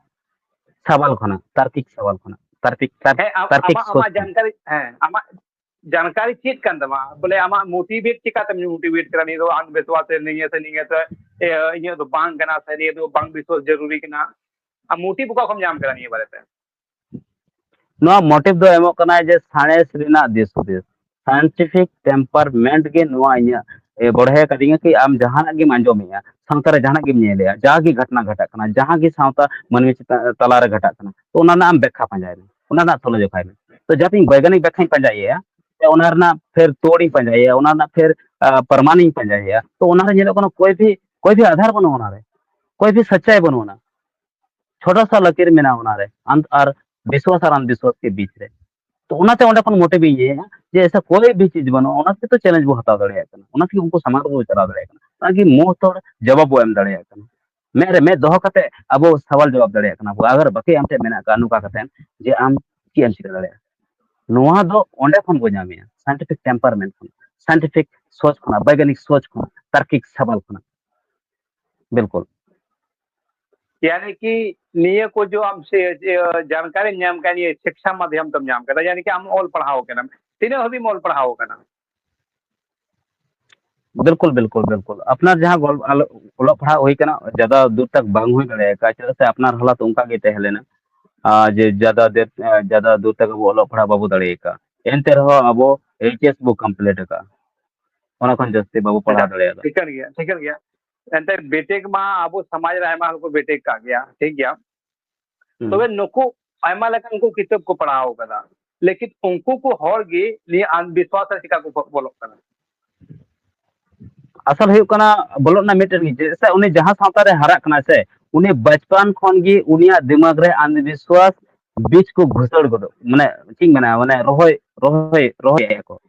ᱥᱟᱣᱟᱞ ᱠᱷᱚᱱᱟᱜ, ᱛᱟᱨᱠᱤᱠ ᱥᱟᱣᱟᱞ ᱠᱷᱚᱱᱟᱜ, ᱛᱟᱨᱠᱤᱠ, ᱛᱟᱨ-, ᱦᱮᱸ, ᱟᱢ-, ᱛᱟᱨᱠᱤᱠ ᱟᱢᱟᱜ, ᱥᱳᱪ ᱟᱢᱟᱜ ᱠᱷᱚᱱᱟᱜ᱾ ᱡᱟᱱᱠᱟᱨᱤ, ᱦᱮᱸ, ᱟᱢᱟᱜ ᱡᱟᱱᱠᱟᱨᱤ ᱪᱮᱫ ᱠᱟᱱ ᱛᱟᱢᱟ? ᱵᱚᱞᱮ ᱟᱢᱟᱜ ᱢᱳᱴᱤᱵᱷᱮᱴ ᱪᱤᱠᱟᱛᱮᱢ ᱢᱳᱴᱤᱵᱷᱮᱴ ᱠᱟᱱᱟ? ᱱᱤᱭᱟᱹ ᱫᱚ ᱟᱱᱫᱷᱵᱤᱥᱣᱟᱥ ᱥᱮ ᱱᱤᱭᱟᱹ ᱥᱮ ᱱᱤᱭᱟᱹ ᱥᱮ, ᱮ, ᱤᱧᱟᱹᱜ ᱫᱚ ᱵᱟᱝ ᱠᱟᱱᱟ ᱥᱮ ᱱᱤᱭᱟᱹ ᱫᱚ ᱵᱟᱝ ᱵᱤᱥᱣᱟᱥ ᱡᱟᱹᱨᱩᱨᱤ ᱠᱟᱱᱟ? ᱟᱢ ᱢᱳᱴᱤᱵᱷ ᱚᱠᱟ ᱠᱷᱚᱱ ᱧᱟᱢ ᱠᱟᱱᱟ ᱱᱤᱭᱟᱹ ᱵᱟᱨᱮᱛᱮ? ᱱᱚᱣᱟ ᱢᱳᱴᱤᱵᱷ ᱫᱚ ᱮᱢᱚᱜ ᱠᱟᱱᱟ ᱡᱮ ᱥᱟᱬᱮᱥ ᱨᱮᱱᱟᱜ ᱫᱤᱥ ᱦᱩᱫᱤᱥ, ᱥᱟᱭᱮᱱᱴᱤᱯᱷᱤᱠ ᱴᱮᱢᱯᱟᱨᱢᱮᱱᱴ ᱜᱮ ᱱᱚᱣᱟ ᱤᱧᱟᱹᱜ ᱮ, ᱵᱚᱲᱦᱮ ᱟᱠᱟᱫᱤᱧᱟ ᱠᱤ ᱟᱢ ᱡᱟᱦᱟᱱᱟᱜ ᱜᱮᱢ ᱟᱸᱡᱚᱢᱮᱜᱼᱟ, ᱥᱟᱶᱛᱟ ᱨᱮ ᱡᱟᱦᱟᱱᱟᱜ ᱜᱮᱢ ᱧᱮᱞᱮᱜᱼᱟ, ᱡᱟᱦᱟᱸ ᱜᱮ ᱜᱷᱚᱴᱚᱱᱟ ᱜᱷᱟᱴᱟᱜ ᱠᱟᱱᱟ, ᱡᱟᱦᱟᱸ ᱜᱮ ᱥᱟᱶᱛᱟ ᱢᱟᱹᱱᱢᱤ ᱪᱮᱛᱟᱱ, ᱛᱟᱞᱟᱨᱮ ᱜᱷᱟᱴᱟᱜ ᱠᱟᱱᱟ, ᱛᱚ ᱚᱱᱟ ᱨᱮᱱᱟᱜ ᱟᱢ ᱵᱮᱠᱠᱷᱟ ᱯᱟᱸᱡᱟᱭ ᱢᱮ, ᱚᱱᱟ ᱨᱮᱱᱟᱜ ᱛᱩᱞᱟᱹ ᱡᱚᱠᱷᱟᱭ ᱢᱮ᱾ ᱛᱚ ᱡᱟᱦᱟᱸ ᱤᱧ ᱵᱳᱭᱜᱟᱱᱤᱠ ᱵᱮᱠᱠᱷᱟᱧ ᱯᱟᱸᱡᱟᱭᱮᱜᱼᱟ, ᱥᱮ ᱚᱱᱟ ᱨᱮᱱᱟᱜ ᱯᱷᱮᱨ ᱛᱳᱲᱤᱧ ᱯᱟᱸᱡᱟᱭᱮᱜᱼᱟ, ᱚᱱᱟ ᱨᱮᱱᱟᱜ ᱯᱷᱮᱨ ᱟ, ᱯᱨᱚᱢᱟᱱᱤᱧ ᱯᱟᱸᱡᱟᱭᱮᱜᱼᱟ, ᱛᱚ ᱚᱱᱟᱨᱮ ᱧᱮᱞᱚᱜ ᱠᱟᱱᱟ ᱠᱚᱭ ᱵᱷᱤ ᱠᱚᱭ ᱵᱷᱤ ᱟᱫᱷᱟᱨ ᱵᱟᱹᱱᱩᱜᱼᱟ, ᱚᱱᱟᱨᱮ ᱠᱚᱭ ᱵᱷᱤ ᱥᱟᱪᱪᱟᱭ ᱵᱟᱹᱱᱩᱜᱼᱟ, ᱪᱷᱳᱴᱟ ᱥᱟ ᱞᱟᱠᱤᱨ ᱢᱮᱱᱟᱜᱼᱟ ᱚᱱᱟᱨᱮ, ᱟᱱ- ᱟᱨ ᱵᱤᱥᱣᱟᱥ ᱟᱨ ᱟᱱᱫᱤᱥᱣᱟᱥ ᱠᱮ ᱵᱤᱪ ᱨᱮ᱾ ᱛᱚ ᱚᱱᱟᱛᱮ ᱚᱸᱰᱮ ᱠᱷᱚᱱ ᱢᱳᱴᱤᱵᱷ ᱤᱧ ᱤᱭᱟᱹᱭᱟ ᱡᱮ ᱮᱥᱟ ᱠᱚᱭ ᱵᱷᱤ ᱪᱤᱡ ᱵᱟᱹᱱᱩᱜᱼᱟ, ᱚᱱᱟ ᱛᱮᱜᱮ ᱛᱚ ᱪᱮᱞᱮᱧᱡᱽ ᱵᱚ ᱦᱟᱛᱟᱣ ᱫᱟᱲᱮᱭᱟᱜ ᱠᱟᱱᱟ, ᱚᱱᱟ ᱛᱮᱜᱮ ᱩᱱᱠᱩ ᱥᱟᱢᱟᱝ ᱨᱮᱵᱚ ᱪᱟᱞᱟᱣ ᱫᱟᱲᱮᱭᱟᱜ ᱠᱟᱱᱟ᱾ ᱚᱱᱟᱜᱮ ᱢᱩᱸᱦ ᱛᱚᱲ ᱡᱚᱵᱟᱵ ᱵᱚ ᱮᱢ ᱫᱟᱲᱮᱭᱟᱜ ᱠᱟᱱᱟ, ᱢᱮᱫ ᱨᱮ ᱢᱮᱫ ᱫᱚᱦᱚ ᱠᱟᱛᱮ ᱟᱵᱚ ᱥᱟᱣᱟᱞ ᱡᱚᱵᱟᱵ ᱫᱟᱲᱮᱭᱟᱜ ᱠᱟᱱᱟ ᱵᱚ᱾ ᱟᱜᱟᱨ ᱵᱟᱹᱠᱤ ᱟᱢ ᱴᱷᱮᱱ ᱢᱮᱱᱟᱜ ᱠᱟᱜᱼᱟ ᱱᱚᱝᱠᱟ ᱠᱟᱛᱮ ᱡᱮ ᱟᱢ ᱪᱮᱫ ᱮᱢ ᱪᱤᱠᱟᱹ ᱫᱟᱲᱮᱭᱟᱜᱼᱟ, ᱱᱚᱣᱟ ᱫᱚ ᱚᱸᱰᱮ ᱠᱷᱚᱱ ᱵᱚ ᱧᱟᱢᱮᱜᱼᱟ, ᱥᱟᱭᱮᱱᱴᱤᱯᱷᱤᱠ ᱴᱮᱢᱯᱟᱨᱢᱮᱱᱴ ᱠᱷᱚᱱ, ᱥᱟᱭᱮᱱᱴᱤᱯᱷᱤᱠ ᱥᱳᱪ ᱠᱷᱚᱱᱟᱜ, ᱵᱳᱭᱜᱟᱱᱤᱠ ᱥᱳᱪ ᱠᱷᱚᱱᱟᱜ, ᱛᱟᱨᱠᱤᱠ ᱥᱟᱵᱟᱞ ᱠᱷᱚᱱᱟᱜ᱾ ᱵᱤᱞᱠᱩᱞ᱾ ᱭᱟᱱᱤ ᱠᱤ ᱱᱤᱭᱟᱹ ᱠᱚ ᱡᱚ ᱟᱢ ᱥᱮ ᱡᱟᱱᱠᱟᱨᱤ ᱧᱟᱢ ᱠᱟᱱ ᱱᱤᱭᱟᱹ ᱥᱤᱠᱥᱟ ᱢᱟᱫᱷᱭᱟᱢ ᱛᱮᱢ ᱧᱟᱢ ᱠᱟᱫᱟ, ᱭᱟᱱᱤ ᱠᱤ ᱟᱢ ᱚᱞ ᱯᱟᱲᱦᱟᱣ ᱠᱟᱱᱟᱢ, ᱛᱤᱱᱟᱹᱜ ᱦᱟᱹᱵᱤᱡ ᱮᱢ ᱚᱞ ᱯᱟᱲᱦᱟᱣ ᱠᱟᱱᱟ? ᱵᱤᱞᱠᱩᱞ ᱵᱤᱞᱠᱩᱞ ᱵᱤᱞᱠᱩᱞ, ᱟᱯᱱᱟᱨ ᱡᱟᱦᱟᱸ ᱜᱚᱞ-, ᱟᱞᱚ-, ᱚᱞᱚᱜ ᱯᱟᱲᱦᱟᱜ ᱦᱩᱭ ᱠᱟᱱᱟ, ᱡᱟᱫᱟ ᱫᱩᱨ ᱛᱟᱠ ᱵᱟᱝ ᱦᱩᱭ ᱫᱟᱲᱮ ᱟᱠᱟᱫ, ᱪᱮᱫᱟᱜ ᱥᱮ ᱟᱯᱱᱟᱨ ᱦᱟᱞᱟᱛ ᱚᱱᱠᱟ ᱜᱮ ᱛᱟᱦᱮᱸ ᱞᱮᱱᱟ᱾ ᱟᱨ ᱡᱮ ᱡᱟᱫᱟ ᱫᱮᱨ-, ᱡᱟᱫᱟ ᱫᱩᱨ ᱛᱟᱠ ᱟᱵᱚ ᱚᱞᱚᱜ ᱯᱟᱲᱦᱟᱜ ᱵᱟᱵᱚ ᱫᱟᱲᱮ ᱟᱠᱟᱫ, ᱮᱱᱛᱮ ᱨᱮᱦᱚᱸ ᱟᱵᱚ ᱮᱭᱤᱪ ᱮᱥ ᱵᱚ ᱠᱚᱢᱯᱞᱤᱴ ᱟᱠᱟᱫ, ᱚᱱᱟ ᱠᱷᱚᱱ ᱡᱟᱹᱥᱛᱤ ᱵᱟᱵᱚ ᱯᱟᱲᱦᱟᱣ ᱫᱟᱲᱮ ᱟᱠᱟᱫ᱾ ᱴᱷᱤᱠᱟᱹᱱ ᱜᱮᱭᱟ, ᱴᱷᱤᱠᱟᱹᱱ ᱜᱮᱭᱟ᱾ ᱮᱱᱛᱮ ᱵᱤᱴᱮᱠ ᱢᱟ ᱟᱵᱚ ᱥᱚᱢᱟᱡᱽ ᱨᱮ ᱟᱭᱢᱟ ᱦᱚᱲ ᱠᱚ ᱵᱤᱴᱮᱠ ᱠᱟᱜ ᱜᱮᱭᱟ, ᱴᱷᱤᱠ ᱜᱮᱭᱟ᱾ ᱦᱩᱸ᱾ ᱛᱚᱵᱮ ᱱᱩᱠᱩ ᱟᱭᱢᱟ ᱞᱮᱠᱟᱱ ᱠᱚ ᱠᱤᱛᱟᱹᱵ ᱠᱚ ᱯᱟᱲᱦᱟᱣ ᱠᱟᱫᱟ, ᱞᱮᱠᱤᱱ ᱩᱱᱠᱩ ᱠᱚ ᱦᱚᱲ ᱜᱮ ᱱᱤᱭᱟᱹ ᱟᱱᱫᱷᱵᱤᱥᱣᱟᱥ ᱨᱮ ᱪᱤᱠᱟ ᱠᱚ ᱵᱚᱞᱚᱜ ᱠᱟᱱᱟ? ᱟᱥᱚᱞ ᱦᱩᱭᱩᱜ ᱠᱟᱱᱟ, ᱵᱚᱞᱚᱜ ᱨᱮᱱᱟᱜ ᱢᱤᱫᱴᱮᱱ ᱜᱮ, ᱪᱮᱫᱟᱜ ᱥᱮ ᱩᱱᱤ ᱡᱟᱦᱟᱸ ᱥᱟᱶᱛᱟ ᱨᱮ ᱦᱟᱨᱟᱜ ᱠᱟᱱᱟᱭ ᱥᱮ, ᱩᱱᱤ ᱵᱟᱪᱯᱟᱱ ᱠᱷᱚᱱ ᱜᱮ ᱩᱱᱤᱭᱟᱜ ᱫᱤᱢᱟᱜᱽ ᱨᱮ ᱟᱱᱫᱷᱵᱤᱥᱣᱟᱥ ᱵᱤᱡ ᱠᱚ ᱜᱷᱩᱥᱟᱹᱲ ᱜᱚᱫᱚᱜ, ᱢᱟᱱᱮ ᱪᱮᱫ ᱤᱧ ᱢᱮᱱᱟ, ᱢᱟᱱᱮ ᱨᱚᱦᱚᱭ, ᱨᱚᱦᱚᱭ, ᱨᱚᱦᱚᱭ ᱟᱠᱚ᱾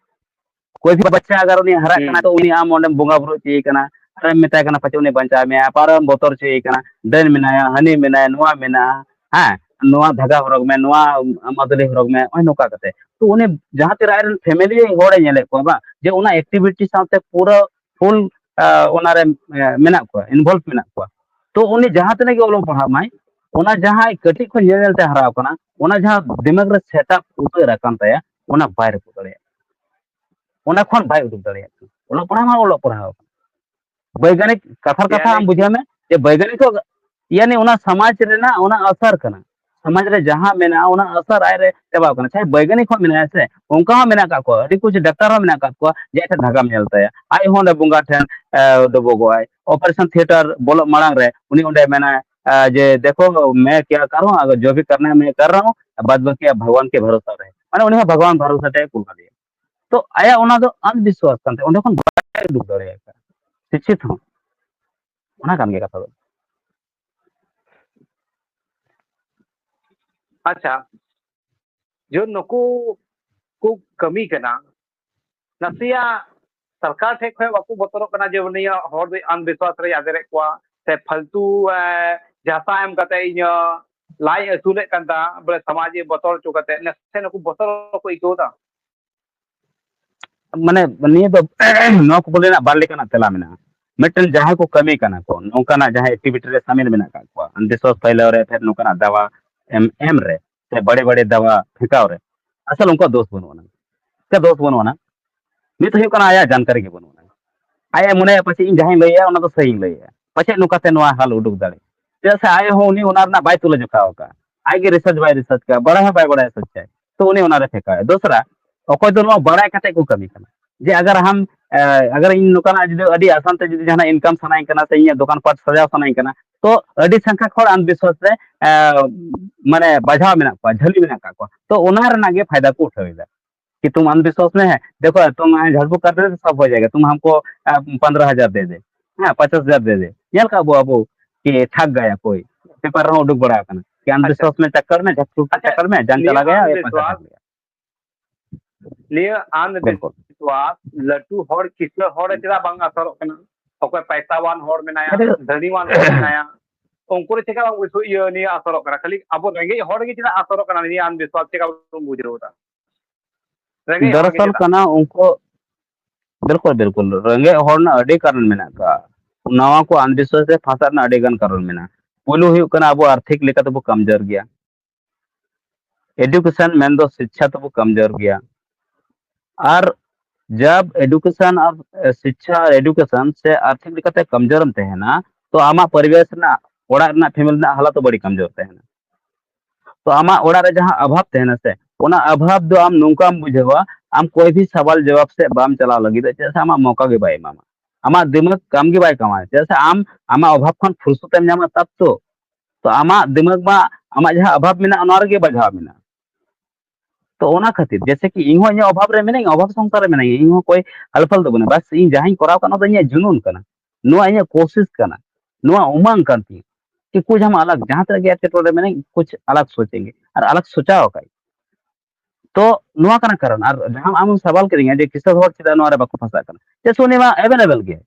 ᱠᱚᱭ ᱵᱷᱤ ᱵᱟᱪᱪᱟ ᱟᱜᱟᱨ ᱩᱱᱤ ᱦᱟᱨᱟᱜ ᱦᱩᱸ᱾ ᱠᱟᱱᱟ, ᱛᱚ ᱩᱱᱤ ᱟᱢ ᱚᱸᱰᱮᱢ ᱵᱚᱸᱜᱟ ᱵᱩᱨᱩ ᱦᱚᱪᱚᱭᱮ ᱠᱟᱱᱟ, ᱟᱨᱮᱢ ᱢᱮᱛᱟᱭ ᱠᱟᱱᱟ, ᱯᱟᱪᱮ ᱩᱱᱤ ᱵᱟᱧᱪᱟᱣ ᱢᱮᱭᱟ, ᱯᱟᱨᱚᱢ ᱵᱚᱛᱚᱨ ᱦᱚᱪᱚᱭᱮ ᱠᱟᱱᱟ, ᱰᱟᱹᱱ ᱢᱮᱱᱟᱭᱟ, ᱦᱟᱹᱱᱤ ᱢᱮᱱᱟᱭᱟ, ᱱᱚᱣᱟ ᱢᱮᱱᱟᱜᱼᱟ, ᱦᱮᱸ, ᱱᱚᱣᱟ ᱫᱷᱟᱜᱟ ᱦᱚᱨᱚᱜ ᱢᱮ, ᱱᱚᱣᱟ ᱢᱟᱫᱩᱞᱤ ᱦᱚᱨᱚᱜ ᱢᱮ, ᱱᱚᱜᱼᱚᱭ ᱱᱚᱝᱠᱟ ᱠᱟᱛᱮ᱾ ᱛᱚ ᱩᱱᱤ ᱡᱟᱦᱟᱸ ᱛᱤᱨᱮ ᱟᱡᱨᱮᱱ ᱯᱷᱮᱢᱮᱞᱤ ᱦᱚᱲᱮ ᱧᱮᱞᱮᱫ ᱠᱚᱣᱟ ᱵᱟᱝ, ᱡᱮ ᱚᱱᱟ ᱮᱠᱴᱤᱵᱷᱤᱴᱤ ᱥᱟᱶᱛᱮ ᱯᱩᱨᱟᱹ ᱯᱷᱩᱞ, ᱟ, ᱚᱱᱟᱨᱮ, ᱮ, ᱢᱮᱱᱟᱜ ᱠᱚᱣᱟ, ᱤᱱᱵᱷᱚᱞᱵᱷ ᱢᱮᱱᱟᱜ ᱠᱚᱣᱟ᱾ ᱛᱚ ᱩᱱᱤ ᱡᱟᱦᱟᱸ ᱛᱤᱱᱟᱹᱜ ᱜᱮ ᱚᱞᱚᱜ ᱯᱟᱲᱦᱟᱜ ᱢᱟᱭ, ᱚᱱᱟ ᱡᱟᱦᱟᱸ ᱠᱟᱹᱴᱤᱡ ᱠᱷᱚᱱ ᱧᱮᱞ ᱧᱮᱞ ᱛᱮ ᱦᱟᱨᱟ ᱟᱠᱟᱱᱟ, ᱚᱱᱟ ᱡᱟᱦᱟᱸ ᱫᱤᱢᱟᱜᱽ ᱨᱮ ᱥᱮᱴᱟᱯ ᱩᱛᱟᱹᱨ ᱟᱠᱟᱱ ᱛᱟᱭᱟ, ᱚᱱᱟ ᱵᱟᱭ ᱨᱟᱹᱯᱩᱫ ᱫᱟᱲᱮᱭᱟᱜᱼᱟ᱾ ᱚᱱᱟ ᱠᱷᱚᱱ ᱵᱟᱭ ᱩᱰᱩᱠ ᱫᱟᱲᱮᱭᱟᱜ ᱠᱟᱱᱟ᱾ ᱚᱞᱚᱜ ᱯᱟᱲᱦᱟᱣ ᱢᱟ ᱚᱞᱚᱜ ᱯᱟᱲᱦᱟᱣ ᱠᱟᱱᱟ᱾ ᱵᱳᱭᱜᱟᱱᱤᱠ ᱠᱟᱛᱷᱟ ᱠᱟᱛᱷᱟ ᱟᱢ ᱵᱩᱡᱷᱟᱹᱣ ᱢᱮ ᱡᱮ ᱵᱳᱭᱜᱟᱱᱤᱠ ᱦᱚᱸ, ᱭᱟᱱᱤ ᱚᱱᱟ ᱥᱚᱢᱟᱡᱽ ᱨᱮᱱᱟᱜ ᱚᱱᱟ ᱟᱥᱟᱨ ᱠᱟᱱᱟ᱾ ᱥᱚᱢᱟᱡᱽ ᱨᱮ ᱡᱟᱦᱟᱸ ᱢᱮᱱᱟᱜᱼᱟ, ᱚᱱᱟ ᱟᱥᱟᱨ ᱟᱡ ᱨᱮ ᱪᱟᱵᱟᱣ ᱠᱟᱱᱟ᱾ ᱪᱟᱦᱮ ᱵᱳᱭᱜᱟᱱᱤᱠ ᱦᱚᱸ ᱢᱮᱱᱟᱭᱟ ᱥᱮ, ᱚᱱᱠᱟ ᱦᱚᱸ ᱢᱮᱱᱟᱜ ᱟᱠᱟᱫ ᱠᱚᱣᱟ, ᱟᱹᱰᱤ ᱠᱩᱪ ᱰᱟᱠᱛᱟᱨ ᱦᱚᱸ ᱢᱮᱱᱟᱜ ᱟᱠᱟᱫ ᱠᱚᱣᱟ, ᱡᱮ ᱟᱡ ᱴᱷᱮᱱ ᱱᱟᱜᱟᱢ ᱧᱮᱞ ᱛᱟᱭᱟ, ᱟᱡ ᱦᱚᱸ ᱚᱸᱰᱮ ᱵᱚᱸᱜᱟ ᱴᱷᱮᱱ, ᱮ, ᱰᱚᱵᱚᱜᱚᱜᱼᱟᱭ, ᱚᱯᱟᱨᱮᱥᱚᱱ ᱛᱷᱤᱭᱮᱴᱟᱨ ᱵᱚᱞᱚᱜ ᱢᱟᱲᱟᱝ ᱨᱮ ᱩᱱᱤ ᱚᱸᱰᱮ ᱢᱮᱱᱟᱭ, ᱮ, ᱡᱮ, "ᱫᱮᱠᱷᱳ, ᱢᱮ ᱠᱮᱭᱟ ᱠᱟᱨ ᱨᱟᱦᱟ ᱦᱩᱸ, ᱟᱜᱟᱨ ᱡᱚ ᱵᱷᱤ ᱠᱟᱨᱱᱟ ᱦᱮ, ᱢᱮ ᱠᱟᱨ ᱨᱟᱦᱟ ᱦᱩᱸ, ᱵᱟᱫ ᱵᱟᱠᱤ ᱟᱯ ᱵᱷᱟᱜᱽᱣᱟᱱ ᱠᱮ ᱵᱷᱟᱨᱳᱥᱟ ᱨᱮ", ᱢᱟᱱᱮ ᱩᱱᱤ ᱦᱚᱸ ᱵᱷᱟᱜᱽᱣᱟᱱ ᱵᱷᱟᱨᱳᱥᱟ ᱛᱮ ᱠᱩᱞ ᱠᱟᱫᱮᱭᱟ᱾ ᱛᱚ ᱟᱭᱟᱜ ᱚᱱᱟ ᱫᱚ ᱟᱱᱫᱤᱥᱣᱟᱥ ᱠᱟᱱ ᱛᱟᱭᱟ, ᱚᱸᱰᱮ ᱠᱷᱚᱱ ᱵᱟᱭ ᱩᱰᱩᱠ ᱫᱟᱲᱮᱭᱟᱜ ᱠᱟᱱᱟ᱾ ᱥᱤᱠᱪᱷᱤᱛ ᱦᱚᱸ ᱚᱱᱟ ᱠᱟᱱ ᱜᱮᱭᱟ ᱠᱟᱛᱷᱟ ᱫᱚ᱾ ᱟᱪᱪᱷᱟ, ᱡᱮ ᱱᱩᱠᱩ ᱠᱚ ᱠᱟᱹᱢᱤ ᱠᱟᱱᱟ, ᱱᱟᱥᱮᱭᱟᱜ ᱥᱚᱨᱠᱟᱨ ᱴᱷᱮᱱ ᱠᱷᱚᱱ ᱵᱟᱠᱚ ᱵᱚᱛᱚᱨᱚᱜ ᱠᱟᱱᱟ ᱡᱮ ᱩᱱᱤᱭᱟᱜ ᱦᱚᱲ ᱫᱚ ᱟᱱᱫᱤᱥᱣᱟᱥ ᱨᱮᱭ ᱟᱫᱮᱨᱮᱫ ᱠᱚᱣᱟ, ᱥᱮ ᱯᱷᱟᱞᱛᱩ, ᱮ, ᱡᱟᱦᱟᱸ ᱮᱢ ᱠᱟᱛᱮ ᱤᱧᱟᱹᱜ ᱞᱟᱡ ᱟᱹᱥᱩᱞᱮᱫ ᱠᱟᱱ ᱛᱟ-, ᱵᱚᱞᱮ ᱥᱚᱢᱟᱡᱽ ᱮ ᱵᱚᱛᱚᱨ ᱦᱚᱪᱚ ᱠᱟᱛᱮ ᱱᱟᱥᱮ ᱱᱩᱠᱩ ᱵᱚᱛᱚᱨ ᱠᱚ ᱟᱹᱭᱠᱟᱹᱣ ᱮᱫᱟ? ᱢᱟᱱᱮ ᱱᱤᱭᱟᱹ ᱫᱚ ᱱᱚᱣᱟ ᱠᱩᱠᱞᱤ ᱨᱮᱱᱟᱜ ᱵᱟᱨ ᱞᱮᱠᱟᱱᱟᱜ ᱛᱮᱞᱟ ᱢᱮᱱᱟᱜᱼᱟ᱾ ᱢᱤᱫᱴᱮᱱ ᱡᱟᱦᱟᱸᱭ ᱠᱚ ᱠᱟᱹᱢᱤ ᱠᱟᱱᱟ ᱠᱚ, ᱱᱚᱝᱠᱟᱱᱟᱜ ᱡᱟᱦᱟᱸ ᱮᱠᱴᱤᱵᱷᱤᱴᱤ ᱨᱮ ᱥᱟᱢᱤᱞ ᱢᱮᱱᱟᱜ ᱟᱠᱟᱫ ᱠᱚᱣᱟ, ᱟᱱᱫᱤᱥᱣᱟᱥ ᱯᱷᱟᱭᱞᱟᱣ ᱨᱮ ᱯᱷᱮᱨ ᱱᱚᱝᱠᱟᱱᱟᱜ ᱫᱟᱣᱟ ᱮᱢ, ᱮᱢ ᱨᱮ ᱥᱮ ᱵᱟᱲᱮ ᱵᱟᱲᱮ ᱫᱟᱣᱟ ᱯᱷᱮᱸᱠᱟᱣ ᱨᱮ, ᱟᱥᱚᱞ ᱩᱱᱠᱩᱣᱟᱜ ᱫᱳᱥ ᱵᱟᱹᱱᱩᱜ ᱟᱱᱟ᱾ ᱪᱮᱫ ᱫᱳᱥ ᱵᱟᱹᱱᱩᱜ ᱟᱱᱟ? ᱱᱤᱛ ᱦᱩᱭᱩᱜ ᱠᱟᱱᱟ ᱟᱭᱟᱜ ᱡᱟᱱᱠᱟᱨᱤ ᱜᱮ ᱵᱟᱹᱱᱩᱜ ᱟᱱᱟ᱾ ᱟᱡ ᱮ ᱢᱚᱱᱮᱭᱟ ᱯᱟᱪᱮᱫ ᱤᱧ ᱡᱟᱦᱟᱸᱧ ᱞᱟᱹᱭᱮᱜᱼᱟ ᱚᱱᱟ ᱫᱚ ᱥᱟᱹᱨᱤᱧ ᱞᱟᱹᱭᱮᱜᱼᱟ, ᱯᱟᱪᱮᱫ ᱱᱚᱝᱠᱟᱛᱮ ᱱᱚᱣᱟ ᱦᱟᱞ ᱩᱰᱩᱠ ᱫᱟᱲᱮᱭᱟᱜᱼᱟ᱾ ᱪᱮᱫᱟᱜ ᱥᱮ ᱟᱡ ᱦᱚᱸ ᱩᱱᱤ ᱚᱱᱟ ᱨᱮᱱᱟᱜ ᱵᱟᱭ ᱛᱩᱞᱟᱹ ᱡᱚᱠᱷᱟ ᱟᱠᱟᱫᱼᱟ, ᱟᱡ ᱜᱮ ᱨᱤᱥᱟᱨᱪ ᱵᱟᱭ ᱨᱤᱥᱟᱨᱪ ᱠᱟᱜᱼᱟ, ᱵᱟᱲᱟᱭ ᱦᱚᱸ ᱵᱟᱭ ᱵᱟᱲᱟᱭᱟ ᱥᱚᱪᱪᱟᱭ, ᱛᱚ ᱩᱱᱤ ᱚᱱᱟᱨᱮ ᱯᱷᱮᱸᱠᱟᱣᱟᱭ᱾ ᱫᱚᱥᱨᱟ, ᱚᱠᱚᱭ ᱫᱚ ᱱᱚᱣᱟ ᱵᱟᱲᱟᱭ ᱠᱟᱛᱮ ᱠᱚ ᱠᱟᱹᱢᱤ ᱠᱟᱱᱟ, ᱡᱮ ᱟᱜᱟᱨ ᱦᱟᱢ, ᱮ, ᱟᱜᱟᱨ ᱤᱧ ᱱᱚᱝᱠᱟᱱᱟᱜ ᱡᱩᱫᱤ ᱟᱹᱰᱤ ᱟᱥᱟᱱ ᱛᱮ ᱡᱩᱫᱤ ᱡᱟᱦᱟᱱᱟᱜ ᱤᱱᱠᱟᱢ ᱥᱟᱱᱟᱧ ᱠᱟᱱᱟ ᱥᱮ ᱤᱧᱟᱹᱜ ᱫᱚᱠᱟᱱ ᱯᱟᱴ ᱥᱟᱡᱟᱣ ᱥᱟᱱᱟᱧ ᱠᱟᱱᱟ, ᱛᱚ ᱟᱹᱰᱤ ᱥᱚᱝᱠᱷᱟ ᱦᱚᱲ ᱟᱱᱫᱤᱥᱣᱟᱥ ᱨᱮ, ᱮ, ᱢᱟᱱᱮ ᱵᱟᱡᱷᱟᱣ ᱢᱮᱱᱟᱜ ᱠᱚᱣᱟ, ᱡᱷᱟᱹᱞᱤ ᱢᱮᱱᱟᱜ ᱠᱟᱜ ᱠᱚᱣᱟ, ᱛᱚ ᱚᱱᱟ ᱨᱮᱱᱟᱜ ᱜᱮ ᱯᱷᱟᱭᱫᱟ ᱠᱚ ᱩᱴᱷᱟᱹᱣ ᱮᱫᱟ᱾ कि तुम अंधविश्वास में है, देखो तुम यहाँ झाड़फूँक कर रहे हो तो सब हो जाएगा, तुम हमको, अ, ᱯᱚᱱᱫᱽᱨᱚ ᱦᱟᱡᱟᱨ ᱫᱮ ᱫᱮ, ᱦᱮᱸ, ᱯᱚᱪᱟᱥ ᱦᱟᱡᱟᱨ ᱫᱮ ᱫᱮ, ᱧᱮᱞ ᱠᱟᱜ ᱵᱚ ᱟᱵᱚ ᱠᱤ ᱴᱷᱟᱠ ᱜᱟᱭᱟ ᱠᱚᱭ, ᱯᱮᱯᱟᱨ ᱨᱮᱦᱚᱸ ᱩᱰᱩᱠ ᱵᱟᱲᱟ ᱟᱠᱟᱱᱟ ᱠᱤ ᱟᱪᱪᱷᱟ, ᱟᱱᱫᱤᱥᱣᱟᱥ ᱢᱮ ᱪᱟᱠᱠᱟᱨ ᱢᱮ ᱡᱷᱟᱴᱠᱩ ᱟᱪᱪᱷᱟ, ᱪᱟᱠᱠᱟᱨ ᱢᱮ ᱡᱟᱱ ᱱᱤᱭᱟᱹ ᱪᱟᱞᱟ ᱜᱟᱭᱟ, ᱯᱚᱭᱥᱟ ᱟᱱᱫᱤᱥᱣᱟᱥ, ᱴᱷᱟᱠ ᱜᱟᱭᱟ᱾ ᱱᱤᱭᱟᱹ ᱵᱤᱞᱠᱩᱞ᱾ ᱟᱱᱫᱤᱥᱣᱟᱥ ᱞᱟᱹᱴᱩ ᱦᱚᱲ ᱠᱤᱥᱟᱹᱬ ᱦᱚᱲ ᱨᱮ ᱪᱮᱫᱟᱜ ᱵᱟᱝ ᱟᱥᱚᱨᱚᱜ ᱠᱟᱱᱟ? ᱚᱠᱚᱭ ᱯᱟᱭᱥᱟᱣᱟᱱ ᱦᱚᱲ ᱢᱮᱱᱟᱭᱟ, ᱟᱫᱚ ᱫᱷᱟᱹᱱᱤᱣᱟᱱ ᱦᱚᱲ ᱢᱮᱱᱟᱭᱟ, ᱩᱱᱠᱩ ᱨᱮ ᱪᱮᱫᱟᱜ ᱵᱟᱝ ᱤᱭᱟᱹ ᱱᱤᱭᱟᱹ ᱟᱥᱚᱨᱚᱜ ᱠᱟᱱᱟ? ᱠᱷᱟᱹᱞᱤ ᱟᱵᱚ ᱨᱮᱸᱜᱮᱡ ᱦᱚᱲ ᱜᱮ ᱪᱮᱫᱟᱜ ᱟᱥᱚᱨᱚᱜ ᱠᱟᱱᱟ ᱱᱤᱭᱟᱹ ᱟᱱᱫᱤᱥᱣᱟᱥ? ᱪᱮᱫᱟᱜ ᱵᱟᱵᱚᱱ ᱵᱩᱡᱷᱟᱹᱣ ᱮᱫᱟ? ᱨᱮᱸᱜᱮᱡ ᱦᱚᱲ ᱜᱮ ᱫᱚᱨᱟᱥᱚᱞ ᱪᱮᱫᱟᱜ? ᱠᱟᱱᱟ ᱩᱱᱠᱩ, ᱵᱤᱞᱠᱩᱞ, ᱵᱤᱞᱠᱩᱞ, ᱨᱮᱸᱜᱮᱡ ᱦᱚᱲ ᱨᱮᱱᱟᱜ ᱟᱹᱰᱤ ᱠᱟᱨᱚᱱ ᱢᱮᱱᱟᱜ ᱟᱠᱟᱫ᱾ ᱱᱚᱣᱟ ᱠᱚ ᱟᱱᱫᱤᱥᱣᱟᱥ ᱨᱮ ᱯᱷᱟᱸᱥᱟᱜ ᱨᱮᱱᱟᱜ ᱟᱹᱰᱤ ᱜᱟᱱ ᱠᱟᱨᱚᱱ ᱢᱮᱱᱟᱜᱼᱟ᱾ ᱯᱩᱭᱞᱩ ᱦᱩᱭᱩᱜ ᱠᱟᱱᱟ ᱟᱵᱚ ᱟᱨᱛᱷᱤᱠ ᱞᱮᱠᱟ ᱛᱮᱵᱚ ᱠᱟᱢᱡᱳᱨ ᱜᱮᱭᱟ, ᱮᱰᱩᱠᱮᱥᱚᱱ ᱢᱮᱱᱫᱚ ᱥᱤᱠᱪᱷᱟ ᱛᱮᱵᱚ ᱠᱟᱢᱡᱳᱨ ᱜᱮᱭᱟ, ᱟᱨ ᱡᱟᱵ ᱮᱰᱩᱠᱮᱥᱚᱱ ᱟᱨ ᱥᱤᱪᱪᱷᱟ ᱟᱨ ᱮᱰᱩᱠᱮᱥᱚᱱ ᱥᱮ ᱟᱨᱛᱷᱤᱠ ᱞᱮᱠᱟᱛᱮ ᱠᱚᱢᱡᱳᱨ ᱮᱢ ᱛᱟᱦᱮᱱᱟ, ᱛᱚ ᱟᱢᱟᱜ ᱯᱚᱨᱤᱵᱮᱥ ᱨᱮᱱᱟᱜ, ᱚᱲᱟᱜ ᱨᱮᱱᱟᱜ, ᱯᱷᱮᱢᱤᱞᱤ ᱨᱮᱱᱟᱜ ᱦᱟᱞᱚᱛ ᱵᱟᱹᱲᱤ ᱠᱚᱢᱡᱳᱨ ᱛᱟᱦᱮᱱᱟ᱾ ᱛᱚ ᱟᱢᱟᱜ ᱚᱲᱟᱜ ᱨᱮ ᱡᱟᱦᱟᱸ ᱚᱵᱷᱟᱵ ᱛᱟᱦᱮᱱᱟ ᱥᱮ, ᱚᱱᱟ ᱚᱵᱷᱟᱵ ᱫᱚ ᱟᱢ ᱱᱚᱝᱠᱟᱢ ᱵᱩᱡᱷᱟᱹᱣᱟ, ᱟᱢ ᱠᱚᱭ ᱵᱷᱤ ᱥᱟᱣᱟᱞ ᱡᱟᱣᱟᱵ ᱥᱮ ᱵᱟᱢ ᱪᱟᱞᱟᱣ ᱞᱟᱹᱜᱤᱫ, ᱪᱮᱫᱟᱜ ᱥᱮ ᱟᱢᱟᱜ ᱢᱚᱠᱟ ᱜᱮ ᱵᱟᱭ ᱮᱢᱟᱢᱟ, ᱟᱢᱟᱜ ᱫᱤᱢᱟᱜᱽ ᱠᱟᱢ ᱜᱮ ᱵᱟᱭ ᱠᱟᱢᱟᱭᱟ, ᱪᱮᱫᱟᱜ ᱥᱮ ᱟᱢ ᱟᱢᱟᱜ ᱚᱵᱷᱟᱵ ᱠᱷᱚᱱ ᱯᱷᱩᱨᱥᱚᱛ ᱮᱢ ᱧᱟᱢᱟ ᱛᱟᱵ ᱛᱚ᱾ ᱛᱚ ᱟᱢᱟᱜ ᱫᱤᱢᱟᱜᱽ ᱢᱟ ᱟᱢᱟᱜ ᱡᱟᱦᱟᱸ ᱚᱵᱷᱟᱵ ᱢᱮᱱᱟᱜᱼᱟ, ᱚᱱᱟ ᱨᱮᱜᱮ ᱵᱟᱡᱷᱟᱣ ᱢᱮᱱᱟᱜᱼᱟ᱾ ᱛᱚ ᱚᱱᱟ ᱠᱷᱟᱹᱛᱤᱨ, ᱡᱮᱭᱥᱮ ᱠᱤ ᱤᱧ ᱦᱚᱸ ᱤᱧᱟᱹᱜ ᱚᱵᱷᱟᱵ ᱨᱮ ᱢᱮᱱᱟᱹᱧᱟ, ᱚᱵᱷᱟᱵ ᱥᱚᱝᱥᱟᱨ ᱨᱮ ᱢᱮᱱᱟᱹᱧᱟ, ᱤᱧ ᱦᱚᱸ ᱠᱚᱭ ᱟᱞᱯᱷᱟᱞ ᱫᱚ ᱵᱟᱹᱱᱩᱧᱟ, ᱵᱟᱥ ᱤᱧ ᱡᱟᱦᱟᱸᱧ ᱠᱚᱨᱟᱣ ᱠᱟᱜ, ᱚᱱᱟ ᱫᱚ ᱤᱧᱟᱹᱜ ᱡᱩᱱᱩᱱ ᱠᱟᱱᱟ, ᱱᱚᱣᱟ ᱤᱧᱟᱹᱜ ᱠᱳᱥᱤᱥ ᱠᱟᱱᱟ, ᱱᱚᱣᱟ ᱩᱢᱟᱝ ᱠᱟᱱ ᱛᱤᱧᱟ ᱠᱤ ᱠᱩᱪ ᱦᱟᱢ ᱟᱞᱟᱜᱽ, ᱡᱟᱦᱟᱸ ᱛᱤᱱᱟᱹᱜ ᱜᱮ ᱮᱴᱠᱮᱴᱚᱬᱮ ᱨᱮ ᱢᱮᱱᱟᱹᱧ, ᱠᱩᱪ ᱟᱞᱟᱜᱽ ᱥᱳᱪᱮᱝᱜᱮ ᱟᱨ ᱟᱞᱟᱜᱽ ᱥᱳᱪᱟᱣ ᱟᱠᱟᱫ᱾ ᱛᱚ ᱱᱚᱣᱟ ᱠᱟᱱᱟ ᱠᱟᱨᱚᱱ᱾ ᱟᱨ ᱡᱟᱦᱟᱸ ᱟᱢᱮᱢ ᱥᱟᱵᱟᱞ ᱠᱤᱫᱤᱧᱟ ᱡᱮ ᱠᱤᱥᱟᱹᱬ ᱦᱚᱲ ᱪᱮᱫᱟᱜ ᱱᱚᱣᱟ ᱨᱮ ᱵᱟᱠᱚ ᱯᱷᱟᱸᱥᱟᱜ ᱠᱟᱱᱟ, ᱪᱮᱫᱟᱜ ᱥᱮ ᱩᱱᱤ ᱢᱟ ᱮᱵᱮᱞᱮᱵᱮᱞ ᱜᱮ,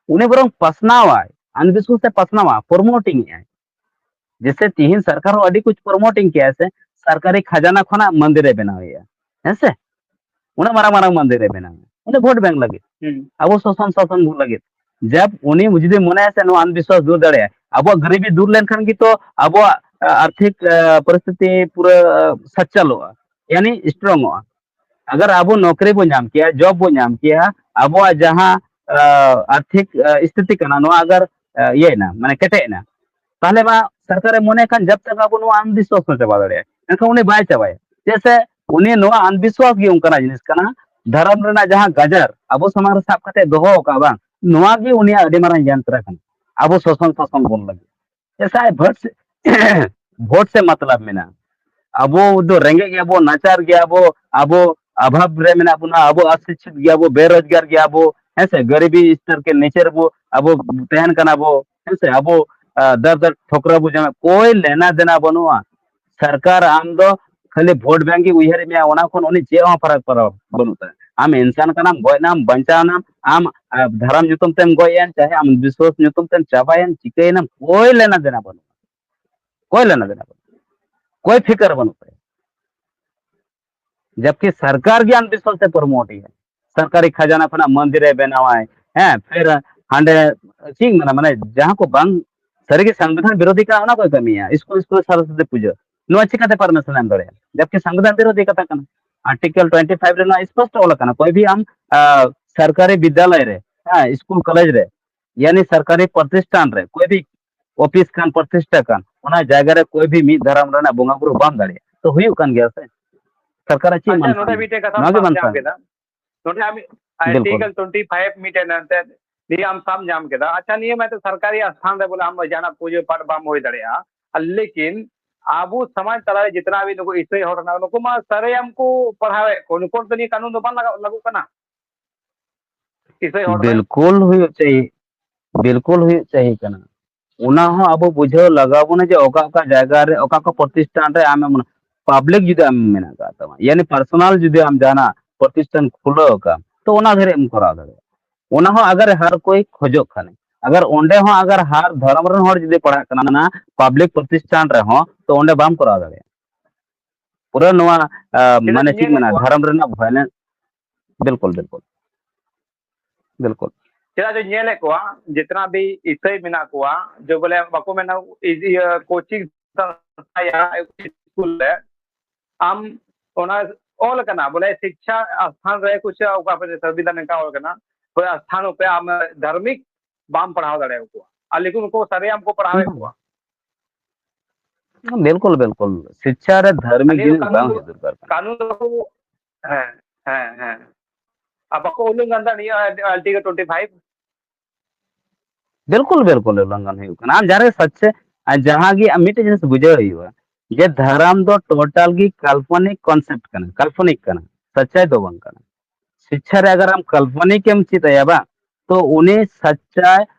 ᱩᱱᱤ ᱵᱚᱨᱚᱝ ᱯᱟᱥᱱᱟᱣᱟᱭ, ᱟᱱᱵᱤᱥᱣᱟᱥ ᱮ ᱯᱟᱥᱱᱟᱣᱟ, ᱯᱨᱚᱢᱳᱴᱤᱝ ᱮᱜᱼᱟᱭ᱾ ᱡᱮᱥᱮ ᱛᱤᱦᱤᱧ ᱥᱚᱨᱠᱟᱨ ᱦᱚᱸ ᱟᱹᱰᱤ ᱠᱩᱪ ᱯᱨᱚᱢᱳᱴᱤᱝ ᱠᱮᱜᱼᱟᱭ ᱥᱮ, ᱥᱚᱨᱠᱟᱨᱤ ᱠᱷᱟᱡᱟᱱᱟ ᱠᱷᱚᱱᱟᱜ ᱢᱚᱱᱫᱤᱨ ᱮ ᱵᱮᱱᱟᱣ ᱮᱜᱼᱟ, ᱦᱮᱸ ᱥᱮ? ᱩᱱᱟᱹᱜ ᱢᱟᱨᱟᱝ ᱢᱟᱨᱟᱝ ᱢᱚᱱᱫᱤᱨ ᱮ ᱵᱮᱱᱟᱣ ᱮᱜᱼᱟ, ᱩᱱᱤ ᱵᱷᱳᱴ ᱵᱮᱝᱠ ᱞᱟᱹᱜᱤᱫ, ᱦᱩᱸ᱾ ᱟᱵᱚ ᱥᱟᱥᱚᱱ, ᱥᱟᱥᱚᱱ ᱵᱷᱳᱴ ᱞᱟᱹᱜᱤᱫ᱾ ᱡᱟᱵ ᱩᱱᱤ ᱡᱩᱫᱤ ᱢᱚᱱᱮᱭᱟ ᱥᱮ ᱱᱚᱣᱟ ᱟᱱᱵᱤᱥᱣᱟᱥ ᱫᱩᱨ ᱫᱟᱲᱮᱭᱟᱜᱼᱟ, ᱟᱵᱚᱣᱟᱜ ᱜᱟᱨᱤᱵᱤ ᱫᱩᱨ ᱞᱮᱱᱠᱷᱟᱱ ᱜᱮ ᱛᱚ ᱟᱵᱚᱣᱟᱜ, ᱟ, ᱟᱨᱛᱷᱤᱠ, ᱟ, ᱯᱚᱨᱤᱥᱛᱷᱤᱛᱤ ᱯᱩᱨᱟᱹ, ᱟ, ᱥᱟᱪᱪᱟᱞᱚᱜᱼᱟ, ᱭᱟᱱᱤ ᱥᱴᱨᱚᱝ ᱚᱜᱼᱟ᱾ ᱟᱜᱟᱨ ᱟᱵᱚ ᱱᱚᱠᱨᱤ ᱵᱚ ᱧᱟᱢ ᱠᱮᱭᱟ, ᱡᱚᱵ ᱵᱚ ᱧᱟᱢ ᱠᱮᱭᱟ, ᱟᱵᱚᱣᱟᱜ ᱡᱟᱦᱟᱸ, ᱟ, ᱟᱨᱛᱷᱤᱠ, ᱟ, ᱥᱛᱷᱤᱛᱤ ᱠᱟᱱᱟ, ᱱᱚᱣᱟ ᱟᱜᱟᱨ, ᱟ, ᱤᱭᱟᱹᱭᱮᱱᱟ, ᱢᱟᱱᱮ ᱠᱮᱴᱮᱡ ᱮᱱᱟ, ᱛᱟᱦᱞᱮ ᱢᱟ ᱥᱚᱨᱠᱟᱨᱮ ᱢᱚᱱᱮ ᱠᱷᱟᱱ ᱡᱟᱵ ᱛᱟᱠ ᱟᱵᱚ ᱱᱚᱣᱟ ᱟᱱᱵᱤᱥᱣᱟᱥ ᱦᱚᱸ ᱪᱟᱵᱟ ᱫᱟᱲᱮᱭᱟᱜᱼᱟ, ᱢᱮᱱᱠᱷᱟᱱ ᱩᱱᱤ ᱵᱟᱭ ᱪᱟᱵᱟᱭᱟ᱾ ᱪᱮᱫᱟᱜ ᱥᱮ ᱩᱱᱤ ᱱᱚᱣᱟ ᱟᱱᱵᱤᱥᱣᱟᱥ ᱜᱮ ᱚᱱᱠᱟᱱᱟᱜ ᱡᱤᱱᱤᱥ ᱠᱟᱱᱟ, ᱫᱷᱚᱨᱚᱢ ᱨᱮᱱᱟᱜ ᱡᱟᱦᱟᱸ ᱜᱟᱡᱟᱨ ᱟᱵᱚ ᱥᱚᱢᱟᱡᱽ ᱨᱮ ᱥᱟᱵ ᱠᱟᱛᱮ ᱫᱚᱦᱚ ᱟᱠᱟᱫ ᱵᱟᱝ, ᱱᱚᱣᱟ ᱜᱮ ᱩᱱᱤᱭᱟᱜ ᱟᱹᱰᱤ ᱢᱟᱨᱟᱝ ᱡᱚᱱᱛᱨᱟ ᱠᱟᱱᱟ ᱟᱵᱚ ᱥᱟᱥᱚᱱ, ᱥᱟᱥᱚᱱ ᱵᱚᱱ ᱞᱟᱹᱜᱤᱫ᱾ ᱮᱥᱟᱭ ᱵᱷᱳᱴ ᱥᱮ, ᱵᱷᱳᱴ ᱥᱮ ᱢᱚᱛᱞᱚᱵ ᱢᱮᱱᱟᱜᱼᱟ᱾ ᱟᱵᱚ ᱫᱚ ᱨᱮᱸᱜᱮᱡ ᱜᱮᱭᱟᱵᱚ, ᱱᱟᱪᱟᱨ ᱜᱮᱭᱟᱵᱚ, ᱟᱵᱚ ᱚᱵᱷᱟᱵ ᱨᱮ ᱢᱮᱱᱟᱜ ᱵᱚᱱᱟ, ᱟᱵᱚ ᱚᱥᱤᱠᱷᱤᱛ ᱜᱮᱭᱟᱵᱚ, ᱵᱮᱨᱳᱡᱽᱜᱟᱨ ᱜᱮᱭᱟᱵᱚ, ᱦᱮᱸ ᱥᱮ, ᱜᱟᱨᱤᱵᱤ ᱥᱛᱚᱨ ᱠᱮ ᱱᱤᱪᱮ ᱨᱮᱵᱚ ᱟᱵᱚ ᱛᱟᱦᱮᱱ ᱠᱟᱱᱟ ᱵᱚ, ᱦᱮᱸ ᱥᱮ, ᱟᱵᱚ, ᱟ, ᱫᱟᱨ ᱫᱟᱨ ᱴᱷᱚᱠᱨᱟ ᱵᱚ ᱡᱟᱢᱟ, ᱠᱳᱭ ᱞᱮᱱᱟ ᱫᱮᱱᱟ ᱵᱟᱹᱱᱩᱜᱼᱟ᱾ ᱥᱚᱨᱠᱟᱨ ᱟᱢ ᱫᱚ ᱠᱷᱟᱹᱞᱤ ᱵᱷᱳᱴ ᱵᱮᱝᱠ ᱜᱮ ᱩᱭᱦᱟᱹᱨᱮᱫ ᱢᱮᱭᱟ, ᱚᱱᱟ ᱠᱷᱚᱱ ᱩᱱᱤ ᱪᱮᱫ ᱦᱚᱸ ᱯᱷᱟᱨᱟᱠ ᱯᱟᱨᱟᱣ ᱵᱟᱹᱱᱩᱜ ᱛᱟᱭᱟ᱾ ᱟᱢ ᱤᱱᱥᱟᱱ ᱠᱟᱱᱟᱢ, ᱜᱚᱡ ᱮᱱᱟᱢ, ᱵᱟᱧᱪᱟᱣ ᱮᱱᱟᱢ, ᱟᱢ, ᱟ, ᱫᱷᱚᱨᱚᱢ ᱧᱩᱛᱩᱢ ᱛᱮᱢ ᱜᱚᱡ ᱮᱱ, ᱪᱟᱦᱮ ᱟᱢ ᱵᱤᱥᱣᱟᱥ ᱧᱩᱛᱩᱢ ᱛᱮᱢ ᱪᱟᱵᱟᱭᱮᱱ, ᱪᱤᱠᱟᱹᱭᱮᱱᱟᱢ, ᱠᱳᱭ ᱞᱮᱱᱟ ᱫᱮᱱᱟ ᱵᱟᱹᱱᱩᱜᱼᱟ᱾ ᱠᱳᱭ ᱞᱮᱱᱟ ᱫᱮᱱᱟ ᱵᱟᱹᱱᱩᱜᱼᱟ᱾ ᱠᱳᱭ ᱯᱷᱤᱠᱟᱨ ᱵᱟᱹᱱᱩᱜ ᱛᱟᱭᱟ᱾ ᱡᱟᱵᱠᱤ ᱥᱚᱨᱠᱟᱨ ᱜᱮ ᱟᱱᱵᱤᱥᱣᱟᱥ ᱛᱮ ᱯᱨᱚᱢᱳᱴ ᱮᱭᱟ, ᱥᱚᱨᱠᱟᱨᱤ ᱠᱷᱟᱡᱟᱱᱟ ᱠᱷᱚᱱᱟᱜ ᱢᱚᱱᱫᱤᱨ ᱮ ᱵᱮᱱᱟᱣᱟᱭ, ᱦᱮᱸ, ᱯᱷᱤᱨ ᱦᱟᱸᱰᱮ ᱪᱮᱫ ᱤᱧ ᱢᱮᱱᱟ, ᱢᱟᱱᱮ ᱡᱟᱦᱟᱸ ᱠᱚ ᱵᱟᱝ ᱥᱟᱹᱨᱤᱜᱮ ᱥᱚᱝᱵᱤᱫᱷᱟᱱ ᱵᱤᱨᱳᱫᱷᱤ ᱠᱟᱱᱟ, ᱚᱱᱟ ᱠᱚᱭ ᱠᱟᱹᱢᱤᱭᱟ, ᱥᱠᱩᱞ, ᱥᱠᱩᱞ ᱥᱟᱨᱚᱥᱚᱛᱤ ᱯᱩᱡᱟᱹ, ᱱᱚᱣᱟ ᱪᱤᱠᱟᱹᱛᱮ ᱯᱟᱨᱢᱤᱥᱚᱱ ᱮᱢ ᱫᱟᱲᱮᱭᱟᱜᱼᱟ? ᱡᱟᱵᱠᱤ ᱥᱚᱝᱵᱤᱫᱷᱟᱱ ᱵᱤᱨᱳᱫᱷᱤ ᱠᱟᱛᱷᱟ ᱠᱟᱱᱟ᱾ ᱟᱨᱴᱤᱠᱮᱞ ᱴᱩᱭᱮᱱᱴᱤ ᱯᱷᱟᱭᱤᱵᱷ ᱨᱮ ᱱᱚᱣᱟ ᱥᱯᱚᱥᱴᱚ ᱚᱞ ᱟᱠᱟᱱᱟ, ᱠᱚᱭ ᱵᱷᱤ ᱟᱢ ᱥᱚᱨᱠᱟᱨᱤ ᱵᱤᱫᱽᱭᱟᱞᱚᱭ ᱨᱮ, ᱦᱮᱸ, ᱥᱠᱩᱞ ᱠᱚᱞᱮᱡᱽ ᱨᱮ, ᱭᱟᱱᱤ ᱥᱚᱨᱠᱟᱨᱤ ᱯᱨᱚᱛᱤᱥᱴᱷᱟᱱ ᱨᱮ, ᱠᱚᱭ ᱵᱷᱤ ᱚᱯᱷᱤᱥ ᱠᱟᱱ, ᱯᱨᱚᱛᱤᱥᱴᱷᱟ ᱠᱟᱱ, ᱚᱱᱟ ᱡᱟᱭᱜᱟ ᱨᱮ ᱠᱚᱭ ᱵᱷᱤ ᱢᱤᱫ ᱫᱷᱚᱨᱚᱢ ᱨᱮᱱᱟᱜ ᱵᱚᱸᱜᱟ ᱵᱩᱨᱩ ᱵᱟᱢ ᱫᱟᱲᱮᱭᱟᱜᱼᱟ᱾ ᱛᱚ ᱦᱩᱭᱩᱜ ᱠᱟᱱ ᱜᱮᱭᱟ ᱥᱮ? ᱥᱚᱨᱠᱟᱨᱟᱜ ᱪᱮᱫ ᱟᱪᱪᱷᱟ, ᱢᱟᱱ ᱱᱚᱰᱮ ᱛᱟᱦᱮᱱᱟ? ᱢᱤᱫᱴᱮᱱ ᱠᱟᱛᱷᱟᱢ ᱱᱚᱣᱟ ᱜᱮ ᱥᱟᱵ ᱢᱟᱱ ᱧᱟᱢ ᱛᱟᱦᱮᱱᱟ᱾ ᱠᱮᱫᱟ᱾ ᱱᱚᱰᱮ ᱟᱢ ᱵᱤᱞᱠᱩᱞ᱾ ᱟᱨᱴᱤᱠᱮᱞ ᱴᱩᱭᱮᱱᱴᱤ ᱯᱷᱟᱭᱤᱵᱷ ᱢᱤᱫᱴᱮᱱ ᱮᱱᱛᱮ ᱱᱤᱭᱟᱹ ᱟᱢ ᱥᱟᱵ ᱧᱟᱢ ᱠᱮᱫᱟ᱾ ᱟᱪᱪᱷᱟ, ᱱᱤᱭᱟᱹ ᱢᱟ ᱮᱱᱛᱮ ᱥᱚᱨᱠᱟᱨᱤ ᱟᱥᱛᱷᱟᱱ ᱨᱮ ᱵᱚᱞᱮ ᱟᱢ ᱡᱟᱦᱟᱱᱟᱜ ᱯᱩᱡᱟᱹ ᱯᱟᱴ ᱵᱟᱢ ᱦᱩᱭ ᱫᱟᱲᱮᱭᱟᱜᱼᱟ᱾ ᱟᱨ ᱞᱮᱠᱤᱱ ᱟᱵᱚ ᱥᱚᱢᱟᱡᱽ ᱛᱟᱞᱟᱨᱮ ᱡᱤᱛᱱᱟ ᱵᱷᱤ ᱱᱩᱠᱩ ᱤᱥᱟᱹᱭ ᱦᱚᱲ ᱦᱮᱱᱟᱜ ᱱᱩᱠᱩ ᱢᱟ ᱥᱟᱨᱮᱭᱟᱢ ᱠᱚ ᱯᱟᱲᱦᱟᱣᱮᱫ ᱠᱚ, ᱱᱩᱠᱩ ᱫᱚ ᱱᱤᱭᱟᱹ ᱠᱟᱹᱱᱩᱱ ᱫᱚ ᱵᱟᱝ ᱞᱟᱜᱟᱜ, ᱞᱟᱹᱜᱩᱜ ᱠᱟᱱᱟ ᱤᱥᱟᱹᱭ ᱦᱚᱲ ᱨᱮ᱾ ᱵᱤᱞᱠᱩᱞ ᱦᱩᱭᱩᱜ ᱪᱟᱹᱦᱤ, ᱵᱤᱞᱠᱩᱞ ᱦᱩᱭᱩᱜ ᱪᱟᱹᱦᱤ ᱠᱟᱱᱟ᱾ ᱚᱱᱟ ᱦᱚᱸ ᱟᱵᱚ ᱵᱩᱡᱷᱟᱹᱣ ᱞᱟᱜᱟᱣ ᱵᱚᱱᱟ ᱡᱮ ᱚᱠᱟ ᱚᱠᱟ ᱡᱟᱭᱜᱟ ᱨᱮ, ᱚᱠᱟ ᱚᱠᱟ ᱯᱨᱚᱛᱤᱥᱴᱷᱟᱱ ᱨᱮ ᱟᱢᱮᱢ, ᱯᱟᱵᱽᱞᱤᱠ ᱡᱩᱫᱤ ᱟᱢ ᱢᱮᱱᱟᱜ ᱟᱠᱟᱫ ᱛᱟᱢᱟ, ᱭᱟᱱᱤ ᱯᱟᱨᱥᱚᱱᱟᱞ ᱡᱩᱫᱤ ᱟᱢ ᱡᱟᱦᱟᱱᱟᱜ ᱯᱨᱚᱛᱤᱥᱴᱷᱟᱱ ᱠᱷᱩᱞᱟᱹᱣ ᱟᱠᱟᱫ, ᱛᱚ ᱚᱱᱟ ᱫᱷᱟᱨᱮ ᱮᱢ ᱠᱚᱨᱟᱣ ᱫᱟᱲᱮᱭᱟᱜᱼᱟ᱾ ᱚᱱᱟ ᱦᱚᱸ ᱟᱜᱟᱨ ᱦᱟᱨ ᱠᱚᱭ ᱠᱷᱚᱡᱚᱜ ᱠᱷᱟᱱ, ᱟᱜᱟᱨ ᱚᱸᱰᱮ ᱦᱚᱸ ᱟᱜᱟᱨ ᱦᱟᱨ ᱫᱷᱚᱨᱚᱢ ᱨᱮᱱ ᱦᱚᱲ ᱡᱩᱫᱤ ᱯᱟᱲᱦᱟᱜ ᱠᱟᱱᱟ ᱚᱱᱟ ᱯᱟᱵᱽᱞᱤᱠ ᱯᱨᱚᱛᱤᱥᱴᱷᱟᱱ ᱨᱮᱦᱚᱸ, ᱛᱚ ᱚᱸᱰᱮ ᱵᱟᱢ ᱠᱚᱨᱟᱣ ᱫᱟᱲᱮᱭᱟᱜᱼᱟ᱾ ᱯᱩᱨᱟᱹ ᱱᱚᱣᱟ, ᱟ, ᱪᱮᱫᱟᱜ ᱢᱟᱱᱮ ᱪᱮᱫ ᱪᱤᱧ ᱢᱮᱱᱟ, ᱢᱮᱱᱟ ᱠᱚᱣᱟ? ᱫᱷᱚᱨᱚᱢ ᱨᱮᱱᱟᱜ ᱵᱷᱟᱭᱞᱮᱱᱥ, ᱵᱤᱞᱠᱩᱞ, ᱵᱤᱞᱠᱩᱞ, ᱵᱤᱞᱠᱩᱞ᱾ ᱪᱮᱫᱟᱜ ᱪᱚᱧ ᱧᱮᱞᱮᱫ ᱠᱚᱣᱟ, ᱡᱤᱛᱱᱟ ᱵᱷᱤ ᱤᱥᱟᱹᱭ ᱢᱮᱱᱟᱜ ᱠᱚᱣᱟ, ᱡᱮ ᱵᱚᱞᱮ ᱵᱟᱠᱚ ᱢᱮᱱᱟ, ᱤ-, ᱤᱭᱟᱹ, ᱠᱳᱪᱤᱝ ᱥᱚᱝᱥᱛᱷᱟ ᱭᱟ ᱥᱠᱩᱞ ᱨᱮ, ᱟᱢ ᱚᱱᱟ ᱚᱞ ᱠᱟᱱᱟ, ᱵᱚᱞᱮ ᱥᱤᱠᱪᱷᱟ ᱟᱥᱛᱷᱟᱱ ᱨᱮ ᱠᱩᱪ ᱚᱠᱟ ᱯᱮ ᱥᱚᱝᱵᱤᱫᱷᱟᱱ ᱱᱚᱝᱠᱟ ᱚᱞ ᱠᱟᱱᱟ, ᱵᱚᱞᱮ ᱟᱥᱛᱷᱟᱱ ᱩᱯᱮ ᱟᱢ ᱫᱷᱟᱨᱢᱤᱠ ᱵᱟᱢ ᱯᱟᱲᱦᱟᱣ ᱫᱟᱲᱮᱭᱟᱠᱚᱣᱟ, ᱟᱨ ᱞᱮᱠᱤᱱ ᱩᱱᱠᱩ ᱥᱟᱨᱮᱭᱟᱢ ᱠᱚ ᱯᱟᱲᱦᱟᱣᱮᱫ ᱠᱚᱣᱟ᱾ ᱵᱤᱞᱠᱩᱞ, ᱵᱤᱞᱠᱩᱞ᱾ ᱥᱤᱠᱪᱷᱟ ᱨᱮ ᱟᱨ ᱫᱷᱟᱨᱢᱤᱠ ᱱᱤᱭᱟᱹ ᱡᱤᱱᱤᱥ ᱠᱟᱹᱱᱩᱱ ᱵᱟᱝ ᱫᱚ, ᱦᱩᱭᱩᱜ ᱫᱚᱨᱠᱟᱨ ᱠᱟᱱᱟ᱾ ᱠᱟᱹᱱᱩᱱ ᱫᱚ, ᱦᱮᱸ, ᱦᱮᱸ, ᱦᱮᱸ᱾ ᱟᱨ ᱵᱟᱠᱚ ᱩᱞᱞᱚᱝᱜᱷᱚᱱ ᱫᱟ ᱱᱤᱭᱟᱹ ᱟᱨᱴᱤᱠᱮᱞ ᱴᱩᱭᱮᱱᱴᱤ ᱯᱷᱟᱭᱤᱵᱷ? ᱵᱤᱞᱠᱩᱞ, ᱵᱤᱞᱠᱩᱞ ᱩᱞᱞᱚᱝᱜᱷᱚᱱ ᱦᱩᱭᱩᱜ ᱠᱟᱱᱟ᱾ ᱟᱢ ᱡᱟᱦᱟᱸ ᱨᱮ ᱥᱟᱪᱪᱮ, ᱟᱨ ᱡᱟᱦᱟᱸ ᱜᱮ ᱟᱢ ᱢᱤᱫᱴᱮᱡ ᱡᱤᱱᱤᱥ ᱵᱩᱡᱷᱟᱹᱣ ᱦᱩᱭᱩᱜᱼᱟ, ᱡᱮ ᱫᱷᱟᱨᱟᱢ ᱫᱚ ᱴᱳᱴᱟᱞ ᱜᱮ ᱠᱟᱞᱯᱚᱱᱤᱠ ᱠᱚᱱᱥᱮᱯᱴ ᱠᱟᱱᱟ, ᱠᱟᱞᱯᱚᱱᱤᱠ ᱠᱟᱱᱟ, ᱥᱟᱪᱪᱟᱭ ᱫᱚ ᱵᱟᱝ ᱠᱟᱱᱟ᱾ ᱥᱤᱠᱪᱷᱟ ᱨᱮ ᱟᱜᱟᱨ ᱟᱢ ᱠᱟᱞᱯᱚᱱᱤᱠ ᱮᱢ ᱪᱮᱫ ᱟᱭᱟ ᱵᱟᱝ, ᱛᱚ ᱩᱱᱤ ᱥᱟᱪᱪᱟ,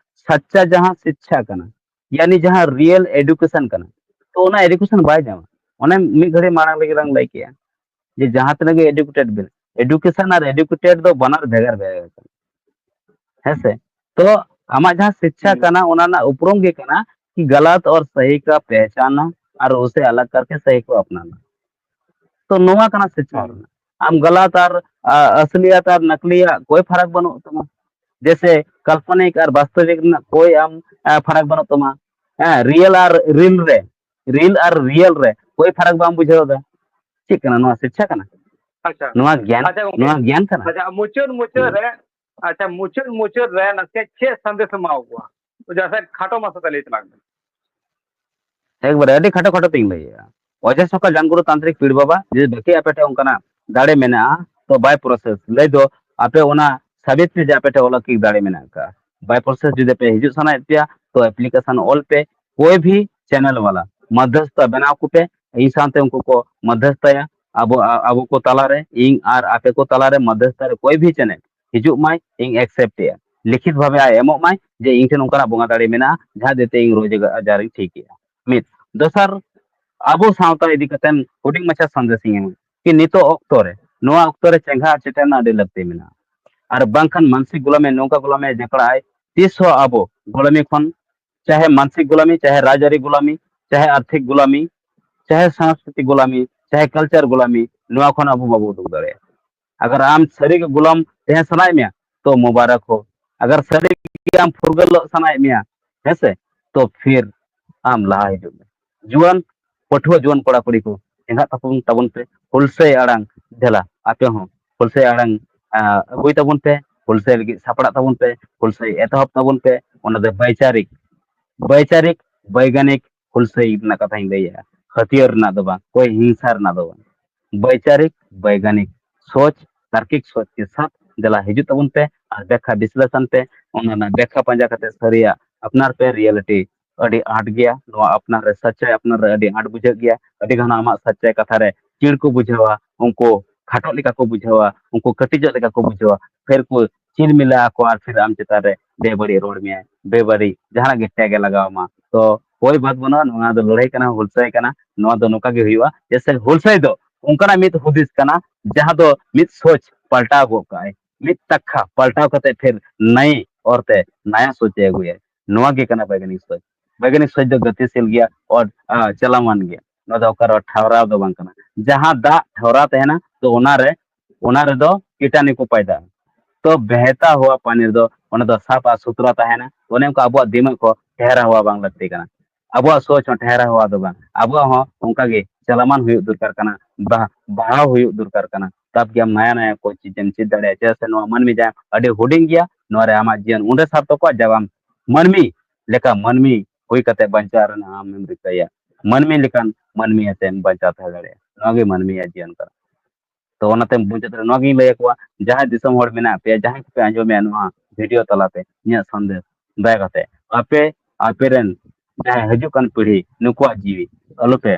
ᱥᱟᱪᱪᱟ ᱡᱟᱦᱟᱸ ᱥᱤᱠᱪᱷᱟ ᱠᱟᱱᱟ, ᱭᱟᱱᱤ ᱡᱟᱦᱟᱸ ᱨᱤᱭᱮᱞ ᱮᱰᱩᱠᱮᱥᱚᱱ ᱠᱟᱱᱟ, ᱛᱚ ᱚᱱᱟ ᱮᱰᱩᱠᱮᱥᱚᱱ ᱵᱟᱭ ᱧᱟᱢᱟ᱾ ᱚᱱᱮ ᱢᱤᱫ ᱜᱷᱟᱹᱲᱤ ᱢᱟᱲᱟᱝ ᱨᱮᱜᱮ ᱞᱟᱝ ᱞᱟᱹᱭ ᱠᱮᱜᱼᱟ ᱡᱮ ᱡᱟᱦᱟᱸ ᱛᱤᱱᱟᱹᱜ ᱜᱮ ᱮᱰᱩᱠᱮᱴᱮᱰ ᱵᱮᱱ, ᱮᱰᱩᱠᱮᱥᱚᱱ ᱟᱨ ᱮᱰᱩᱠᱮᱴᱮᱰ ᱫᱚ ᱵᱟᱱᱟᱨ ᱵᱷᱮᱜᱟᱨ ᱵᱷᱮᱜᱟᱨ ᱠᱟᱱᱟ, ᱦᱮᱸ ᱥᱮ? ᱛᱚ ᱟᱢᱟᱜ ᱡᱟᱦᱟᱸ ᱥᱤᱠᱪᱷᱟ ᱦᱩᱸ᱾ ᱠᱟᱱᱟ, ᱚᱱᱟ ᱨᱮᱱᱟᱜ ᱩᱯᱨᱩᱢ ᱜᱮ ᱠᱟᱱᱟ ᱠᱤ ᱜᱟᱞᱟᱛ ᱟᱨ ᱥᱟᱦᱤ ᱠᱟ ᱯᱮᱦᱪᱟᱱᱟ ᱟᱨ ᱩᱥᱮ ᱟᱞᱟᱜ ᱠᱟᱨᱠᱮ ᱥᱟᱦᱤ ᱠᱚ ᱟᱯᱱᱟᱱᱟ᱾ ᱛᱚ ᱱᱚᱣᱟ ᱠᱟᱱᱟ ᱥᱤᱠᱪᱷᱟ ᱦᱩᱸ᱾ ᱨᱮᱱᱟᱜ᱾ ᱟᱢ ᱜᱟᱞᱟᱛ ᱟᱨ, ᱟ, ᱟᱥᱞᱤᱭᱟᱛ ᱟᱨ ᱱᱟᱠᱞᱤᱭᱟᱜ ᱠᱳᱭ ᱯᱷᱟᱨᱟᱠ ᱵᱟᱹᱱᱩᱜ ᱛᱟᱢᱟ᱾ ᱡᱮᱥᱮ ᱠᱟᱞᱯᱚᱱᱤᱠ ᱟᱨ ᱵᱟᱥᱛᱚᱵᱤᱠ ᱨᱮᱱᱟᱜ ᱠᱳᱭ ᱟᱢ, ᱟ, ᱯᱷᱟᱨᱟᱠ ᱵᱟᱹᱱᱩᱜ ᱛᱟᱢᱟ᱾ ᱦᱮᱸ, ᱨᱤᱭᱮᱞ ᱟᱨ ᱨᱤᱞ ᱨᱮ, ᱨᱤᱞ ᱟᱨ ᱨᱤᱭᱮᱞ ᱨᱮ ᱠᱳᱭ ᱯᱷᱟᱨᱟᱠ ᱵᱟᱢ ᱵᱩᱡᱷᱟᱹᱣ ᱮᱫᱟ᱾ ᱪᱮᱫ ᱠᱟᱱᱟ ᱱᱚᱣᱟ? ᱥᱤᱠᱪᱷᱟ ᱠᱟᱱᱟ? ᱟᱪᱪᱷᱟ᱾ ᱱᱚᱣᱟ ᱜᱮᱭᱟᱱ, ᱟᱪᱪᱷᱟ, ᱜᱚᱝᱠᱮ᱾ ᱱᱚᱣᱟ ᱜᱮᱭᱟᱱ ᱠᱟᱱᱟ᱾ ᱟᱪᱪᱷᱟ, ᱢᱩᱪᱟᱹᱫ ᱢᱩᱪᱟᱹᱫ ᱦᱩᱸ᱾ ᱨᱮ, ᱟᱪᱪᱷᱟ, ᱢᱩᱪᱟᱹᱫ ᱢᱩᱪᱟᱹᱫ ᱨᱮ ᱱᱟᱥᱮ ᱪᱮᱫ ᱥᱟᱸᱫᱮᱥ ᱮᱢᱟᱣ ᱠᱚᱣᱟ? ᱡᱟᱦᱟᱸ ᱥᱮᱫ ᱠᱷᱟᱴᱚ ᱢᱟᱪᱷᱟ ᱛᱮ ᱞᱟᱹᱭ ᱛᱟᱞᱟᱝ ᱢᱮ᱾ ᱮᱠᱵᱟᱨᱮ ᱟᱹᱰᱤ ᱠᱷᱟᱴᱚ ᱠᱷᱟᱴᱚ ᱛᱤᱧ ᱞᱟᱹᱭᱮᱜᱼᱟ᱾ ᱚᱡᱮ ᱥᱚᱠᱟ ᱡᱟᱱᱜᱩᱨᱩ ᱛᱟᱱᱛᱨᱤᱠ ᱯᱤᱲ ᱵᱟᱵᱟ, ᱡᱩᱫᱤ ᱵᱟᱹᱠᱤ ᱟᱯᱮ ᱴᱷᱮᱱ ᱚᱱᱠᱟᱱᱟᱜ ᱫᱟᱲᱮ ᱢᱮᱱᱟᱜᱼᱟ, ᱛᱚ by process ᱞᱟᱹᱭ ᱫᱚ ᱟᱯᱮ ᱚᱱᱟ ᱥᱟᱵᱤᱛ ᱯᱮ ᱡᱮ ᱟᱯᱮ ᱴᱷᱮᱱ ᱚᱞᱚᱠᱤᱠ ᱫᱟᱲᱮ ᱢᱮᱱᱟᱜ ᱟᱠᱟᱫᱼᱟ᱾ By process ᱡᱩᱫᱤ ᱯᱮ ᱦᱤᱡᱩᱜ ᱥᱟᱱᱟᱭᱮᱫ ᱯᱮᱭᱟ, ᱛᱚ application ᱚᱞ ᱯᱮ, ᱠᱳᱭ ᱵᱷᱤ channel ᱣᱟᱞᱟ ᱢᱚᱫᱽᱫᱷᱚᱥᱛᱟ ᱵᱮᱱᱟᱣ ᱠᱚᱯᱮ, ᱤᱧ ᱥᱟᱶᱛᱮ ᱩᱱᱠᱩ ᱠᱚ ᱢᱚᱫᱽᱫᱷᱚᱥᱛᱟᱭᱟ, ᱟᱵᱚ, ᱟ-, ᱟᱵᱚ ᱠᱚ ᱛᱟᱞᱟᱨᱮ, ᱤᱧ ᱟᱨ ᱟᱯᱮ ᱠᱚ ᱛᱟᱞᱟᱨᱮ ᱢᱚᱫᱽᱫᱷᱚᱥᱛᱟ ᱨᱮ ᱠᱳᱭ ᱵᱷᱤ channel ᱦᱤᱡᱩᱜ ᱢᱟᱭ, ᱤᱧ accept ᱮᱭᱟ, ᱞᱤᱠᱷᱤᱛ ᱵᱷᱟᱵᱮ ᱟᱡ ᱮᱢᱚᱜ ᱢᱟᱭ ᱡᱮ ᱤᱧ ᱴᱷᱮᱱ ᱚᱱᱠᱟᱱᱟᱜ ᱵᱚᱸᱜᱟ ᱫᱟᱲᱮ ᱢᱮᱱᱟᱜᱼᱟ, ᱡᱟᱦᱟᱸ ᱫᱤᱭᱮ ᱤᱧ ᱨᱳᱡᱽ ᱟᱡᱟᱨᱤᱧ ᱴᱷᱤᱠ ᱮᱭᱟ᱾ ᱢᱤᱫ, ᱫᱚᱥᱟᱨ, ᱟᱵᱚ ᱥᱟᱶᱛᱟ ᱤᱫᱤ ᱠᱟᱛᱮ ᱦᱩᱰᱤᱧ ᱢᱟᱪᱷᱟ ᱥᱟᱸᱫᱮᱥ ᱤᱧ ᱮᱢᱟ ᱠᱤ ᱱᱤᱛᱚᱜ ᱚᱠᱛᱚ ᱨᱮ, ᱱᱚᱣᱟ ᱚᱠᱛᱚ ᱨᱮ ᱪᱮᱸᱜᱷᱟ ᱟᱨ ᱪᱮᱴᱷᱟ ᱨᱮᱱᱟᱜ ᱟᱹᱰᱤ ᱞᱟᱹᱠᱛᱤ ᱢᱮᱱᱟᱜᱼᱟ᱾ ᱟᱨ ᱵᱟᱝᱠᱷᱟᱱ ᱢᱟᱱᱥᱤᱠ ᱜᱩᱞᱟᱢᱮ ᱱᱚᱝᱠᱟ ᱜᱩᱞᱟᱢᱮ ᱡᱟᱠᱲᱟᱜᱼᱟᱭ, ᱛᱤᱥ ᱦᱚᱸ ᱟᱵᱚ ᱜᱩᱞᱟᱢᱤ ᱠᱷᱚᱱ, ᱪᱟᱦᱮ ᱢᱟᱱᱥᱤᱠ ᱜᱩᱞᱟᱢᱤ, ᱪᱟᱦᱮ ᱨᱟᱡᱽᱟᱹᱨᱤ ᱜᱩᱞᱟᱢᱤ, ᱪᱟᱦᱮ ᱟᱨᱛᱷᱤᱠ ᱜᱩᱞᱟᱢᱤ, ᱪᱟᱦᱮ ᱥᱟᱝᱥᱠᱨᱤᱛᱤᱠ ᱜᱩᱞᱟᱢᱤ, ᱪᱟᱦᱮ culture ᱜᱩᱞᱟᱢᱤ, ᱱᱚᱣᱟ ᱠᱷᱚᱱ ᱟᱵᱚ ᱵᱟᱵᱚ ᱩᱰᱩᱠ ᱫᱟᱲᱮᱭᱟᱜᱼᱟ᱾ ᱟᱜᱟᱨ ᱟᱢ ᱥᱟᱹᱨᱤ ᱜᱮ ᱜᱩᱞᱟᱢ ᱛᱟᱦᱮᱸ ᱥᱟᱱᱟᱭᱮᱫ ᱢᱮᱭᱟ, ᱛᱚ ᱢᱩᱵᱟᱨᱟᱠ ᱦᱳ᱾ ᱟᱜᱟᱨ ᱥᱟᱹᱨᱤ ᱜᱮ ᱟᱢ ᱯᱷᱩᱨᱜᱟᱹᱞᱚᱜ ᱥᱟᱱᱟᱭᱮᱫ ᱢᱮᱭᱟ, ᱦᱮᱸ ᱥᱮ, ᱛᱚ ᱯᱷᱤᱨ ᱟᱢ ᱞᱟᱦᱟ ᱦᱤᱡᱩᱜ ᱢᱮ᱾ ᱡᱩᱣᱟᱹᱱ, ᱯᱟᱹᱴᱷᱩᱣᱟᱹ ᱡᱩᱣᱟᱹᱱ ᱠᱚᱲᱟ ᱠᱩᱲᱤ ᱠᱚ, ᱮᱸᱜᱟᱜ ᱛᱟᱵᱚᱱ, ᱛᱟᱵᱚᱱ ᱯᱮ ᱦᱩᱞᱥᱟᱹᱭ ᱟᱲᱟᱝ᱾ ᱫᱮᱞᱟ, ᱟᱯᱮ ᱦᱚᱸ ᱦᱩᱞᱥᱟᱹᱭ ᱟᱲᱟᱝ, ᱟ, ᱟᱹᱜᱩᱭ ᱛᱟᱵᱚᱱ ᱯᱮ, ᱦᱩᱞᱥᱟᱹᱭ ᱞᱟᱹᱜᱤᱫ ᱥᱟᱯᱲᱟᱜ ᱛᱟᱵᱚᱱ ᱯᱮ, ᱦᱩᱞᱥᱟᱹᱭ ᱮᱛᱚᱦᱚᱵ ᱛᱟᱵᱚᱱ ᱯᱮ᱾ ᱚᱱᱟ ᱫᱚ ᱵᱟᱭᱪᱟᱨᱤᱠ, ᱵᱟᱭᱪᱟᱨᱤᱠ, ᱵᱳᱭᱜᱟᱱᱤᱠ ᱦᱩᱞᱥᱟᱹᱭ ᱨᱮᱱᱟᱜ ᱠᱟᱛᱷᱟᱧ ᱞᱟᱹᱭᱮᱜᱼᱟ, ᱦᱟᱹᱛᱭᱟᱹᱨ ᱨᱮᱱᱟᱜ ᱫᱚ ᱵᱟᱝ, ᱚᱠᱚᱭ ᱦᱤᱝᱥᱟ ᱨᱮᱱᱟᱜ ᱫᱚ ᱵᱟᱝ᱾ ᱵᱟᱭᱪᱟᱨᱤᱠ, ᱵᱳᱭᱜᱟᱱᱤᱠ ᱥᱳᱪ, ᱛᱟᱨᱠᱤᱠ ᱥᱳᱪ ᱠᱮ ᱥᱟᱛᱷ ᱫᱮᱞᱟ ᱦᱤᱡᱩᱜ ᱛᱟᱵᱚᱱ ᱯᱮ ᱟᱨ ᱵᱮᱠᱠᱷᱟ ᱵᱤᱥᱞᱮᱥᱚᱱ ᱯᱮ, ᱚᱱᱟ ᱨᱮᱱᱟᱜ ᱵᱮᱠᱠᱷᱟ ᱯᱟᱸᱡᱟ ᱠᱟᱛᱮ ᱥᱟᱹᱨᱤᱭᱟᱜ ᱟᱯᱱᱟᱨ ᱯᱮ᱾ reality ᱟᱹᱰᱤ ᱟᱸᱴ ᱜᱮᱭᱟ, ᱱᱚᱣᱟ ᱟᱯᱱᱟᱨ ᱨᱮ ᱥᱟᱪᱟᱭ ᱟᱯᱱᱟᱨ ᱨᱮ ᱟᱹᱰᱤ ᱟᱸᱴ ᱵᱩᱡᱷᱟᱹᱜ ᱜᱮᱭᱟ᱾ ᱟᱹᱰᱤ ᱜᱟᱱ ᱟᱢᱟᱜ ᱥᱟᱪᱟᱭ ᱠᱟᱛᱷᱟ ᱨᱮ ᱪᱤᱲ ᱠᱚ ᱵᱩᱡᱷᱟᱹᱣᱟ, ᱩᱱᱠᱩ ᱠᱷᱟᱴᱚᱜ ᱞᱮᱠᱟ ᱠᱚ ᱵᱩᱡᱷᱟᱹᱣᱟ, ᱩᱱᱠᱩ ᱠᱟᱹᱴᱤᱡᱚᱜ ᱞᱮᱠᱟ ᱠᱚ ᱵᱩᱡᱷᱟᱹᱣᱟ, ᱯᱷᱤᱨ ᱠᱚ ᱪᱤᱨ ᱢᱤᱞᱟ ᱟᱠᱚ ᱟᱨ ᱯᱷᱤᱨ ᱟᱢ ᱪᱮᱛᱟᱱ ᱨᱮ ᱵᱮᱵᱟᱹᱲᱤᱡ ᱨᱚᱲ ᱢᱮᱭᱟᱭ, ᱵᱮᱵᱟᱹᱲᱤᱡ ᱡᱟᱦᱟᱱᱟᱜ ᱜᱮ tag ᱮ ᱞᱟᱜᱟᱣ ᱟᱢᱟ᱾ ᱛᱚ ᱠᱳᱭ ᱵᱟᱛ ᱵᱟᱹᱱᱩᱜᱼᱟ, ᱱᱚᱣᱟ ᱫᱚ ᱞᱟᱹᱲᱦᱟᱹᱭ ᱠᱟᱱᱟ, ᱦᱩᱞᱥᱟᱹᱭ ᱠᱟᱱᱟ, ᱱᱚᱣᱟ ᱫᱚ ᱱᱚᱝᱠᱟ ᱜᱮ ᱦᱩᱭᱩᱜᱼᱟ᱾ ᱡᱮᱥᱮ ᱦᱩᱞᱥᱟᱹᱭ ᱫᱚ ᱚᱱᱠᱟᱱᱟᱜ ᱢᱤᱫ ᱦᱩᱫᱤᱥ ᱠᱟᱱᱟ, ᱡᱟᱦᱟᱸ ᱫᱚ ᱢᱤᱫ ᱥᱳᱪ ᱯᱟᱞᱴᱟᱣ ᱜᱚᱫ ᱠᱟᱜᱼᱟᱭ, ᱢᱤᱫ ᱛᱟᱠᱠᱷᱟ ᱯᱟᱞᱴᱟᱣ ᱠᱟᱛᱮ ᱯᱷᱤᱨ ᱱᱟᱭ ᱚᱨᱛᱮ ᱱᱟᱭᱟ ᱥᱳᱪ ᱮ ᱟᱹᱜᱩᱭᱟ᱾ ᱱᱚᱣᱟ ᱜᱮ ᱠᱟᱱᱟ ᱵᱳᱭᱜᱟᱱᱤᱠ ᱥᱳᱪ᱾ ᱵᱳᱭᱜᱟᱱᱤᱠ ᱥᱳᱪ ᱫᱚ ᱜᱟᱛᱮᱥᱤᱞ ᱜᱮᱭᱟ, ᱚᱨ, ᱟ, ᱪᱟᱞᱟᱣᱟᱱ ᱜᱮᱭᱟ᱾ ᱱᱚᱣᱟ ᱫᱚ ᱚᱠᱟᱨᱮ ᱴᱷᱟᱣᱨᱟᱣ ᱫᱚ ᱵᱟᱝ ᱠᱟᱱᱟ᱾ ᱡᱟᱦᱟᱸ ᱫᱟᱜ ᱴᱷᱟᱣᱨᱟᱣ ᱛᱟᱦᱮᱱᱟ, ᱛᱚ ᱚᱱᱟᱨᱮ, ᱚᱱᱟ ᱨᱮᱫᱚ ᱠᱤᱴᱟᱱᱩ ᱠᱚ ᱯᱟᱭᱫᱟᱜᱼᱟ᱾ ᱛᱚ ᱵᱮᱦᱮᱛᱟ ᱦᱩᱣᱟ ᱯᱟᱱᱤ ᱨᱮᱫᱚ ᱚᱱᱟ ᱫᱚ ᱥᱟᱯᱷᱟ ᱥᱩᱛᱨᱟ ᱛᱟᱦᱮᱱᱟ᱾ ᱚᱱᱮ ᱚᱱᱠᱟ ᱟᱵᱚᱣᱟᱜ ᱫᱤᱢᱟᱹᱜ ᱠᱚ ᱴᱷᱮᱦᱨᱟ ᱦᱩᱣᱟ ᱵᱟᱝ ᱞᱟᱹᱠᱛᱤ ᱠᱟᱱᱟ᱾ ᱟᱵᱚᱣᱟᱜ ᱥᱳᱪ ᱦᱚᱸ ᱴᱷᱮᱦᱨᱟ ᱦᱩᱣᱟ ᱫᱚ ᱵᱟᱝ, ᱟᱵᱚᱣᱟᱜ ᱦᱚᱸ ᱚᱱᱠᱟ ᱜᱮ ᱪᱟᱞᱟᱢᱟᱱ ᱦᱩᱭᱩᱜ ᱫᱚᱨᱠᱟᱨ ᱠᱟᱱᱟ, ᱵᱟᱦ-, ᱵᱟᱲᱦᱟᱣ ᱦᱩᱭᱩᱜ ᱫᱚᱨᱠᱟᱨ ᱠᱟᱱᱟ᱾ ᱛᱟᱵ ᱜᱮ ᱟᱢ ᱱᱟᱭᱟ ᱱᱟᱭᱟ ᱠᱚ ᱪᱤᱡᱮᱢ ᱪᱮᱫ ᱫᱟᱲᱮᱭᱟᱜᱼᱟ᱾ ᱪᱮᱫᱟᱜ ᱥᱮ ᱱᱚᱣᱟ ᱢᱟᱹᱱᱢᱤ ᱡᱟᱝ ᱟᱹᱰᱤ ᱦᱩᱰᱤᱧ ᱜᱮᱭᱟ, ᱱᱚᱣᱟ ᱨᱮ ᱟᱢᱟᱜ ᱡᱤᱭᱚᱱ ᱩᱱᱨᱮ ᱥᱟᱨᱛᱷᱚᱠᱚᱜᱼᱟ ᱡᱟᱵ ᱟᱢ ᱢᱟᱹᱱᱢᱤ ᱞᱮᱠᱟ ᱢᱟᱹᱱᱢᱤ ᱦᱩᱭ ᱠᱟᱛᱮ ᱵᱟᱧᱪᱟᱣ ᱨᱮᱱᱟᱜ ᱟᱢᱮᱢ ᱨᱤᱠᱟᱹᱭᱟ᱾ ᱢᱟᱹᱱᱢᱤ ᱞᱮᱠᱟᱱ ᱢᱟᱹᱱᱢᱤ ᱟᱛᱮᱢ ᱵᱟᱧᱪᱟᱣ ᱛᱟᱦᱮᱸ ᱫᱟᱲᱮᱭᱟᱜᱼᱟ᱾ ᱱᱚᱣᱟ ᱜᱮ ᱢᱟᱹᱱᱢᱤᱭᱟᱜ ᱡᱤᱭᱚᱱ ᱠᱟᱱᱟ᱾ ᱛᱚ ᱚᱱᱟᱛᱮ ᱢᱩᱪᱟᱹᱫ ᱨᱮ ᱱᱚᱣᱟ ᱜᱤᱧ ᱞᱟᱹᱭ ᱟᱠᱚᱣᱟ, ᱡᱟᱦᱟᱸᱭ ᱫᱤᱥᱚᱢ ᱦᱚᱲ ᱢᱮᱱᱟᱜ ᱯᱮᱭᱟ, ᱡᱟᱦᱟᱸᱭ ᱠᱚᱯᱮ ᱟᱸᱡᱚᱢᱮᱜᱼᱟ ᱱᱚᱣᱟ ᱵᱷᱤᱰᱤᱭᱳ ᱛᱟᱞᱟᱛᱮ ᱤᱧᱟᱹᱜ ᱥᱟᱸᱫᱮᱥ, ᱫᱟᱭᱟ ᱠᱟᱛᱮ ᱟᱯᱮ, ᱟᱯᱮ ᱨᱮᱱ ᱡᱟᱦᱟᱸᱭ ᱦᱤᱡᱩᱜ ᱠᱟᱱ ᱯᱤᱲᱦᱤ, ᱱᱩᱠᱩᱣᱟᱜ ᱡᱤᱣᱤ ᱟᱞᱚᱯᱮ,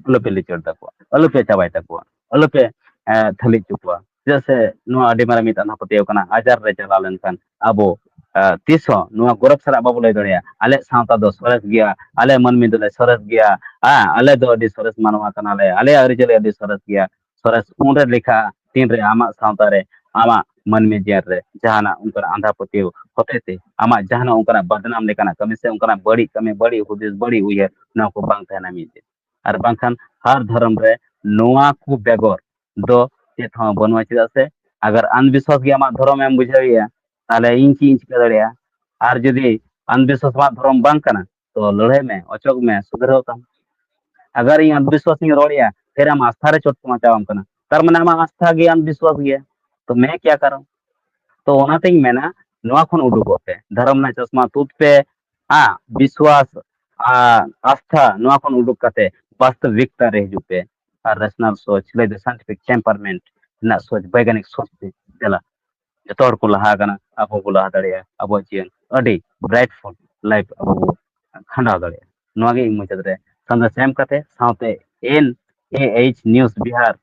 ᱟᱞᱚᱯᱮ ᱞᱤᱪᱟᱹᱲ ᱛᱟᱠᱚᱣᱟ, ᱟᱞᱚᱯᱮ ᱪᱟᱵᱟᱭ ᱛᱟᱠᱚᱣᱟ, ᱟᱞᱚᱯᱮ, ᱮ, ᱛᱷᱟᱹᱞᱤ ᱦᱚᱪᱚ ᱠᱚᱣᱟ᱾ ᱪᱮᱫᱟᱜ ᱥᱮ ᱱᱚᱣᱟ ᱟᱹᱰᱤ ᱢᱟᱨᱟᱝ ᱢᱤᱫ ᱟᱸᱫᱷᱟ ᱯᱟᱹᱛᱭᱟᱹᱣ ᱠᱟᱱᱟ᱾ ᱟᱡᱟᱨ ᱨᱮ ᱪᱟᱞᱟᱣ ᱞᱮᱱᱠᱷᱟᱱ ᱟᱵᱚ, ᱮ, ᱛᱤᱥ ᱦᱚᱸ ᱱᱚᱣᱟ ᱜᱚᱨᱚᱵᱽ ᱥᱟᱞᱟᱜ ᱵᱟᱵᱚ ᱞᱟᱹᱭ ᱫᱟᱲᱮᱭᱟᱜᱼᱟ, ᱟᱞᱮᱭᱟᱜ ᱥᱟᱶᱛᱟ ᱫᱚ ᱥᱚᱨᱮᱥ ᱜᱮᱭᱟ, ᱟᱞᱮ ᱢᱟᱹᱱᱢᱤ ᱫᱚᱞᱮ ᱥᱚᱨᱮᱥ ᱜᱮᱭᱟ, ᱦᱮᱸ, ᱟᱞᱮ ᱫᱚ ᱟᱹᱰᱤ ᱥᱚᱨᱮᱥ ᱢᱟᱱᱣᱟ ᱠᱟᱱᱟᱞᱮ, ᱟᱞᱮᱭᱟᱜ ᱟᱹᱨᱤᱪᱟᱹᱞᱤ ᱟᱹᱰᱤ ᱥᱚᱨᱮᱥ ᱜᱮᱭᱟ᱾ ᱥᱚᱨᱮᱥ ᱩᱱᱨᱮ ᱞᱮᱠᱷᱟᱜᱼᱟ, ᱛᱤᱱᱨᱮ ᱟᱢᱟᱜ ᱥᱟᱶᱛᱟ ᱨᱮ, ᱟᱢᱟᱜ ᱢᱟᱹᱱᱢᱤ ᱡᱤᱭᱚᱱ ᱨᱮ ᱡᱟᱦᱟᱱᱟᱜ ᱚᱱᱠᱟᱱᱟᱜ ᱟᱸᱫᱷᱟ ᱯᱟᱹᱛᱭᱟᱹᱣ ᱦᱚᱛᱮ ᱛᱮ ᱟᱢᱟᱜ ᱡᱟᱦᱟᱱᱟᱜ ᱚᱱᱠᱟᱱᱟᱜ ᱵᱟᱫᱱᱟᱢ ᱞᱮᱠᱟᱱᱟᱜ ᱠᱟᱹᱢᱤ ᱥᱮ ᱚᱱᱠᱟᱱᱟᱜ ᱵᱟᱹᱲᱤᱡ ᱠᱟᱹᱢᱤ, ᱵᱟᱹᱲᱤᱡ ᱦᱩᱫᱤᱥ, ᱵᱟᱹᱲᱤᱡ ᱩᱭᱦᱟᱹᱨ, ᱱᱚᱣᱟ ᱠᱚ ᱵᱟᱝ ᱛᱟᱦᱮᱱᱟ ᱢᱤᱫ ᱫᱤᱱ᱾ ᱟᱨ ᱵᱟᱝᱠᱷᱟᱱ ᱦᱟᱨ ᱫᱷᱚᱨᱚᱢ ᱨᱮ ᱱᱚᱣᱟ ᱠᱚ ᱵᱮᱜᱚᱨ ᱫᱚ ᱪᱮᱫ ᱦᱚᱸ ᱵᱟᱹᱱᱩᱜᱼᱟ᱾ ᱪᱮᱫᱟᱜ ᱥᱮ ᱟᱜᱟᱨ ᱟᱱᱫᱷᱵᱤᱥᱣᱟᱥ ᱜᱮ ᱟᱢᱟᱜ ᱫᱷᱚᱨᱚᱢ ᱮᱢ ᱵᱩᱡᱷᱟᱹᱣᱮᱭᱟ, ᱛᱟᱦᱞᱮ ᱤᱧ ᱪᱮᱫ ᱤᱧ ᱪᱤᱠᱟᱹ ᱫᱟᱲᱮᱭᱟᱜᱼᱟ? ᱟᱨ ᱡᱩᱫᱤ ᱟᱱᱫᱷᱵᱤᱥᱣᱟᱥ ᱟᱢᱟᱜ ᱫᱷᱚᱨᱚᱢ ᱵᱟᱝ ᱠᱟᱱᱟ, ᱛᱚ ᱞᱟᱹᱲᱦᱟᱹᱭ ᱢᱮ, ᱚᱪᱚᱜ ᱢᱮ, ᱥᱩᱫᱷᱟᱹᱨᱚᱜ ᱛᱟᱢ᱾ ᱟᱜᱟᱨ ᱤᱧ ᱟᱱᱫᱷᱵᱤᱥᱣᱟᱥ ᱤᱧ ᱨᱚᱲᱮᱜᱼᱟ, ᱯᱷᱤᱨ ᱟᱢ ᱟᱥᱛᱷᱟ ᱨᱮ ᱪᱳᱴ ᱯᱚᱦᱚᱸᱪᱟᱣᱟᱢ ᱠᱟᱱᱟ, ᱛᱟᱨ ᱢᱟᱱᱮ ᱟᱢᱟᱜ ᱟᱥᱛᱷᱟ ᱜᱮ ᱟᱱᱫᱷᱵᱤᱥᱣᱟᱥ ᱜᱮᱭᱟ᱾ ᱛᱚ ᱢᱮ ᱠᱮᱭᱟ ᱠᱟᱨᱚᱱ? ᱛᱚ ᱚᱱᱟᱛᱤᱧ ᱢᱮᱱᱟ, ᱱᱚᱣᱟ ᱠᱷᱚᱱ ᱩᱰᱩᱠᱚᱜ ᱯᱮ, ᱫᱷᱚᱨᱚᱢ ᱨᱮᱱᱟᱜ ᱪᱚᱥᱢᱟ ᱛᱩᱫ ᱯᱮ, ᱦᱮᱸ, ᱵᱤᱥᱣᱟᱥ ᱟᱨ ᱟᱥᱛᱷᱟ ᱱᱚᱣᱟ ᱠᱷᱚᱱ ᱩᱰᱩᱠ ᱠᱟᱛᱮ ᱵᱟᱥᱛᱚᱵᱤᱠᱛᱟ ᱨᱮ ᱦᱤᱡᱩᱜ ᱯᱮ᱾ ᱟᱨ ᱨᱮᱥᱱᱟᱞ ᱥᱳᱪ, ᱞᱟᱹᱭ ᱫᱚ ᱥᱟᱭᱮᱱᱴᱤᱯᱷᱤᱠ ᱴᱮᱢᱯᱟᱨᱢᱮᱱᱴ ᱨᱮᱱᱟᱜ ᱥᱳᱪ, ᱵᱳᱭᱜᱟᱱᱤᱠ ᱥᱳᱪ ᱛᱮ ᱫᱮᱞᱟ, ᱡᱚᱛᱚ ᱦᱚᱲ ᱠᱚ ᱞᱟᱦᱟ ᱟᱠᱟᱱᱟ, ᱟᱵᱚ ᱵᱚ ᱞᱟᱦᱟ ᱫᱟᱲᱮᱭᱟᱜᱼᱟ᱾ ᱟᱵᱚᱣᱟᱜ ᱡᱤᱭᱚᱱ ᱟᱹᱰᱤ ᱵᱨᱟᱭᱤᱴᱯᱷᱩᱞ ᱞᱟᱭᱤᱯᱷ ᱟᱵᱚ ᱵᱚ ᱠᱷᱟᱸᱰᱟᱣ ᱫᱟᱲᱮᱭᱟᱜᱼᱟ᱾ ᱱᱚᱣᱟ ᱜᱮ ᱤᱧ ᱢᱩᱪᱟᱹᱫ ᱨᱮ ᱥᱟᱸᱫᱮᱥ ᱮᱢ ᱠᱟᱛᱮ, ᱥᱟᱶᱛᱮ ᱮᱱ ᱮ ᱮᱭᱤᱪ ᱱᱤᱭᱩᱡᱽ ᱵᱤᱦᱟᱨ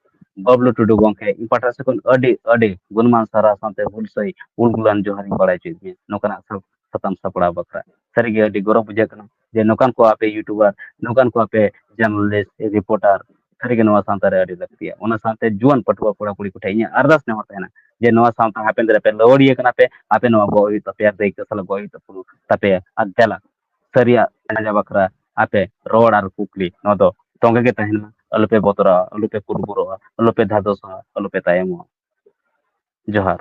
ᱵᱟᱵᱞᱩ ᱴᱩᱰᱩ ᱜᱚᱢᱠᱮ, ᱤᱧ ᱯᱟᱦᱴᱟ ᱥᱮᱫ ᱠᱷᱚᱱ ᱟᱹᱰᱤ, ᱟᱹᱰᱤ ᱜᱩᱱᱢᱟᱱ ᱥᱟᱨᱦᱟᱣ ᱥᱟᱶᱛᱮ ᱦᱩᱞᱥᱟᱹᱭ ᱩᱞᱜᱩᱞᱟᱱ ᱡᱚᱦᱟᱨ ᱤᱧ ᱵᱟᱲᱟᱭ ᱦᱚᱪᱚᱭᱮᱫ ᱢᱮᱭᱟ ᱱᱚᱝᱠᱟᱱᱟᱜ ᱥᱟᱛᱟᱢ ᱥᱟᱯᱲᱟᱣ ᱵᱟᱠᱷᱨᱟ᱾ ᱥᱟᱹᱨᱤᱜᱮ ᱟᱹᱰᱤ ᱜᱚᱨᱚᱵᱽ ᱵᱩᱡᱷᱟᱹᱜ ᱠᱟᱱᱟ ᱡᱮ ᱱᱚᱝᱠᱟᱱ ᱠᱚ ᱟᱯᱮ ᱭᱩᱴᱩᱵᱟᱨ, ᱱᱚᱝᱠᱟᱱ ᱠᱚ ᱟᱯᱮ ᱡᱟᱨᱱᱟᱞᱤᱥᱴ, ᱨᱤᱯᱳᱨᱴᱟᱨ, ᱥᱟᱹᱨᱤᱜᱮ ᱱᱚᱣᱟ ᱥᱟᱶᱛᱟ ᱨᱮ ᱟᱹᱰᱤ ᱞᱟᱹᱠᱛᱤᱭᱟ᱾ ᱚᱱᱟ ᱥᱟᱶᱛᱮ ᱡᱩᱣᱟᱹᱱ ᱯᱟᱹᱴᱷᱩᱣᱟᱹ ᱠᱚᱲᱟ ᱠᱩᱲᱤ ᱠᱚᱴᱷᱮᱱ ᱤᱧᱟᱹᱜ ᱟᱨᱫᱟᱥ ᱱᱮᱦᱚᱨ ᱛᱟᱦᱮᱱᱟ ᱡᱮ ᱱᱚᱣᱟ ᱥᱟᱶᱛᱟ ᱦᱟᱯᱮᱱ ᱫᱤᱱ ᱨᱮ ᱟᱯᱮ ᱞᱟᱹᱣᱲᱤᱭᱟᱹ ᱠᱟᱱᱟ ᱯᱮ, ᱟᱯᱮ ᱱᱚᱣᱟ ᱜᱚᱜ ᱦᱩᱭᱩᱜ ᱛᱟᱯᱮᱭᱟ, ᱫᱟᱹᱭᱠᱟᱹ ᱥᱟᱞᱟᱜ ᱜᱚᱜ ᱦᱩᱭᱩᱜ ᱛᱟᱯᱮ-, ᱛᱟᱯᱮᱭᱟ᱾ ᱟᱨ ᱫᱮᱞᱟ, ᱥᱟᱹᱨᱤᱭᱟᱜ ᱯᱟᱸᱡᱟ ᱵᱟᱠᱷᱨᱟ ᱟᱯᱮ ᱨᱚᱲ ᱟᱨ ᱠᱩᱠᱞᱤ ᱱᱚᱣᱟ ᱫᱚ ᱛᱚᱸᱜᱮ ᱜᱮ ᱛᱟᱦᱮᱱ ᱢᱟ᱾ ᱟᱞᱚᱯᱮ ᱵᱚᱛᱚᱨᱚᱜᱼᱟ, ᱟᱞᱚᱯᱮ ᱠᱩᱲᱵᱩᱨᱚᱜᱼᱟ, ᱟᱞᱚᱯᱮ ᱫᱷᱟᱫᱚᱥᱚᱜᱼᱟ, ᱟᱞᱚᱯᱮ ᱛᱟᱭᱚᱢᱚᱜᱼᱟ᱾ ᱡᱚᱦᱟᱨ᱾